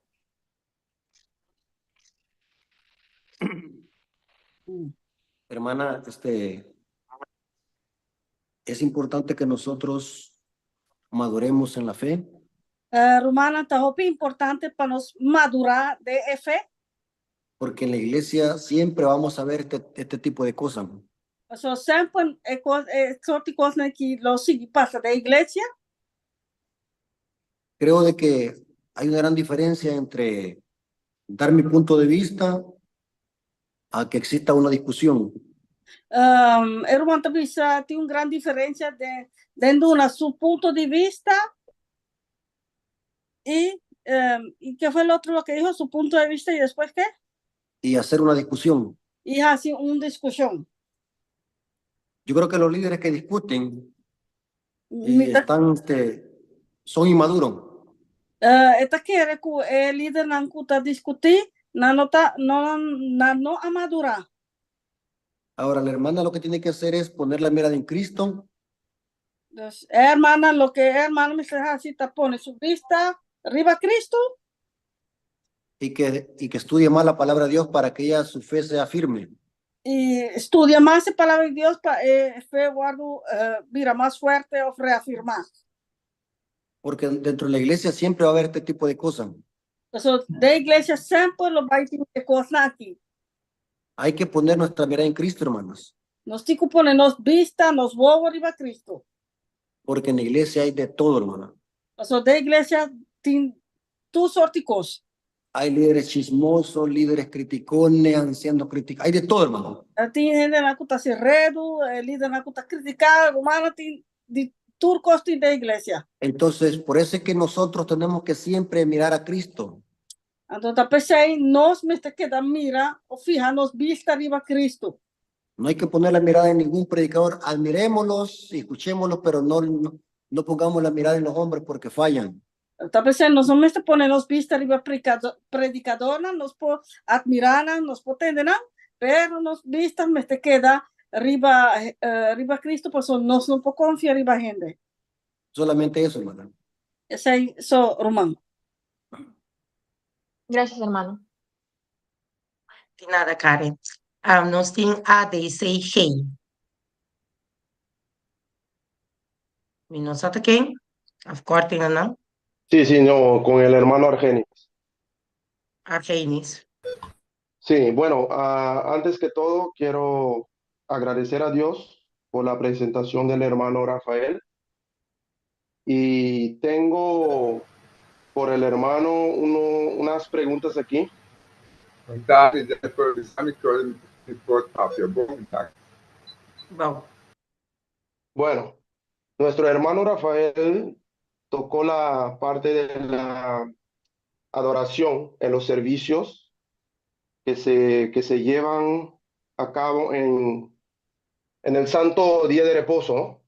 Hermana, es importante que nosotros maduremos en la fe. Rumannan, ta hopi importante pa nos madurá den e fe. Porque en la iglesia siempre vamos a ver este tipo de cosas. Paso semper e kos e sorto di kosnan aki lo sigui pasa den iglesia. Creo de que hay una gran diferencia entre dar mi punto de vista A que exista una discusión. E ruman ta bisa tin un gran diferencia den den duna su punto di vista y y qué fue el otro lo que dijo? Su punto de vista y después qué? Y hacer una discusión. Y haci un discusión. Yo creo que los líderes que discuten están, este, son inmaduros. E ta kere ku e lidernan ku ta diskutí, nan no ta, no, nan no a madurá. Ahora, la hermana lo que tiene que hacer es poner la mirada en Cristo. Dus e hermana, loke e hermana mester hasi ta pone su bista riba Cristo. Y que estudie más la palabra de Dios para que ella su fe sea firme. I studia mas e Palabra di Dios pa e fe wòrdu bira mas fuerte òf reafirmá. Porque dentro de la iglesia siempre va a haber este tipo de cosas. Pasobra den iglesia semper lo bai tin e kosnan aki. Hay que poner nuestra mirada en Cristo, hermanos. Nos tin ku pone nos bista, nos wowo riba Cristo. Porque en la iglesia hay de todo, hermano. Pasobra den iglesia tin tur sorti kos. Hay líderes chismosos, líderes criticones, ancianos críticos, hay de todo, hermano. Tin hendenan ku ta hasi redu, e lidernan ku ta kritiká, rumannan tin di tur kos tin den iglesia. Entonces, por eso es que nosotros tenemos que siempre mirar a Cristo. Anto ta p'esei nos mester keda mira o fiha nos bista riba Cristo. No hay que poner la mirada en ningún predicador, admirémoslos y escuchémoslos, pero no, no, no pongamos la mirada en los hombres porque fallan. Ta p'esei nos no mester pone nos bista riba predicadornan, nos por admirá nan, nos por tende nan, pero nos bista mester keda riba riba Cristo pasobra nos no por confia riba hende. Solamente eso, hermana. Esei so, ruman. Gracias, hermano. Di nada, Karen. Nos tin A, D, C, G. Mi no sa ta ken. Afkorting nan. Sí, no, con el hermano Argenis. Argenis. Sí, bueno, antes que todo quiero agradecer a Dios por la presentación del hermano Rafael. Y tengo por el hermano unas preguntas aquí. Bon tardi, Jennifer. Bisa mi kor mi por papia. Bon tardi. Bon. Bueno, nuestro hermano Rafael tocó la parte de la adoración en los servicios que se llevan a cabo en el Santo Día de Reposo, ¿no?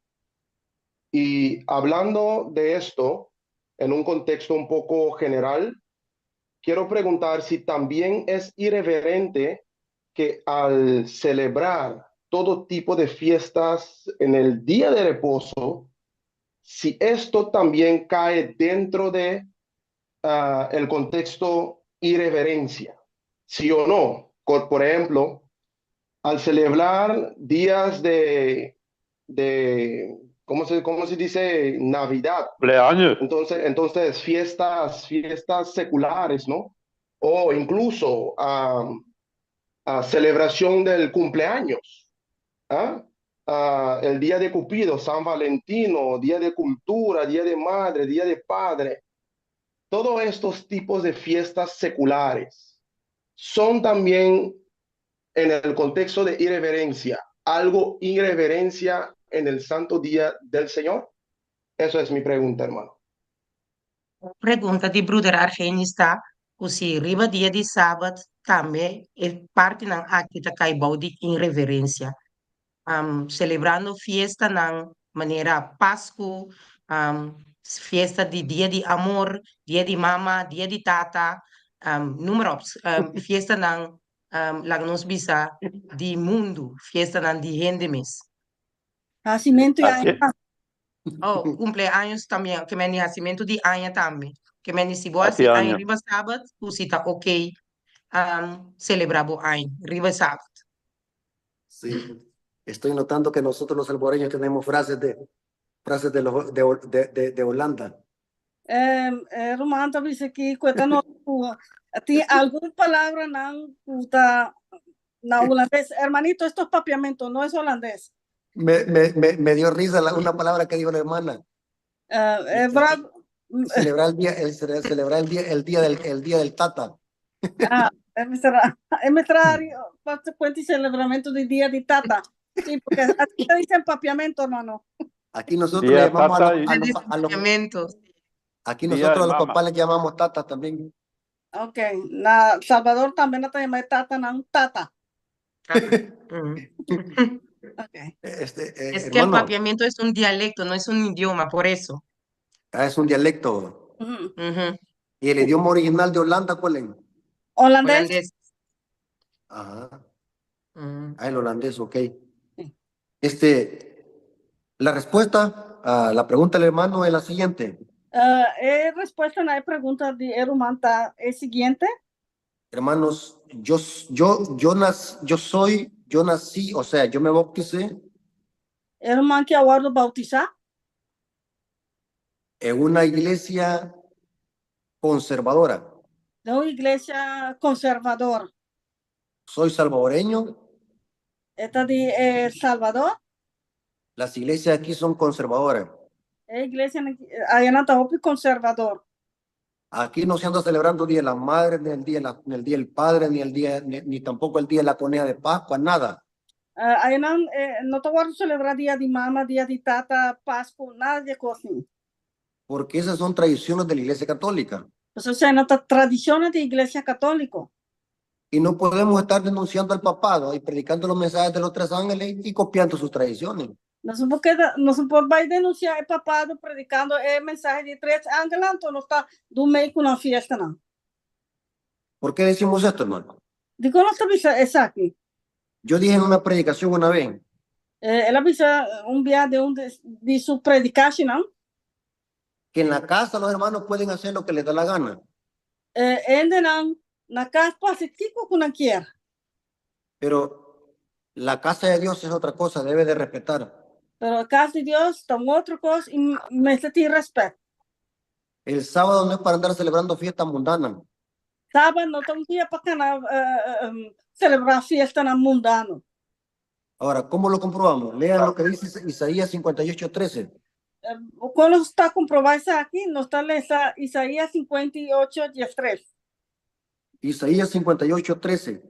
Y hablando de esto, en un contexto un poco general, quiero preguntar si también es irreverente que al celebrar todo tipo de fiestas en el día de reposo, si esto también cae dentro de el contexto irreverencia, sí o no. Por ejemplo, al celebrar días de ¿cómo se dice? Navidad. Cumpleaños. Entonces fiestas seculares, ¿no? O incluso a celebración del cumpleaños, ¿ah? El día de Cupido, San Valentino, día de cultura, día de madre, día de padre. Todos estos tipos de fiestas seculares son también en el contexto de irreverencia, algo irreverencia en el santo día del Señor? Eso es mi pregunta, hermano. Pregunta di broeder Argenis ta ku si riba dia di sabat tambe e partinan aki ta kai bou di irreverencia. Celebrando fiestanan manera Pascu, fiesta di Dia di Amor, Dia di Mama, Dia di Tata, noem maar op. Fiestanan laga nos bisa di mundu, fiestanan di hende mes. Nacimiento y aña. Oh, cumpleaños también, ke men di hasimentu di aña tambe. Ke men di si bo hasi aña riba sabat, ku si ta ok celebra bo aña riba sabat. Sí, estoy notando que nosotros los salvadoreños tenemos frases de Holanda. Ruman ta bisa aki ku e ta nota ku tin algun palabranan ku ta na hulandes. Hermanito, esto es papiamento, no es holandés. Me dio risa una palabra que dijo la hermana. Celebrar el día, el, celebrar el día, el día del, el día del tata. Ah, E mester e mester hari pa cuenta celebramentu di dia di tata. Sí, porque así se dice en papiamento, hermano. Aquí nosotros le Día llamamos a tata los, y a los, a los- Papiamento. aquí día nosotros de a los mama. papás les llamamos tata también. Ok, na Salvador también no te llama tata, na tata. Ok. Este, Es que el hermano, papiamento es un dialecto, no es un idioma, por eso. ah, es un dialecto. Ujú. Ujú. ¿Y el idioma original de Holanda cuál es? Holandés. Holandés. Ajá. Mm. Ah, el holandés, ok. Sí. Este, la respuesta a la pregunta del hermano es la siguiente. E respuesta na pregunta di e ruman ta e siguiente. Hermanos, yo nací, o sea, yo me bauticé E ruman ku a wòrdu boutisá en una iglesia conservadora. Den un iglesia konservador. Soy salvadoreño. E ta di Salvador. Las iglesias aquí son conservadoras. E iglesia ayanan ta hopi konservador. Aquí no se anda celebrando Día de la Madre, ni el Día, de la- ni el día del Padre, ni el día, ni, ni tampoco el día de la coneja de Pascua, nada. Ayanan no ta wòrdu selebrá dia di mama, dia di tata, Pasku, nada di kos. Porque esas son tradiciones de la Iglesia Católica. Pasobra esei ta tradishon di iglesia katóliko. Y no podemos estar denunciando al papado y predicando los mensajes de los tres ángeles y copiando sus tradiciones. Nos no por keda, nos no por bai denunsiá e papado predikando e mensahe di tres angel, anto nos ta duna ku nan fiestanan. ¿Por qué decimos esto, hermano? Dikon nos ta bisa esaki? Yo dije en una predicación una vez El a bisa un bia den un di su predikashonnan que en la casa los hermanos pueden hacer lo que les da la gana, Hendenan na kas por hasi kiko ku nan kier. Pero la casa de Dios es otra cosa, debe de respetar. Pero kas di Dios ta un otro kos i mester tin rèspèt. El sábado no es para andar celebrando fiestas mundanas. Sabat no ta un dia pa kana selebrá fiestanan mundano. Ahora, ¿cómo lo comprobamos? Lean lo que dice Isaías 58, 13. Kon nos ta komprobá esaki? Nos ta lesa Isaías 58, 13. Isaías 58, 13.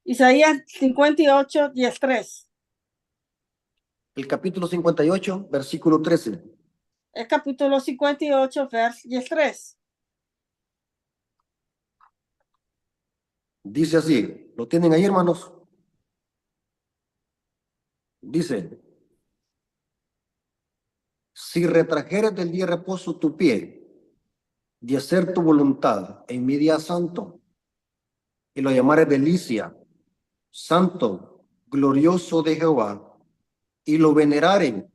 Isaías 58, 13. El capítulo 58, versículo 13. E kapítulo 58, vèrs 13. Dice así, ¿lo tienen ahí, hermanos? Dice: "Si retrajeres del día de reposo tu pie, de hacer tu voluntad en mi día santo, y lo llamares delicia, santo, glorioso de Jehová, y lo veneraren,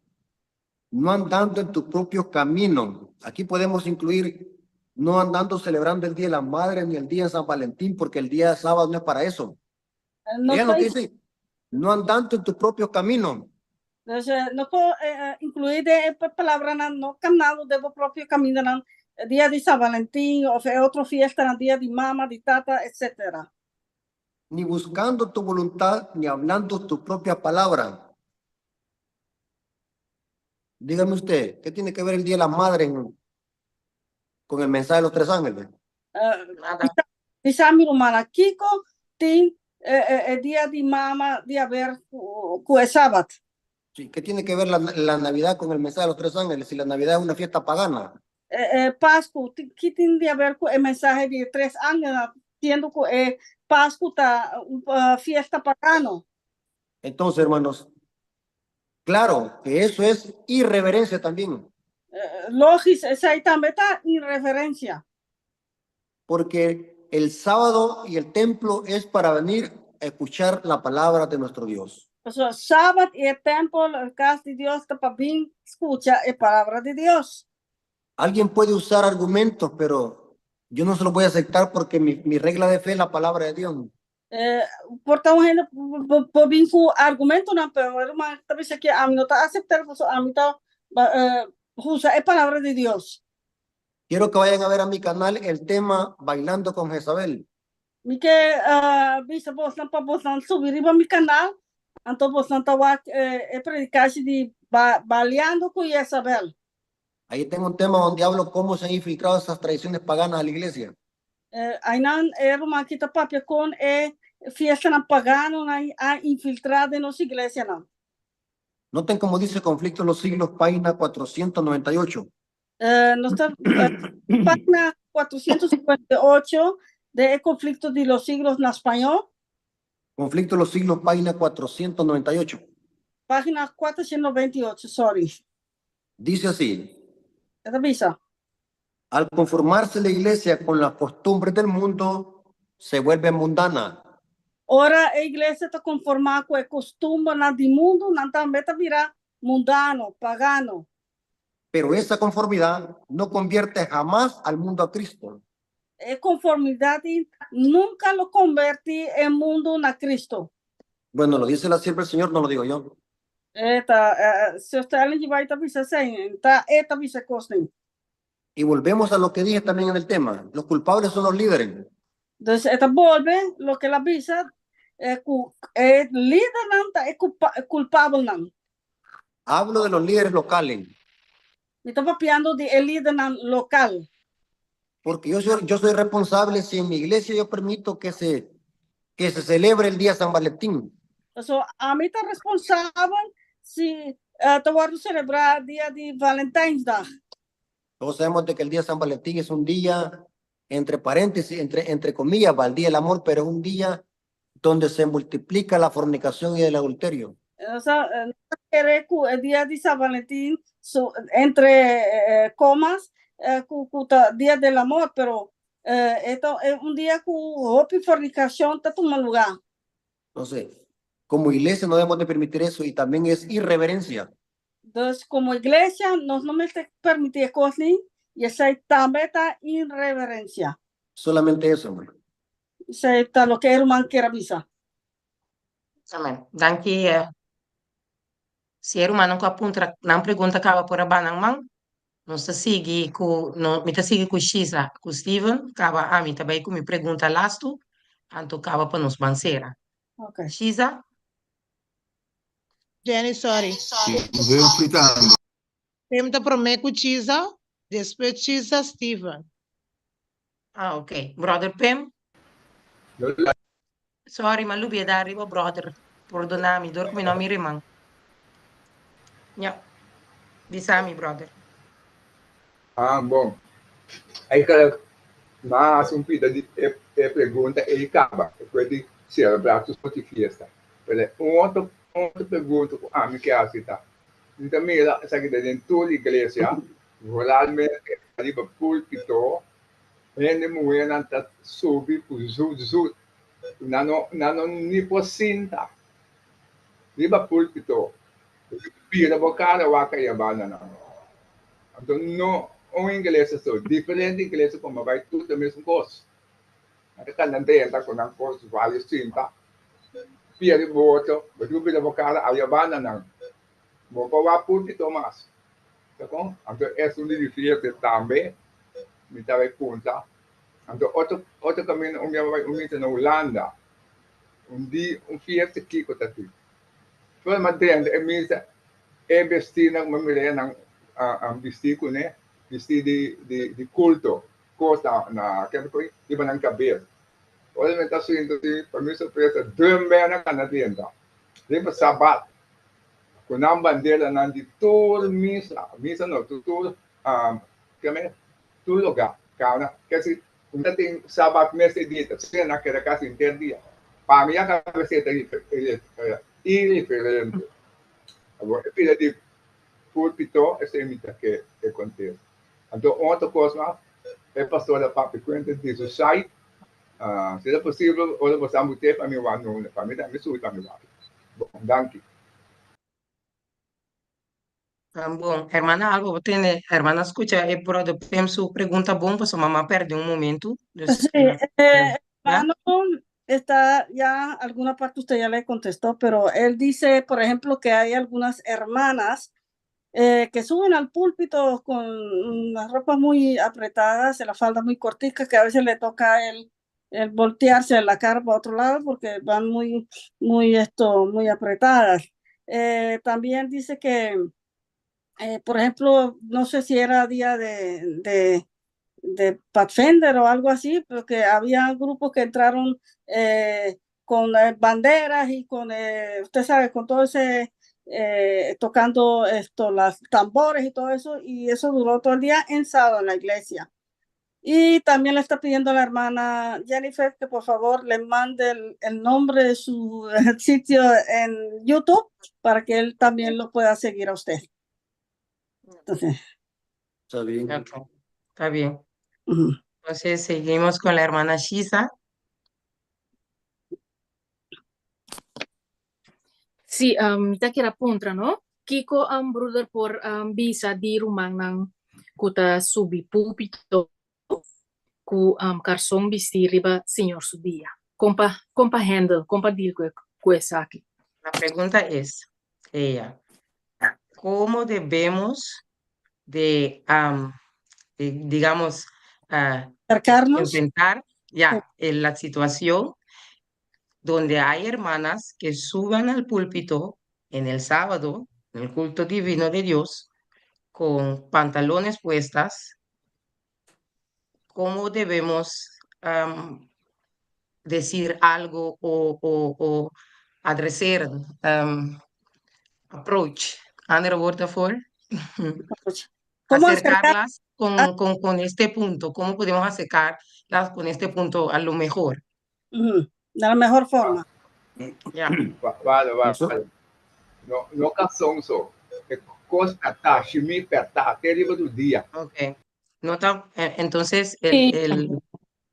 no andando en tu propio camino". Aquí podemos incluir no andando celebrando el Día de la Madre ni el Día de San Valentín, porque el día de sábado no es para eso. No Vean lo que estoy dice: "No andando en tu propio camino". Entonses, nos por inkluí den e palabranan no kanando den bo propio kamindanan, dia di San Valentin òf e otro fiestanan, dia di mama, di tata, etcétera. "Ni buscando tu voluntad, ni hablando tu propia palabra". Dígame usted, ¿qué tiene que ver el Día de la Madre con el mensaje de los tres ángeles? Nada. Bisa mi rumannan, kiko tin e dia di mama di haber ku e sabat? Sí, ¿qué tiene que ver la Navidad con el mensaje de los tres ángeles si la Navidad es una fiesta pagana? Pasku, ki tin di haber ku e mensahe di tres angelnan, siendo ku e Pasku ta un fiesta pagano? Entonces, hermanos, claro que eso es irreverencia también. Lógico, esei tambe ta irreverensia. Porque el sábado y el templo es para venir a escuchar la palabra de nuestro Dios. Pasobra sabat i e tèmpel, kas di Dios, ta pa bin skucha e palabra di Dios. Alguien puede usar argumentos, pero yo no se los voy a aceptar porque mi regla de fe es la palabra de Dios. Por ta un hende por bin ku argumentonan, pero ruman ta bisa ku ami no ta aseptá, pasobra ami ta usa e palabra di Dios. Quiero que vayan a ver a mi canal el tema Bailando con Jezabel. Mi ke bisa bosnan pa bosnan subi riba mi kanal, anto bosnan ta wak e predikashi di Baliando ku Jezabel. Ahí tengo un tema donde hablo cómo se han infiltrado esas tradiciones paganas a la iglesia. Einan e ruman aki ta papia kon e fiestanan paganonan a infiltrá den nos iglesianan. Noten como dice Conflicto de los Siglos, página 498. Nos ta página 458 de e Conflicto de los Siglos na spañó. Conflicto de los Siglos, página 498. Página 498, sorry. Dice así. E ta bisa. Al conformarse la iglesia con las costumbres del mundo, se vuelve mundana. Ora e iglesia ta konformá ku e kustumbernan di mundu, nan tambe ta bira mundano, pagano. Pero esa conformidad no convierte jamás al mundo a Cristo. E konformidat ei nunka lo konbertí e mundu na Cristo. Bueno, lo dice la sierva del Señor, no lo digo yo. E ta, Zuster Ellen G. White ta bisa esei, ta e ta bisa e kosnan. Y volvemos a lo que dije también en el tema, los culpables son los líderes. Dus e ta bolbe loke el a bisa, ku e lidernan ta e kulpabelnan. Hablo de los líderes locales. Mi ta papiando di e lidernan lokal. Porque yo soy responsable si en mi iglesia yo permito que se celebre el día San Valentín. So, ami ta responsabel si ta wòrdu selebrá dia di Valentijnsdag. Todos sabemos de que el día San Valentín es un día, entre paréntesis, entre comillas, va el día del amor, pero es un día donde se multiplica la fornicación y el adulterio. Osea, kere ku e dia di San Valentin, so, entre komas, ku ta dia del amor, pero e ta un dia ku hopi fornikashon ta tuma lugá. Entonces, como iglesia no debemos de permitir eso y también es irreverencia. Dus komo iglesia, nos no mester permití e kos ei, i esei tambe ta irreverensia. Solamente eso, hermano. Esei ta loke e ruman kier a bisa. Amèn. Danki. Si e rumannan ku a puntra nan pregunta kaba por a ba nan man, nos ta sigui ku, no, mi ta sigui ku Shisa, ku Steven, kaba ami ta bai ku mi pregunta lastu, anto kaba pa nos ban sera. Okay. Shisa? Jenny, sorry. Veo fritando. Pem ta promé ku Chisa, despues Chisa, Steven. Ah, ok. Brother Pim? Sorry, m'a lubidá riba brother. Pordoná mi, dor ku mi no mira e man. Ja. Bisa mi, brother. Ah, bon. Eigenlijk, mas un pida di e pregunta ei kaba, despues di selebrá tur sorti fiesta. Pero un otro otro pregunta ku ami ke hasi ta, mi ta mira esaki ta den tur iglesia, vooralmente riba púlpito, hende muhénan ta subi ku zut zut, nan no nan no ni por sinta riba púlpito, bira bo kara wak ei abanda nan. Anto no un iglesia so, diferente iglesia como bai tur ta mesun kos. Nan ta kanda drenta ku nan kos varios sinta, pia riba otro, bo tin ku bira bo kara ei abanda nan. Bo por wak púlpito mas. Ta kon? Anto esun di diferente tambe mi ta bai punta. Anto otro otro kaminda un bia bai un misa na Hulanda, un di un fiesta kiko ta tin. Solo mi a drenta e misa e bestinan ku mi a mira nan a bisti kuné, bisti di di di kulto, kos na na riba nan kabes. Ora mi ta sinta si pa mi sorpresa drummer nan a drenta riba sabat. Ku nan banderanan di tur misa, misa no, tur keme, tur lugá, kana, kesi un ta tin sabat mes e dia, ta sena keda kasi henter dia. Pa mi ya kabesé ta iriferente. Awor e pida di pulpito esei mi ta ke e kontesta. Anto un otro kos mas, e pastor a papia kuenta di su site, si ta posibel ora bo sa mut'é pa mi wak nuna, pa mi ta mi subi pa mi wak. Bon, danki. Ah, bon, hermana Alba, bo tende, hermana scucha e brother Pem su pregunta bon, pasobra m'a perde un momento. Dus, Sí, ya? Hermano, está ya, alguna parte usted ya le contestó, pero él dice, por ejemplo, que hay algunas hermanas que suben al púlpito con unas ropas muy apretadas, la falda muy cortica, que a veces le toca a él el voltearse la cara para otro lado porque van muy, muy, esto, muy apretadas. También dice que, por ejemplo, no sé si era día de de Pathfinder o algo así, porque había grupos que entraron con banderas y con, usted sabe, con todo ese, tocando esto, las tambores y todo eso, y eso duró todo el día en sábado en la iglesia. Y también le está pidiendo a la hermana Jennifer que por favor le mande el nombre de su sitio en YouTube para que él también lo pueda seguir a usted. Entonces, Está bien. Ok, está bien. Ujú. Entonces seguimos con la hermana Shisa. Sí, ta kier a puntra, no? Kiko broeder por bisa di rumannan ku ta subi púlpito ku karson bistí riba Señor su dia? Kon pa, kon pa handle, kon pa deal ku esaki? La pregunta es, ella, ¿cómo debemos de, digamos, Acercarnos. enfrentar ya en la situación donde hay hermanas que suban al púlpito en el sábado, en el culto divino de Dios, con pantalones puestas? ¿Cómo debemos decir algo o adresar, approach, andere woord daarvoor? ¿Cómo acercar? Acercarlas con este punto? ¿Cómo podemos acercarlas con este punto a lo mejor? Ujú, de la mejor forma. Ya. Vale, vale. Eso. No, no karson so. E kos ta, shimis pèrtá, te riba tur dia. Ok. No entonces el,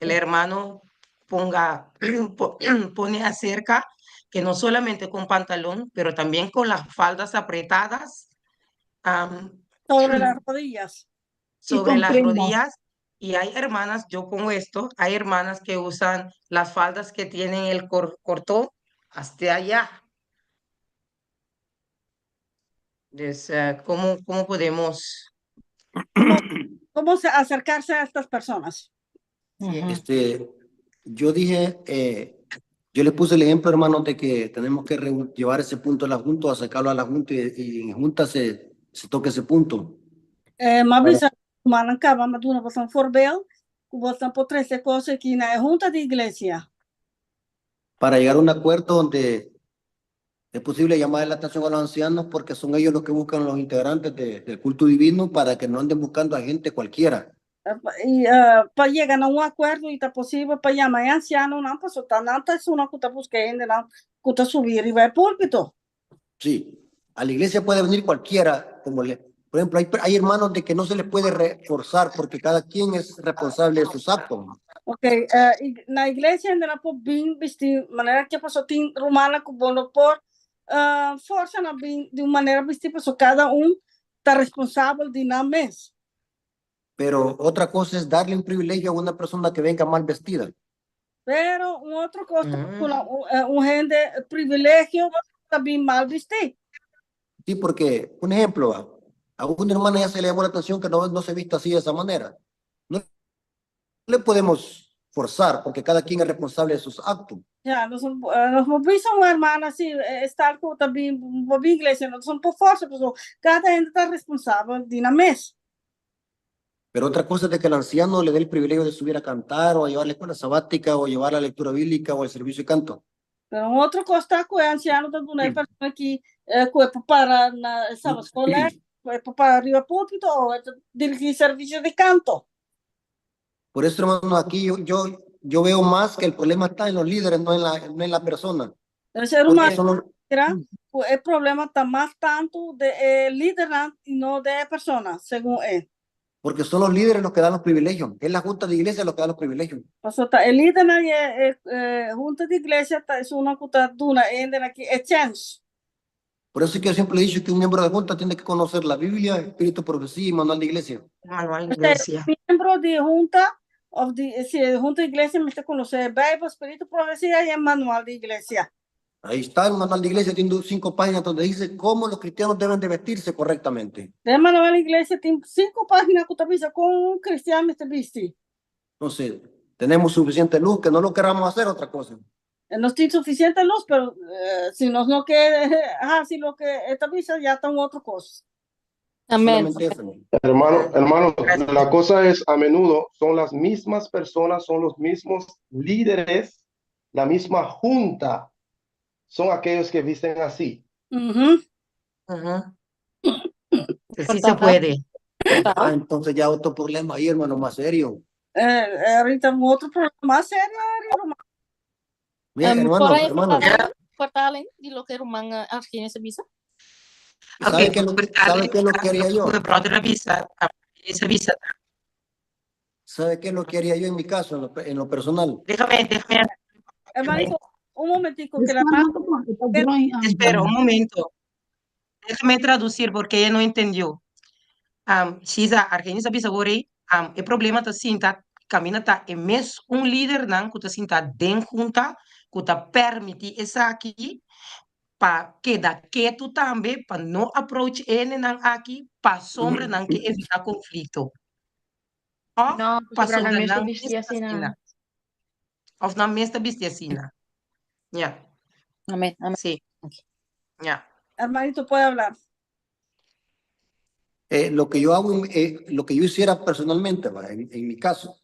el hermano pone acerca que no solamente con pantalón, pero también con las faldas apretadas Sobre las rodillas. Y sobre con las prenda. rodillas. Y hay hermanas, yo pongo esto, hay hermanas que usan las faldas que tienen el cortón hasta allá. Entonces, ¿cómo podemos? ¿Cómo acercarse a estas personas? Sí. Yo dije, yo le puse el ejemplo, hermano, de que tenemos que llevar ese punto a la junta, sacarlo a la junta y en junta se toca ese punto. M'a bisa rumannan kaba, m'a duna boso un voorbeeld, ku boso por trese kos aki na junta di iglesia. Para llegar a un acuerdo donde es posible llamar la atención a los ancianos porque son ellos los que buscan los integrantes del culto divino para que no anden buscando a gente cualquiera. I pa yega na un akuerdo i ta posibel pa yama e ansianonan, pasobra ta nan ta esunnan ku ta buska hendenan ku ta subi riba e púlpito. Sí, a la iglesia puede venir cualquiera, como le, por ejemplo, hay hermanos de que no se les puede reforzar porque cada quien es responsable de sus actos. Ok, na iglesia hendenan por bin bisti manera ke pasobra tin rumannan ku bo no por forsa nan bin di un manera bisti, pasobra kada un ta responsabel di nan mes. Pero otra cosa es darle un privilegio a una persona que venga mal vestida. Pero un otro kos ta un hende privilegio ta bin mal bisti. Sí, porque, un ejemplo, a una hermana ya se le llamó la atención que no se vista así de esa manera. No le podemos forzar, porque cada quien es responsable de sus actos. Ya, nos no bisa un hermana asina, esta ku ta bin iglesia, nos no por forsa, pero kada hende ta responsabel di nan mes. Pero otra cosa es de que el anciano le dé el privilegio de subir a cantar o a llevar la escuela sabática o llevar la lectura bíblica o el servicio de canto. Pero un otro kos ta ku e ansiano ta duna e persona aki ku e para na sabbatschool, ku e para riba púlpito o dirigí servisio di kanto. Por eso, hermano, aquí yo veo más que el problema está en los líderes, no en la persona. Entonces, Porque hermano, son los- e problema ta mas tantu di lider i no di persona, segun e. Porque son los líderes los que dan los privilegios. Es la junta de iglesia los que da los privilegios. Pasobra ta e lidernan i junta di iglesia ta esunnan ku ta duna hendenan aki e chèns. Por eso es que yo siempre he dicho que un miembro de junta tiene que conocer la Biblia, Espíritu, Profecía y Manual de Iglesia. Manual de Iglesia. Miembro di junta, òf di, si junta di iglesia, mester konosé Beibel, Spiritu, Profesia i Manual di Iglesia. Ahí está el manual de iglesia, tiene cinco páginas donde dice cómo los cristianos deben de vestirse correctamente. E Manual di Iglesia tin sinku página ku ta bisa kon un kristian mester bisti. Entonces, tenemos suficiente luz que no lo queramos hacer otra cosa. Nos tin sufisiente lus, pero si nos no ke hasi loke e ta bisa, ya ta un otro kos. Amén. Solamente eso. Hermano, hermano, la cosa es, a menudo son las mismas personas, son los mismos líderes, la misma junta, son aquellos que visten así. Ujú. Sí se puede. Ah, entonces ya otro problema ahí, hermano, más serio. Ahorita un otro problema más serio, Ari, Mira, hermano, Por ahí, hermano. Vertaling, di loke ruman Argenis a bisa. ¿Sabe qué, sabe qué es lo que haría yo? Brother a bisa, a bisa. ¿Sabe qué es lo que haría yo en mi caso, en lo personal? Déjame, déjame. Hermanito, un momentico, que la Espera un momento. Déjame traducir porque ella no entendió. Shiza, Argenis a bisa awor, e problema ta sinta, kaminda ta e mesun lidernan ku ta sinta den junta, ku ta permití esaki pa keda ketu tambe, pa no approach hendenan aki, pasobra nan ke evitá konflikto. Òf No, pa pasobra nan sobra mes ta nan bisti asina. asina. Òf nan mes ta bisti asina. Ya. Amén, amén. Sí. Ya. Hermanito, puede hablar. Lo que yo hago, lo que yo hiciera personalmente, va, en mi caso,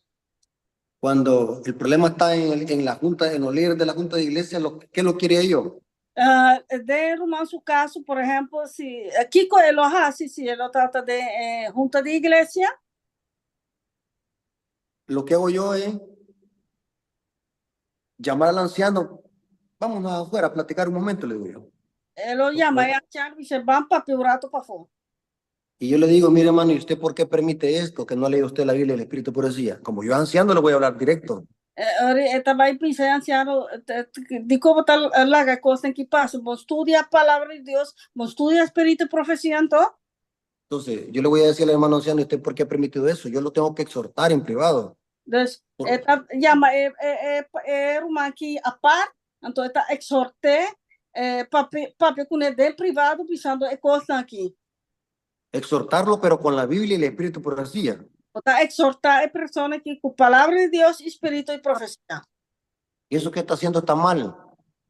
cuando el problema está en la junta, en los líderes de la junta de iglesia, ¿qué lo quería yo? Den ruman su kaso, por ehèmpel, si kiko e lo hasi, si e trata di junta di iglesia, Lo que hago yo es llamar al anciano, vámonos afuera a platicar un momento, le digo yo. E lo yama e ansiano i bisa, ban papia un ratu pafó. Y yo le digo, mire hermano, ¿y usted por qué permite esto? Que no lee usted la Biblia y el Espíritu Profecía. Como yo anciano le voy a hablar directo. E ta bai bisa e ansiano, dikon bo ta laga kos aki pasa, bo no studia palabra di Dios, bo no studia spiritu di profesia, anto? Entonces, yo le voy a decir al hermano anciano, ¿y usted por qué ha permitido eso? Yo lo tengo que exhortar en privado. Dus, e ta yama e ruman aki apart, anto e ta ekshort'é, papia, papia kuné den privado, bisando e kos aki. Exhortarlo, pero con la Biblia y el Espíritu Profecía. E ta ekshortá e persona aki ku palabra di Dios, spiritu i profesia. Y eso que está haciendo está mal.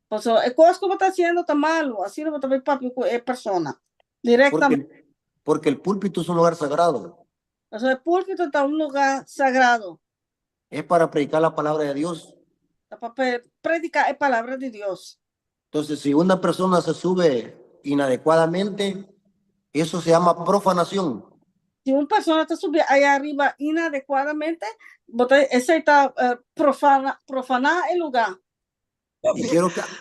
Pues, e kos ku bo ta hasiendo ta malu, asina bo ta bai papia ku e persona. Direktamente. Porque el púlpito es un lugar sagrado. Pues, e púlpito ta un lugá sagrado. Es para predicar la palabra de Dios. Ta pa prediká e palabra di Dios. Entonces, si una persona se sube inadecuadamente, eso se llama profanación. Si un persona ta subi aya ariba inadekuadamente, esei ta profaná e lugá. Y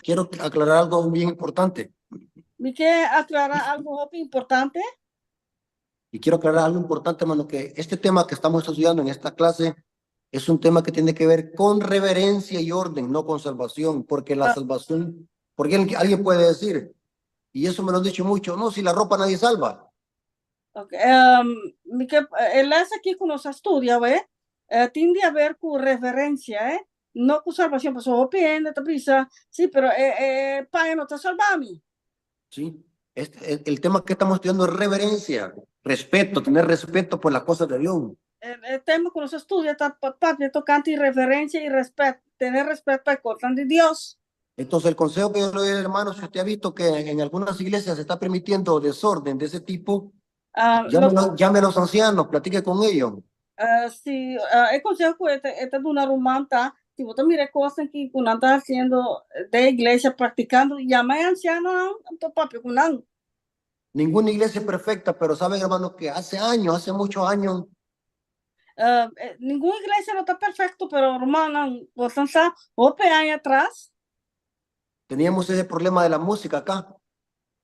quiero aclarar algo bien importante. Mi ke aklará algu hopi importante. Y quiero aclarar algo importante, hermano, que este tema que estamos estudiando en esta clase es un tema que tiene que ver con reverencia y orden, no con salvación, porque la salvación, porque alguien puede decir, y eso me lo han dicho mucho, no, si la ropa nadie salva. Ok, mi ke e lès aki ku nos a studia, we, tin di aber ku reverensia, eh? No ku salbashon, pasobra hopi hende ta bisa, sí, pero e paña no ta salba mi. Sí, el tema que estamos estudiando es reverencia, respeto, tener respeto por las cosas de Dios. E tema ku nos ta studia ta papia tokante reverensia i rèspèt, tene rèspèt pa e kos di Dios. Entonces, el consejo que yo le doy, hermano, si usted ha visto que en algunas iglesias se está permitiendo desorden de ese tipo, llame a los ancianos, platique con ellos. Si e konseho ku e ta duna ruman ta, si bo mira kos ku nan ta hasiendo den iglesia, praktikando, yama e ansianonan, anto papia ku nan. Ninguna iglesia es perfecta, pero saben, hermano, que hace años, hace muchos años, Ningun iglesia no ta perfekto, pero ruman, bo sa, hopi aña atras, teníamos ese problema de la música acá.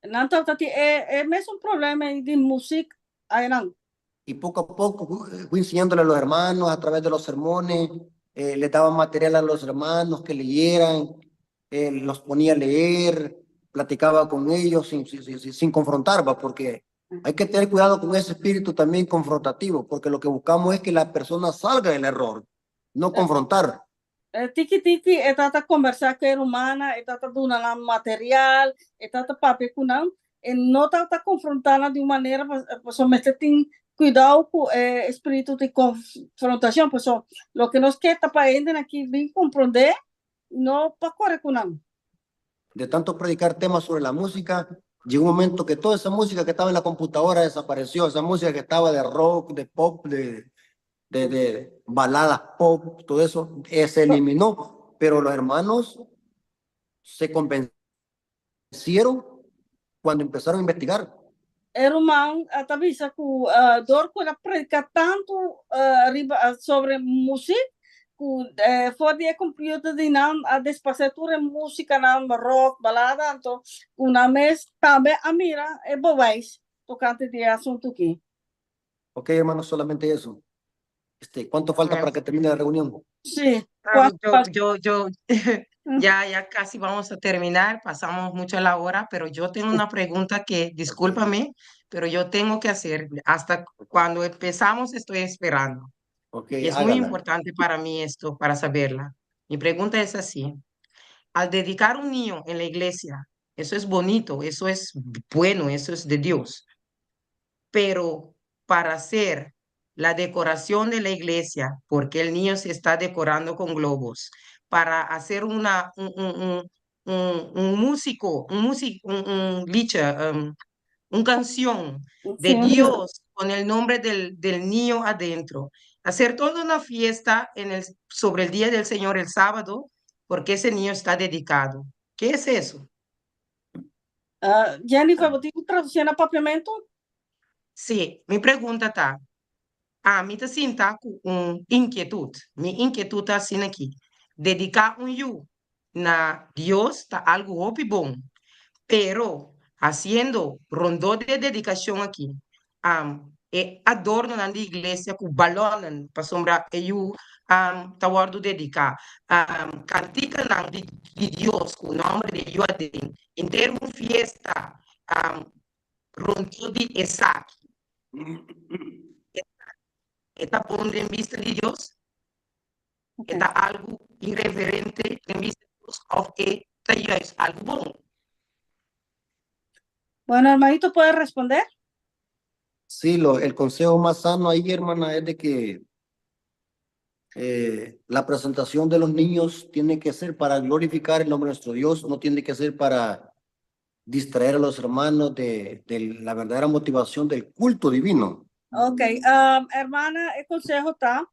Nan tabatin e mesun problema di músika einan. Y poco a poco fui enseñándole a los hermanos a través de los sermones, les daba material a los hermanos que leyeran, los ponía a leer, platicaba con ellos sin confrontar, ¿va? Porque hay que tener cuidado con ese espíritu también confrontativo, porque lo que buscamos es que la persona salga del error, no confrontar. Tiki tiki, e tabata kombersá ku e rumannan, e tabata duna material, e tabata papia ku nan, e no tabata konfrontá di un manera, pues, mester tin kuidou ku e spiritu di konfrontashon, pues, loke nos ke ta pa hende aki bin komprondé, no pa kore ku nan. De tanto predicar temas sobre la música, Llegó un momento que toda esa música que estaba en la computadora desapareció, esa música que estaba de rock, de pop, de, de, de baladas pop, todo eso, se eliminó. Pero los hermanos se convencieron cuando empezaron a investigar. E ruman ta bisa ku dor ku el a prediká tantu riba sobre musik ku for di e computer di nan a despasé tur e músikanan rock, balada, anto ku nan mes tambe a mira e bewijs tokante di e asuntu aki. Ok, hermano, solamente eso. Este, ¿cuánto falta para que termine la reunión? Sí. Yo, yo, yo, ya, ya casi vamos a terminar, pasamos mucho la hora, pero yo tengo una pregunta que, discúlpame, pero yo tengo que hacer. Hasta cuando empezamos estoy esperando. Okay, Y es muy hágala. importante para mí esto, para saberla. Mi pregunta es así. Al dedicar un niño en la iglesia, eso es bonito, eso es bueno, eso es de Dios. Pero para hacer la decoración de la iglesia, porque el niño se está decorando con globos, para hacer una, un músico, un músico, un liedje, un canción de Dios con el nombre del niño adentro. Hacer toda una fiesta sobre el día del Señor el sábado, porque ese niño está dedicado. ¿Qué es eso? Jennifer, bo tin tradusí na papiamentu? Sí, mi pregunta ta, ami ta sinta ku un inkietut. Mi inkietut ta asina aki. Dediká un yu na Dios ta algu hopi bon, pero hasiendo rondó di e dedikashon aki, e adornonan di iglesia ku balònnan pasobra e yu ta wòrdu dediká, kantikanan di Dios ku nòmber di e yu aden, henter un fiesta rondó di esaki. E ta bon den bista di Dios? E ta algu irreverente den bista di Dios òf e ta juist algu bon? Bueno, hermanito, ¿puede responder? Sí, el consejo más sano ahí, hermana, es de que la presentación de los niños tiene que ser para glorificar el nombre de nuestro Dios, no tiene que ser para distraer a los hermanos de la verdadera motivación del culto divino. Ok, hermana, e konseho ta,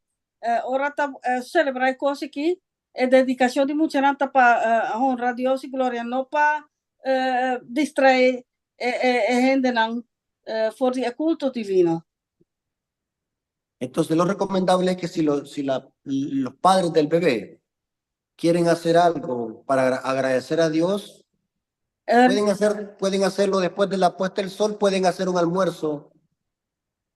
ora ta selebrá e kos aki, e dedikashon di muchanan ta pa honra Dios i gloria, no pa distraé e hendenan for di e kulto divino. Entonces, lo recomendable es que si, lo, si la, los padres del bebé quieren hacer algo para agradecer a Dios, pueden hacerlo después de la puesta del sol, pueden hacer un almuerzo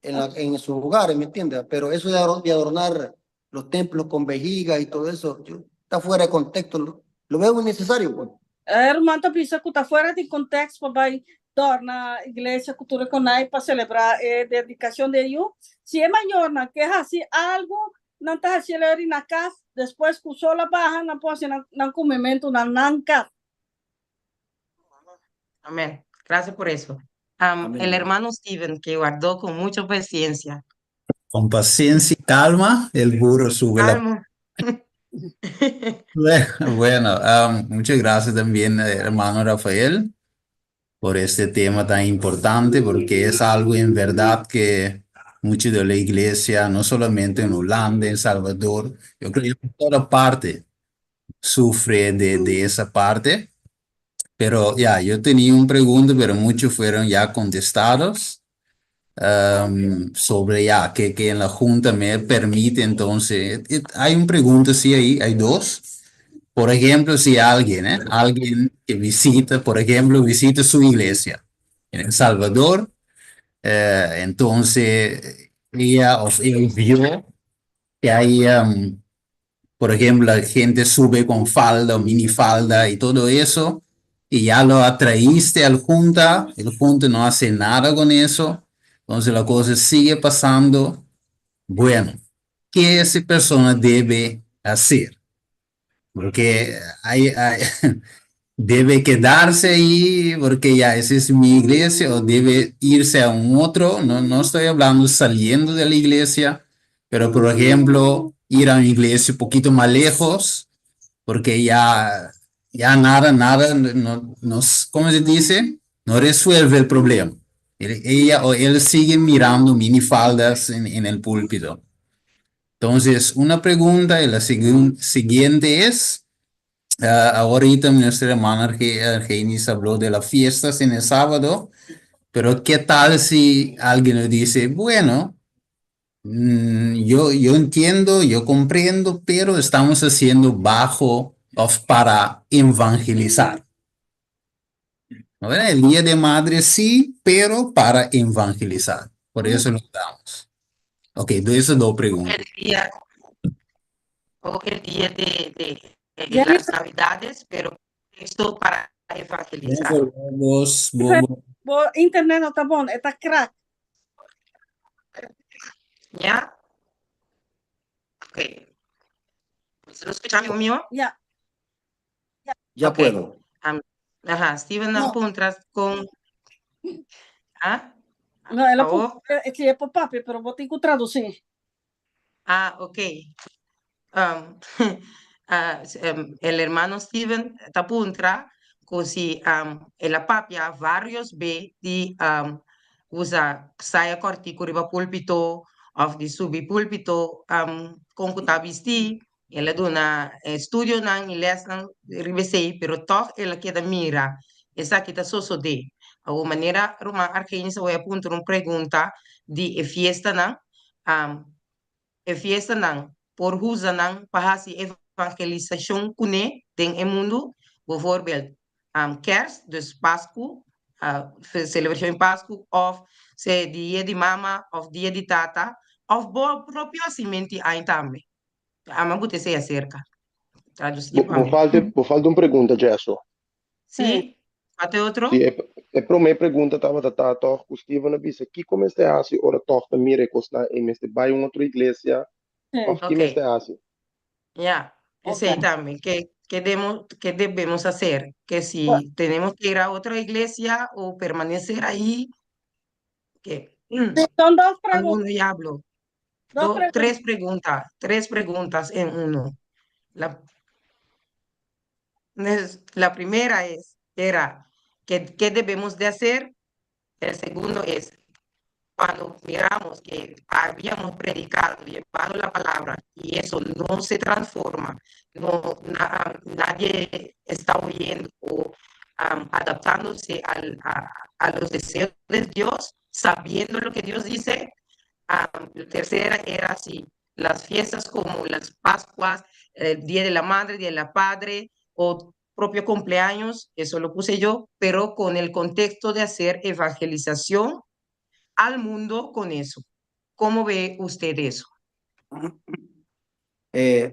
en sus hogares, ¿me entiendes? Pero eso de adornar los templos con vejigas y todo eso, está fuera de contexto, lo veo innecesario, pues. Ruman ta bisa ku ta fuera di konteksto pa bai dòrna iglesia ku tur kos pa selebrá e dedikashon di yu. Si e mayornan ke hasi algu, nan ta hasi na kas, despues ku solo a baha, nan por hasi nan komementu na nan kas. Amén. Gracias por eso. Amén. El hermano Steven, que guardó con mucha paciencia. Con paciencia y calma, el burro sube la Calma. Bueno, muchas gracias también, hermano Rafael, por este tema tan importante, porque es algo en verdad que mucho de la iglesia, no solamente en Holanda, en Salvador, yo creo que en toda parte sufre de esa parte. Pero ya, yo tenía un pregunta, pero muchos fueron ya contestados sobre ya que en la junta me permite entonces, hay un pregunta, sí, ahí hay dos. Por ejemplo, si alguien, ¿eh? alguien que visita, por ejemplo, visita su iglesia en El Salvador, entonces ella o él vio que hay, por ejemplo, la gente sube con falda o minifalda y todo eso, y ya lo atraíste al junta, el junta no hace nada con eso, entonces la cosa sigue pasando. Bueno, ¿qué esa persona debe hacer? Porque debe quedarse ahí porque ya esa es mi iglesia o debe irse a un otro. No, no estoy hablando saliendo de la iglesia, pero por ejemplo, ir a una iglesia un poquito más lejos, porque ya, ya nada, nada, no, no, ¿cómo se dice? No resuelve el problema. Ella o él sigue mirando minifaldas en el púlpito. Entonces, una pregunta y la siguiente es, ahorita nuestra hermana Argenis habló de las fiestas en el sábado, pero ¿qué tal si alguien nos dice, bueno, yo entiendo, yo comprendo, pero estamos haciendo bajo of para evangelizar? ¿No? El Día de Madre sí, pero para evangelizar. Por eso lo damos. Ok, de esas dos preguntas. El día, o el día de las Navidades, pero esto para evangelizar. Vos, vos, Bo internet no ta bon, ta crack. ¿Ya? Ok. ¿Se lo escucha, amigo mío? Ya. Ya Ok. puedo. Ajá, Steven No. a puntra con... ¿Ah? No, el a Oh. si e por papia, pero bo tin ku tradusí. Ah, ok. El hermano Steven ta puntra ku si el a papia varios be di usa saya kòrtiku riba púlpito òf di subi púlpito kon ku ta bistí. El a duna estudionan i lèsnan riba esei, pero tòg el a keda mira esaki ta sosodé. Awor manera ruman Argenis a wei a puntra un pregunta di e fiestanan, e fiestanan por usa nan pa hasi evangelisashon kuné den e mundu, bijvoorbeeld Kerst, dus Pasku, selebrashon di Pasku, òf sea dia di mama òf dia di tata, òf bo propio hasimentu di aña tambe. Ama ku te sea serka. Tradusí Bo, pa bo mi. falta, bo falta un pregunta, Jesso. Sí? Falta otro? Sí, e, e promé pregunta tabata ta toch ku Steven a bisa kiko mester hasi ora toch ta mira e kosnan ei mester bai un otro iglesia òf ki mester hasi. Ya, esei tambe. ¿Qué, qué demo- qué debemos hacer? Que si tenemos que ir a otra iglesia o permanecer ahí, que Sí, son dos preguntas. alguno ya habló. Dos preguntas. Tres preguntas en uno. La primera era, ¿qué, qué debemos de hacer? El segundo es, cuando miramos que habíamos predicado, llevado la palabra y eso no se transforma, no, nadie está oyendo o adaptándose a los deseos de Dios, sabiendo lo que Dios dice. La tercera era si las fiestas como las Pascuas, el Día de la Madre, Día de la Padre o propio cumpleaños, eso lo puse yo, pero con el contexto de hacer evangelización al mundo con eso. ¿Cómo ve usted eso?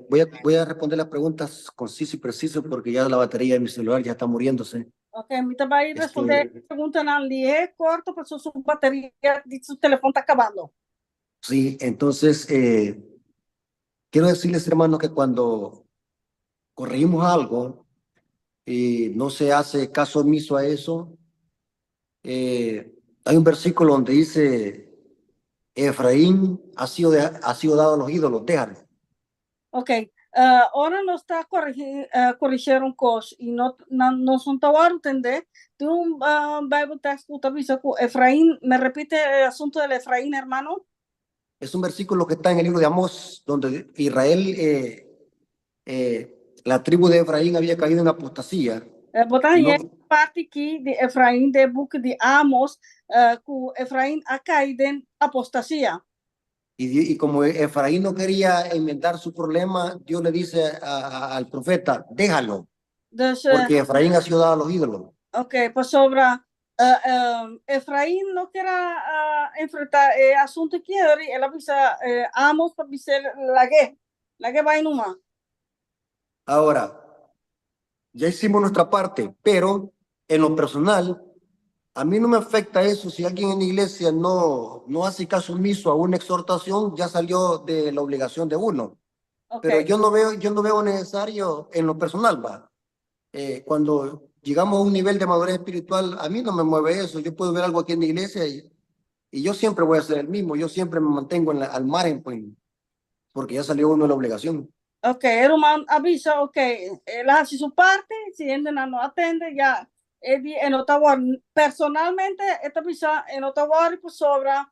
Voy a responder las preguntas conciso y preciso porque ya la batería de mi celular ya está muriéndose. Ok, mi ta bai respondé preguntanan lihé korto, pasobra su bateria di su telefòn ta kabando. Sí, entonces quiero decirles, hermanos, que cuando corregimos algo y no se hace caso omiso a eso, hay un versículo donde dice, Efraín ha sido dado a los ídolos, déjalo. Ok, ora nos ta korigí un kos i no, no, no ta entendé. Tin un Bible text ku ta bisa ku Efraín, ¿me repite el asunto del Efraín, hermano? Es un versículo que está en el libro de Amós, donde Israel, la tribu de Efraín había caído en apostasía. Bo ta No, e parti aki di Efraín, den buki di Amos, ku Efraín a kai den apostasia. Y como Efraín no quería enmendar su problema, Dios le dice al profeta, déjalo, Dus, porque Efraín ha sido dado a los ídolos. Ok, pasobra Efraín no ke a enfrentá e asuntu aki, el a bisa Amos pa bis'é lag'é, lag'é bai numa. Ahora, ya hicimos nuestra parte, pero en lo personal, a mí no me afecta eso. Si alguien en la iglesia no, no hace caso omiso a una exhortación, ya salió de la obligación de uno. Pero yo no veo necesario en lo personal, va. Cuando llegamos a un nivel de madurez espiritual, a mí no me mueve eso. Yo puedo ver algo aquí en la iglesia y yo siempre voy a ser el mismo. Yo siempre me mantengo al margen, pues, porque ya salió uno de la obligación. Ok, ruman a bisa, ok, el a hasi su parti, si hende no atendé, ya. E di e no ta wòri. Personalmente e ta bisa e no ta wòri pasobra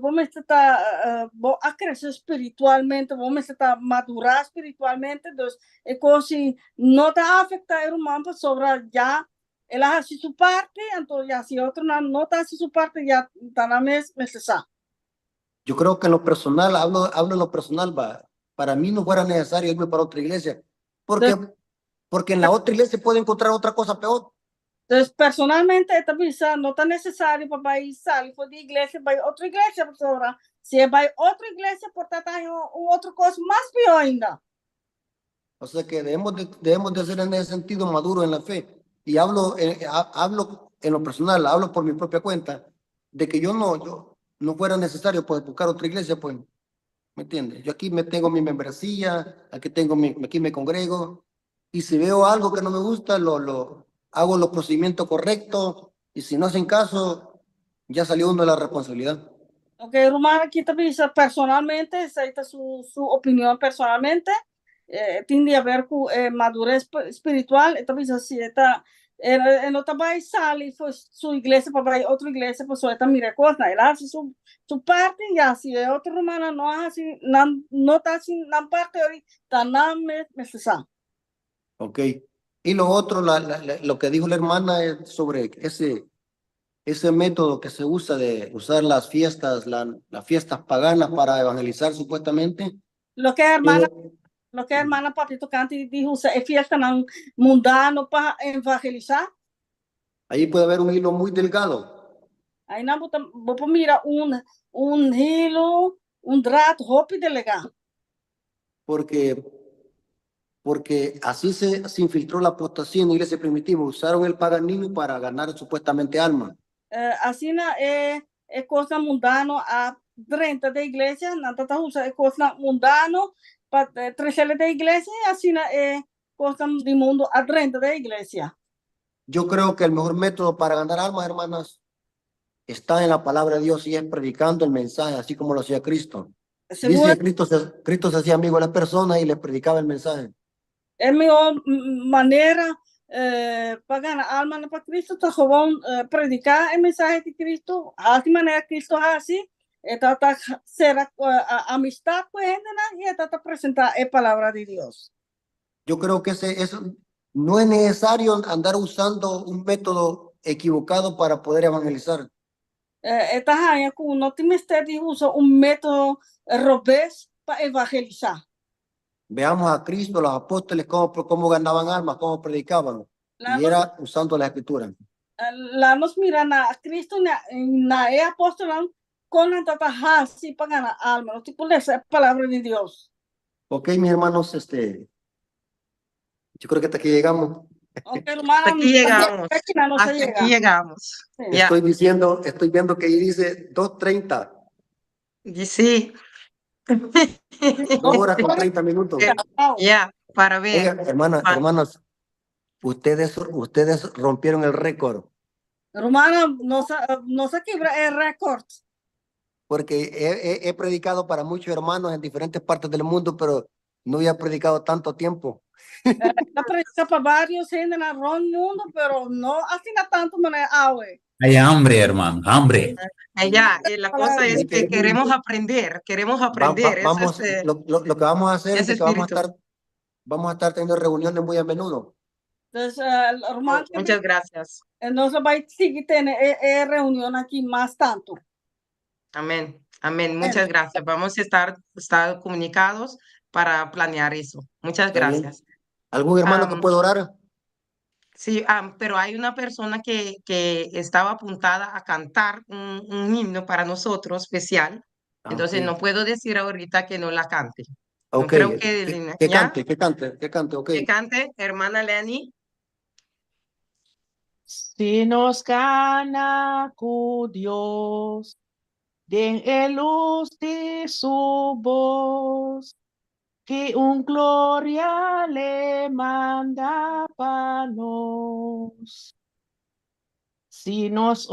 bo mester ta bo a krese spiritualmente, bo mester ta madurá spiritualmente, dus e kos si no ta afektá e ruman pasobra ya el a hasi su parti, anto ya si otronan no ta hasi su parti ya ta nan mes mester sa. Yo creo que en lo personal, hablo, hablo en lo personal, va, para mí no fuera necesario irme para otra iglesia, porque, porque en la otra iglesia puedo encontrar otra cosa peor. Dus personalmente e ta bisa no ta necesario pa bai sali for di iglesia bai otro iglesia pasobra si e bai otro iglesia por ta ta haña un otro cos mas pió ainda. O sea que debemos de, debemos de ser en ese sentido maduro en la fe. Y hablo, eh, hablo en lo personal, hablo por mi propia cuenta, de que yo no, yo no fuera necesario pues, buscar otra iglesia, pues, ¿me entiendes? Yo aquí me tengo mi membresía, aquí tengo mi, aquí me congrego, y si veo algo que no me gusta, lo, lo hago los procedimientos correctos, y si no hacen caso, ya salió uno de la responsabilidad. Ok, ruman aki ta bisa personalmente, esei ta su, su opinion personalmente, eh, tin di haber ku eh, madurez spiritual, e ta bisa si e ta, e, e no ta bai sali for su iglesia pa bai otro iglesia, pasobra e ta mira e kosnan, el a hasi su, su parti, ya si e otro rumannan no a hasi nan, no ta hasi nan parti ori, ta nan mes mester sa. Ok. Y lo otro, la, la, la, lo que dijo la hermana es sobre ese, ese método que se usa de usar las fiestas, la, las fiestas paganas para evangelizar supuestamente. Loke hermana, loke hermana papia tocante di usa e fiestanan mundano pa evangelisá. Ahí puede haber un hilo muy delgado. Einan bo ta, bo por mira un, un hilo, un draad hopi delegá. Porque, porque así se, se infiltró la apostasía en la iglesia primitiva. Usaron el paganismo para ganar supuestamente alma. Eh, asina e, e kosnan mundano a drenta den iglesia, nan ta usa e kosnan mundano pa tresele den iglesia i asina e kosnan di mundu a drenta den iglesia. Yo creo que el mejor método para ganar almas, hermanas, está en la palabra de Dios y es predicando el mensaje, así como lo hacía Cristo. Según Dice que Cristo se, Cristo se hacía amigo de las personas y les predicaba el mensaje. E mihó manera pa gana almanan pa Cristo ta gewoon prediká e mensahe di Cristo, hasi manera Cristo hasi, e ta ta sera amistat ku e hendenan i e ta ta presentá e palabra di Dios. Yo creo que ese, eso no es necesario andar usando un método equivocado para poder evangelizar. E ta haña ku no tin mester di usa un método robes pa evangelisá. Veamos a Cristo, los apóstoles, cómo, cómo ganaban almas, cómo predicaban. Y era usando la escritura. Laga nos mira na Cristo na e apóstolnan kon nan tabata hasi pa gana alma. Nos tin ku lesa e Palabra di Dios. Ok, mis hermanos, este, yo creo que hasta aquí llegamos. Ok, hermano, Hasta aquí llegamos. Hasta aquí no se Hasta llega. aquí llegamos. Sí. Ya. Estoy diciendo, estoy viendo que ahí dice 2:30. Y sí. 2 horas con 30 minutos. Ya, para ver. Oiga, hermanas, Ah. hermanas, ustedes, ustedes rompieron el récord. Rumannan, nos a, nos a kibra e rékòrt. Porque he, he, he predicado para muchos hermanos en diferentes partes del mundo, pero no había predicado tanto tiempo. El a prediká pa vários hende na rònt mundu, pero no asina tantu manera awe. Hay hambre, hermano, hambre. Ya, la cosa es que queremos aprender, queremos aprender. Eso Vamos, es, lo que vamos a hacer es ese que vamos a espíritu. estar, vamos a estar teniendo reuniones muy a menudo. Entonces, ruman, Oh, muchas gracias. Nos ta bai sigui tene e, e reunion aki mas tantu. Amén, amén. Muchas gracias. Vamos a estar comunicados para planear eso. Muchas ¿Está bien? gracias. ¿Algún hermano que pueda orar? Sí, pero hay una persona que estaba apuntada a cantar un himno para nosotros especial. Entonces no puedo decir ahorita que no la cante. No creo que Que, que ¿ya? cante, que cante, que cante, ok. Que cante, hermana Leani. Si nos kana ku Dios, den e lus di su bos, ki un gloria l'e manda pa nos. Si nos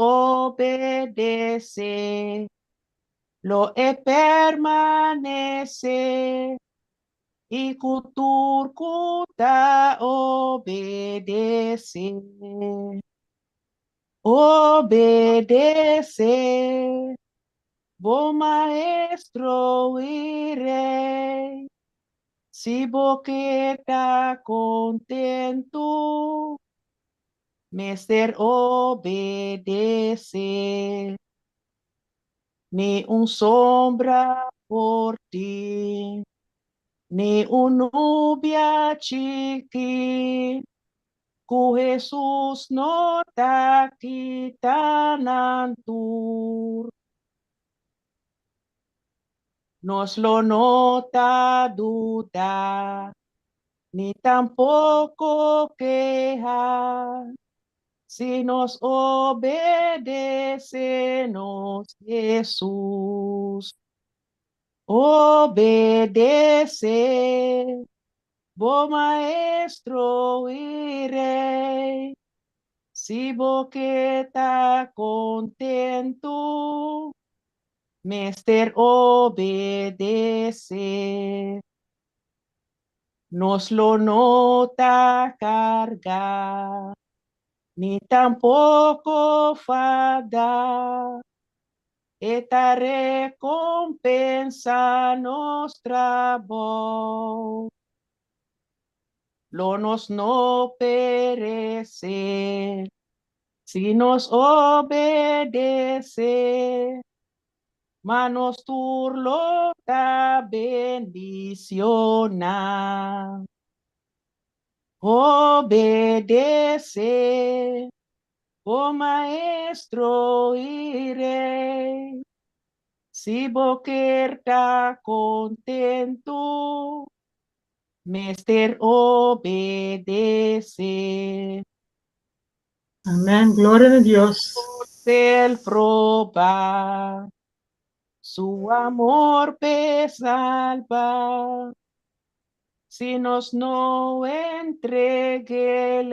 obedesé, lo e permanesé, i ku tur ku ta obedesé. Obedesé bo Maestro i Rei. Si bo ke ta kontentu, mester obedesé. Ni un sombra por tin, ni un nubia chikí, ku Hesus no ta kita nan tur. Nos lo no ta duda, ni tampoko keha, si nos obedesé nos Hesus. Obedesé bo Maestro i Rei. Si bo ke ta kontentu, mester obedesé. Nos lo no ta kargá, ni tampoko fadá. E ta rekompensá nos trabou. Lo nos no peresé si nos obedesé, ma nos tur lo ta bendicioná. Obedesé bo Maestro i Rei. Si bo kier ta kontentu, mester obedesé. Amén. Gloria na Dios. Por proba, su amor p'e salba. Si nos no entregu'é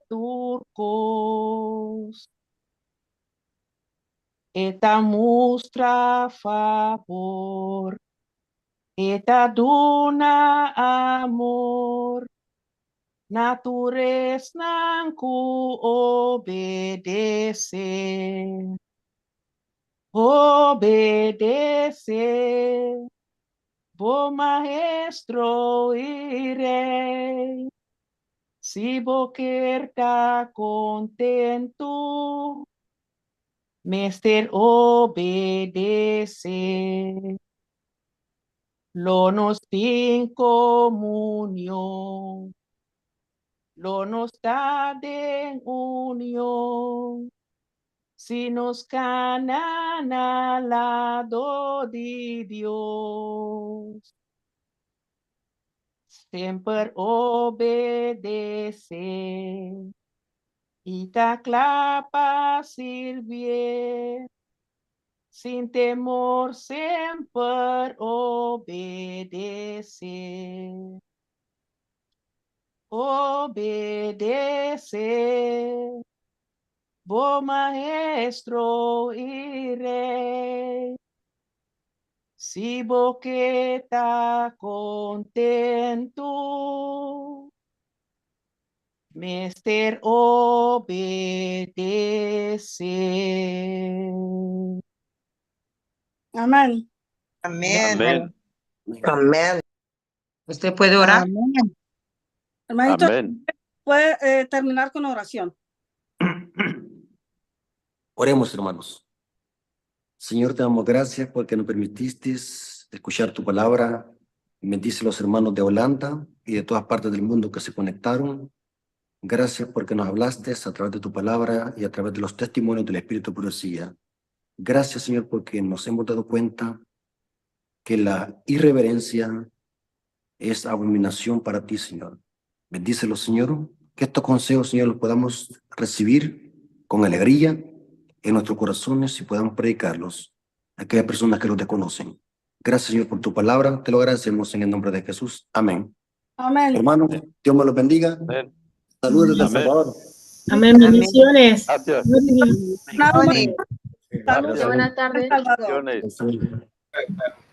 tur kos, E ta mustra fabor, E ta duna amor na tur esnan ku obedesé. Obedesé bo Maestro i Rei. Si bo kier ta kontentu, mester obedesé. Lo nos tin komunion, lo nos ta den union. Si nos kana na lado di Dios. Semper obedesé i ta kla pa sirbié. Sin temor semper obedesé. Obedesé bo Maestro i Rei. Si bo ke ta kontentu, mester obedesé. Amén. Amén. Amén. Amén. Usted puede orar. Amén. Hermanito, Amén. puede terminar con oración. Oremos, hermanos. Señor, te damos gracias porque nos permitiste escuchar tu palabra. Bendice a los hermanos de Holanda y de todas partes del mundo que se conectaron. Gracias porque nos hablaste a través de tu palabra y a través de los testimonios del Espíritu de Profecía. Gracias, Señor, porque nos hemos dado cuenta que la irreverencia es abominación para ti, Señor. Bendícelo, Señor. Que estos consejos, Señor, los podamos recibir con alegría en nuestros corazones y podamos predicarlos a aquellas personas que los desconocen. Gracias, Señor, por tu palabra. Te lo agradecemos en el nombre de Jesús. Amén. Amén. Hermanos, Dios me los bendiga. Amén. Saludos desde El Amén. Salvador. Amén. Bendiciones. Gracias. Saludos. Buenas tardes. Salvador. Bendiciones. Bendiciones.